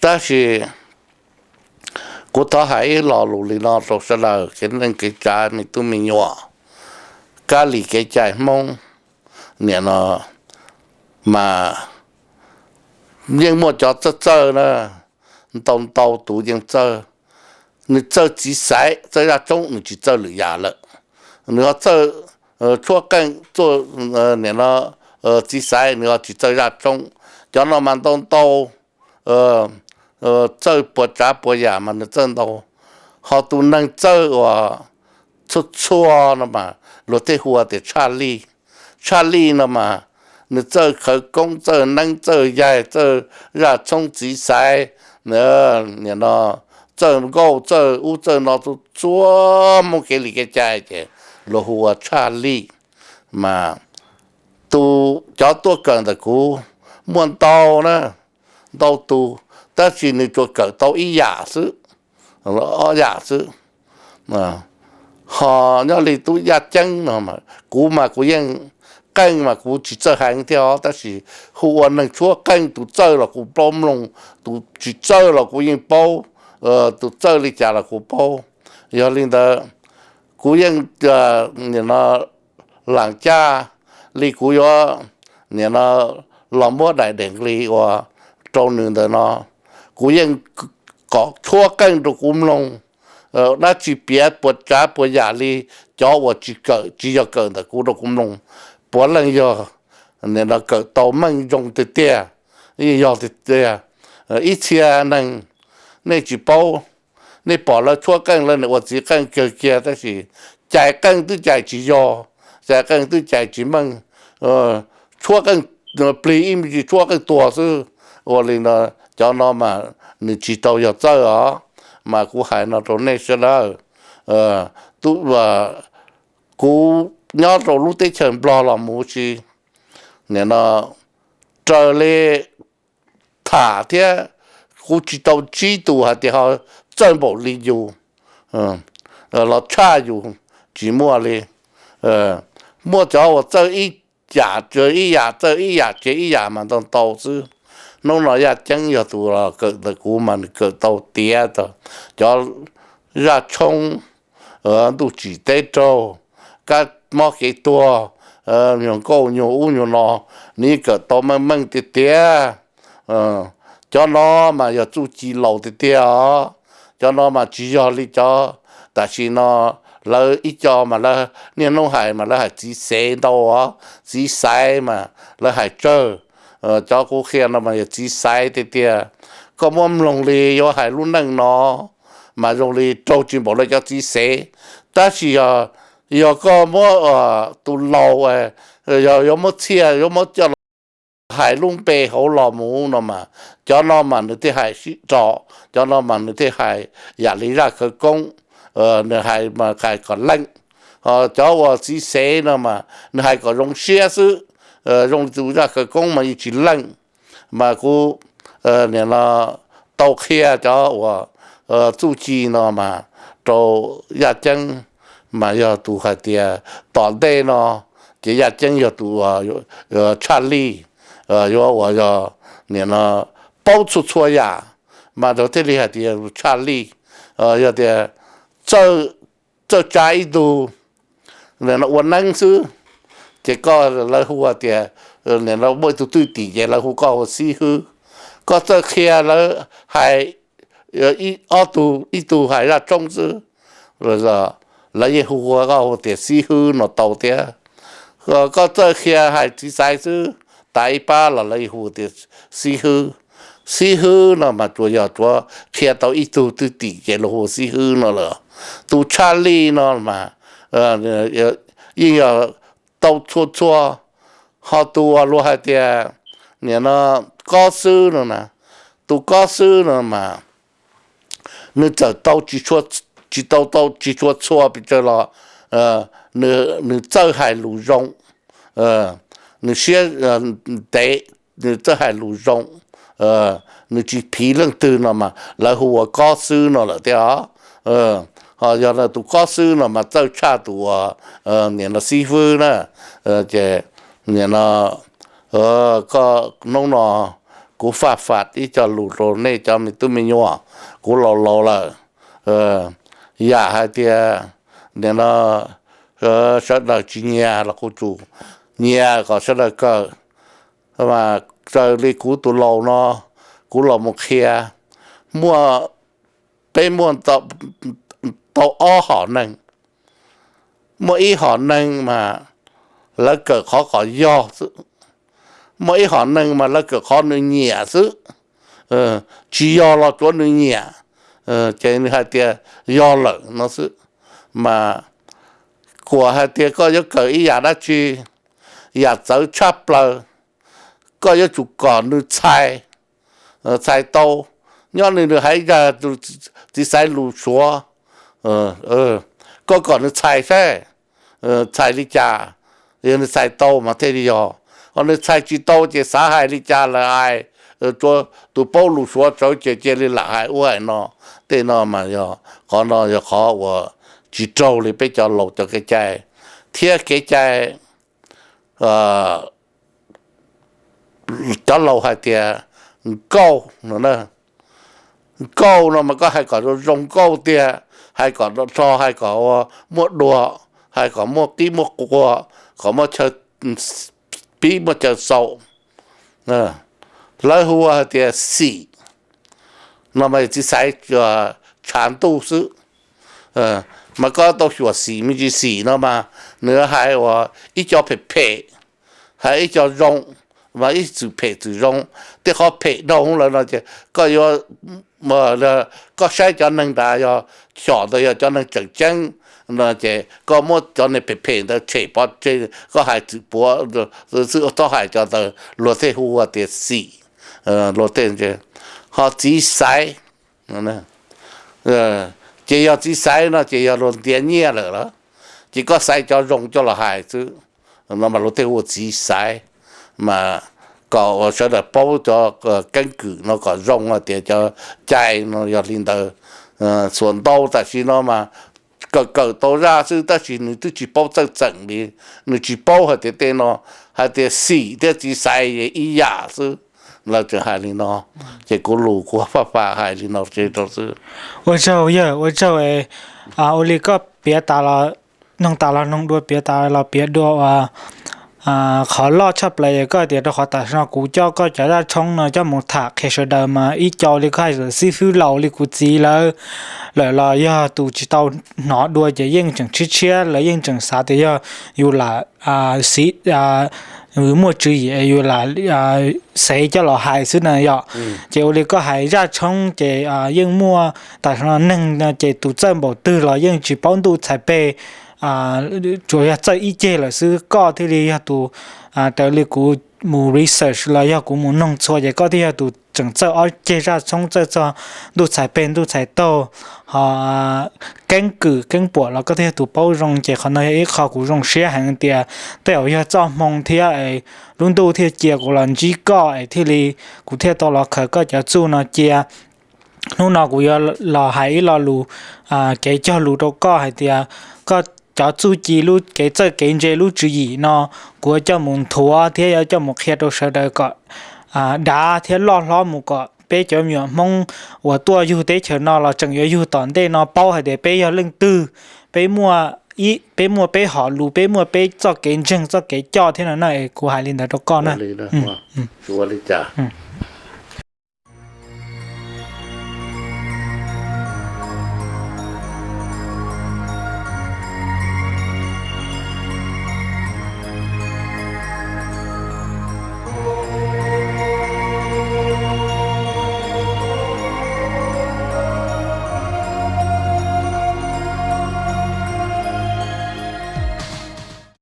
Tab sis kuv thov hais ib lo lus li no rau sawv daws kev neej kev tsav me tub me nyuam, kab lis kev cai Hmoob. Nim no mas yeej muaj cov txawj txawj na, ntau ntau tus yeej txawj. Nws txawj txiv xaiv txawj zaj tshoob, nws tsis txawj lwm yam lawm. Nws ho txawj tshuab qeej, nim no txiv xaiv, nws ho tsis txawj zaj tshoob. Cov no mas ntau ntau txawj puas tsav puas yam mas nws txawj ntau. Ho tus neeg txawj uas txhua txhua no mas luag thiaj hu ua tias tshaj lij. Tshaj lij no mas nws txawj khawv koob, txawj neeb, txawj yaig, txawj zaj tshoob txiv xaiv, nim no txawj nkauj, txawj ub txawj no, txhua txhua Hmoob kev li kev cai ces luag hu ua tshaj lij. Mas tus, cov tuaj kawm ntawm kuv muaj ntau na, ntau tus, tab sis nws tsuas kawm tau ib yam xwb, ob yam xwb. Ho nyob li tub Yaj Ceeb no, kuv mas kuv yeej, qeej mas kuv tsis txawj heev thiab os, tab sis hu ua neeg tshuab qeej, tus txawj los kuv paub mloog, tus tsis txawj los kuv yeej paub, tus txawj li cas los kuv paub. Yog li ntawd, kuv yeej, nim no, lam caj li kuv yuav, nim no, los muab daim dees li uas rau nws ntawm no, kuv yeej kom tshuab qeej rau kuv mloog, dab tsi piav puas tsav puas yam li cov uas tsis kawm, tsis yog kawm ntawm kuv rau kuv mloog, puav leej yog, nim no, kawm tau meej zoo tiag tiag, yog tiag tiag. Ib txhia neeg nej tsis paub, nej pom lawv tshuab qeej lawv nim ua txiv qeej kawg kiag, tab sis cais qeej twb cais tsis yog, cais qeej twb cais tsis meej, tshuab qeej plig ib me ntsis tshuab qeej tuag xwb. Ua li no, cov no mas nws tsis tau yog txawj os. Mas kuv hais no rau nej sawv daws, kuv nyob rau lub teb chaws Nplog los mus si, nim no raws li tham thiab, kuv tsis tau ntsib tus hais tias ho txawj npaum li yus los tshaj yus, tsis muaj li. Muaj cov uas txawj ib yam tsev ib yam, txawj ib yam tsev ib yam mas ntau ntau xwb. Hnub no Yaj Ceeb yog tus los kawm ntawm kuv mas nws kawm tau tiav tag cov zaj tshoob, ntuj tsim teb raug, kab mob kev tuag, nyuag nkauj nyuag ub nyuag no, nws yeej kawm tau meej meej tiag tiag. Cov no mas yog txuj ci laus tiag tiag os. Cov no mas tsis yog li cov tam sim no lawv ib co mas lawv niaj hnub hais mas lawv hais txiv xev ntau os, txiv xaiv mas lawv hais tsawg. Cov kuv qhia no mas yog txiv xaiv tiag tiag. Koj muab mloog li yuav hais lub neej no mas zoo li raug tsis npaum li cov txiv xev. Tab sis yog, yog koj muab tus laus, yog yuav muab txhiaj yuav muab coj los hais lub npe hauv los mus no mas, cov no mas nws thiaj hais sib rov, cov no mas nws thiaj hais yam li zaj khawv koob, nws hais mas hais kom leej. Cov uas txiv xev no mas nws hais kom zoo siab xwb, zoo li tus zaj khawv koob mas yeej tsis leej. Mas kuv nim no tau qhia cov uas txuj ci no mas rau Yaj Ceeb, mas yog tus hais tias tom ntej no ces Yaj Ceeb yog tus tshaj lij, yuav uas yog nim no paub txhua txhua yam, mas raug thiaj li hais tias tshaj lij. Yog tias txawj tsa ib tug ua neeb xwb, ces koj, lawv hu tias, nim no muaj ib tug twj tim ces lawv hu koj ua xib hwb. Koj txawj qhia lawv hais ob tug, ib tug hais zaj tshoob xwb, lawv yeej hu koj ua tias xib hwb no tau thiab. Koj txawj qhia hais txiv xaiv xwb, tas ib pab los lawv hu tias xib hwb. Xib hwb no mas tsuas yog tsuav qhia tau ib tug twg tim ces luag hu xib hwb no lawm. Tus tshaj lij no mas yeej yog tau txhua txhua. Ho tus uas luag hais tias nim no kob xwb no na, tus kob xwb no mas nws txawm tau tsis tau tau tsis tshua txhua pes tsawg los nws txawj hais lus zoo, nws siab ntev, nws txawj hais lus zoo, nws tsis phiv leej twg no mas lawv hu ua kob xwb no lawm thiab os. Ho yog tus kob xwb no mas txawj tshaj tus uas nim no xib fwb na. Ces nim no koj hnub no kuv faj fam ib co lus rau nej cov me tub me nyuam, kuv laus laus lawm. Yam hais tias nim no sawv daws tsis nyiam los kuv tsum nyiam kom sawv daws kawm, mas raws li kuv tus laus no, kuv los mus qhia, muaj, peb muaj tau ob hom neeg. Muaj ib hom neeg mas lawv kawm qhov kom yog xwb, muaj ib hom neeg mas lawv kawm qhov nws nyiam xwb. Tsis yog los tsuav nws nyiam, ces nws hais tias yog lawm no xwb. Mas kuam hais tias koj yuav kawm ib yam dab tsi, yam txawv tshaj plaws, koj yuav tsum kom nws txhais, txhais tau. Nyob nws nws hais zaj txiv xaiv lus Suav, koj kom nws txhais saib, txhais li cas, yog nws txhais tau mas thiaj li yog. Ho nws txhais tsis tau ces xav hais li cas lawm hais, tus paub lus Suav tsawv ces cia li lam hais ub hais no. Tej no mas yog qhov no yog qhov uas tsis raug li peb cov laus cov kev cai thiab kev cai cov laus hais tias nkauj no na. Nkauj no mas koj hais kom zoo zoo nkauj tiag, hais kom hlo, hais kom muaj dua, hais kom muaj qib muaj qua, kom muaj chaw pib muaj chaw xaus. Lawv hu ua hais tias xim no mas txiv xaiv tshav ntuj xwb. Mas koj tau xyuam xim me ntsis xim no mas nws hais uas ib co phem phem, hais ib co zoo, mas ib txwm phem txwm zoo. Tej qhov phem dhau lawm no ces koj yuav, koj saib cov neeg nrad yog xyom ntawd yog cov neeg tseem ceeb no ces koj muab cov neeg phem phem ntawd tshem pov tseg, koj hais txwm puav xwb, txhob hais cov ntawd, luag thiaj hu ua tias xim. Luag thiaj, ho txiv xaiv, ces yog txiv xaiv no ces yog luag ntiav nyiaj lawm los, ces koj xaiv cov zoo coj los hais xwb, no mas luag thiaj hu ua txiv xaiv. Mas kom sawv daws paub cov keeb kwm no kom zoo hais tias cov cai no yog li ntawd. Xuam ntau tam sim no mas kawm kawm tau zaj xwb tab sis nws twb tsis paub txawj txeem li, nws tsis paub hais tias tej no, hais tias xim thiab txiv xaiv ib yam xwb. Lawv tseem hais li no, ces kuv lus kuv faj fam hais li no rau xwb. Ua tsaug yawg, ua tsaug. Ua li koj piav tas los, noog tas los noog dua, piav tas los piav dua uas qhov loj tshaj plaws yog koj tias rau qhov tam sim no kuv coj koj cov zaj tshoob no coj mus tham qhia sawv daws mas ib co li koj hais xib fwb laus li kuv txiv lawv lawm los yog tus tsis tau hnov dua ces yeej tseem tshiab tshiab, lawv yeej tseem xav tias yog yus lam xi muaj tswv yim yus lam xev coj los hais xwb na yom. Ces ua li koj hais zaj tshoob ces yeej muaj tam sim no neeg ces tus txawj npaum twg los yeej tsis paub ntuj txhais peg, tsuas yog txawj ib ceg lawm xwb, koj thiaj li yog tus, raws li kuv mus research los yog kuv mus noog txhua ces koj thiaj yog tus tseem txawj ob ceg zaj tshoob, txawj txog ntuj txhais peg ntuj txhais taug, ho keeb kwm keeb puam los koj thiaj yog tus paub zoo. Ces qhov no yog ib qho kuv zoo siab heev tias tej zaum yog txoj hmoo thiab lub ntuj thiaj cia kuv los ntsib koj es thiaj li kuv thiaj tau los khaws koj cov txuj no cia. Hnub no kuv yuav los hais ib lo lus kev cog lus rau koj hais tias koj cov txuj ci lub kev txawj kev ntse lub tswv yim no kuv yuav coj mus nthuav thiab yuav coj mus qhia rau sawv daws kom dav thiab loj hlob mus kom peb cov me nyuam Hmoob uas tuaj yug teb chaws no los tseem yuav yug tom ntej no paub hais tias peb yog leej twg, peb muaj, peb muaj peb hom lus, peb muaj peb txoj kev ntseeg txoj kev coj thiab no na. Kuv hais li ntawd rau koj na.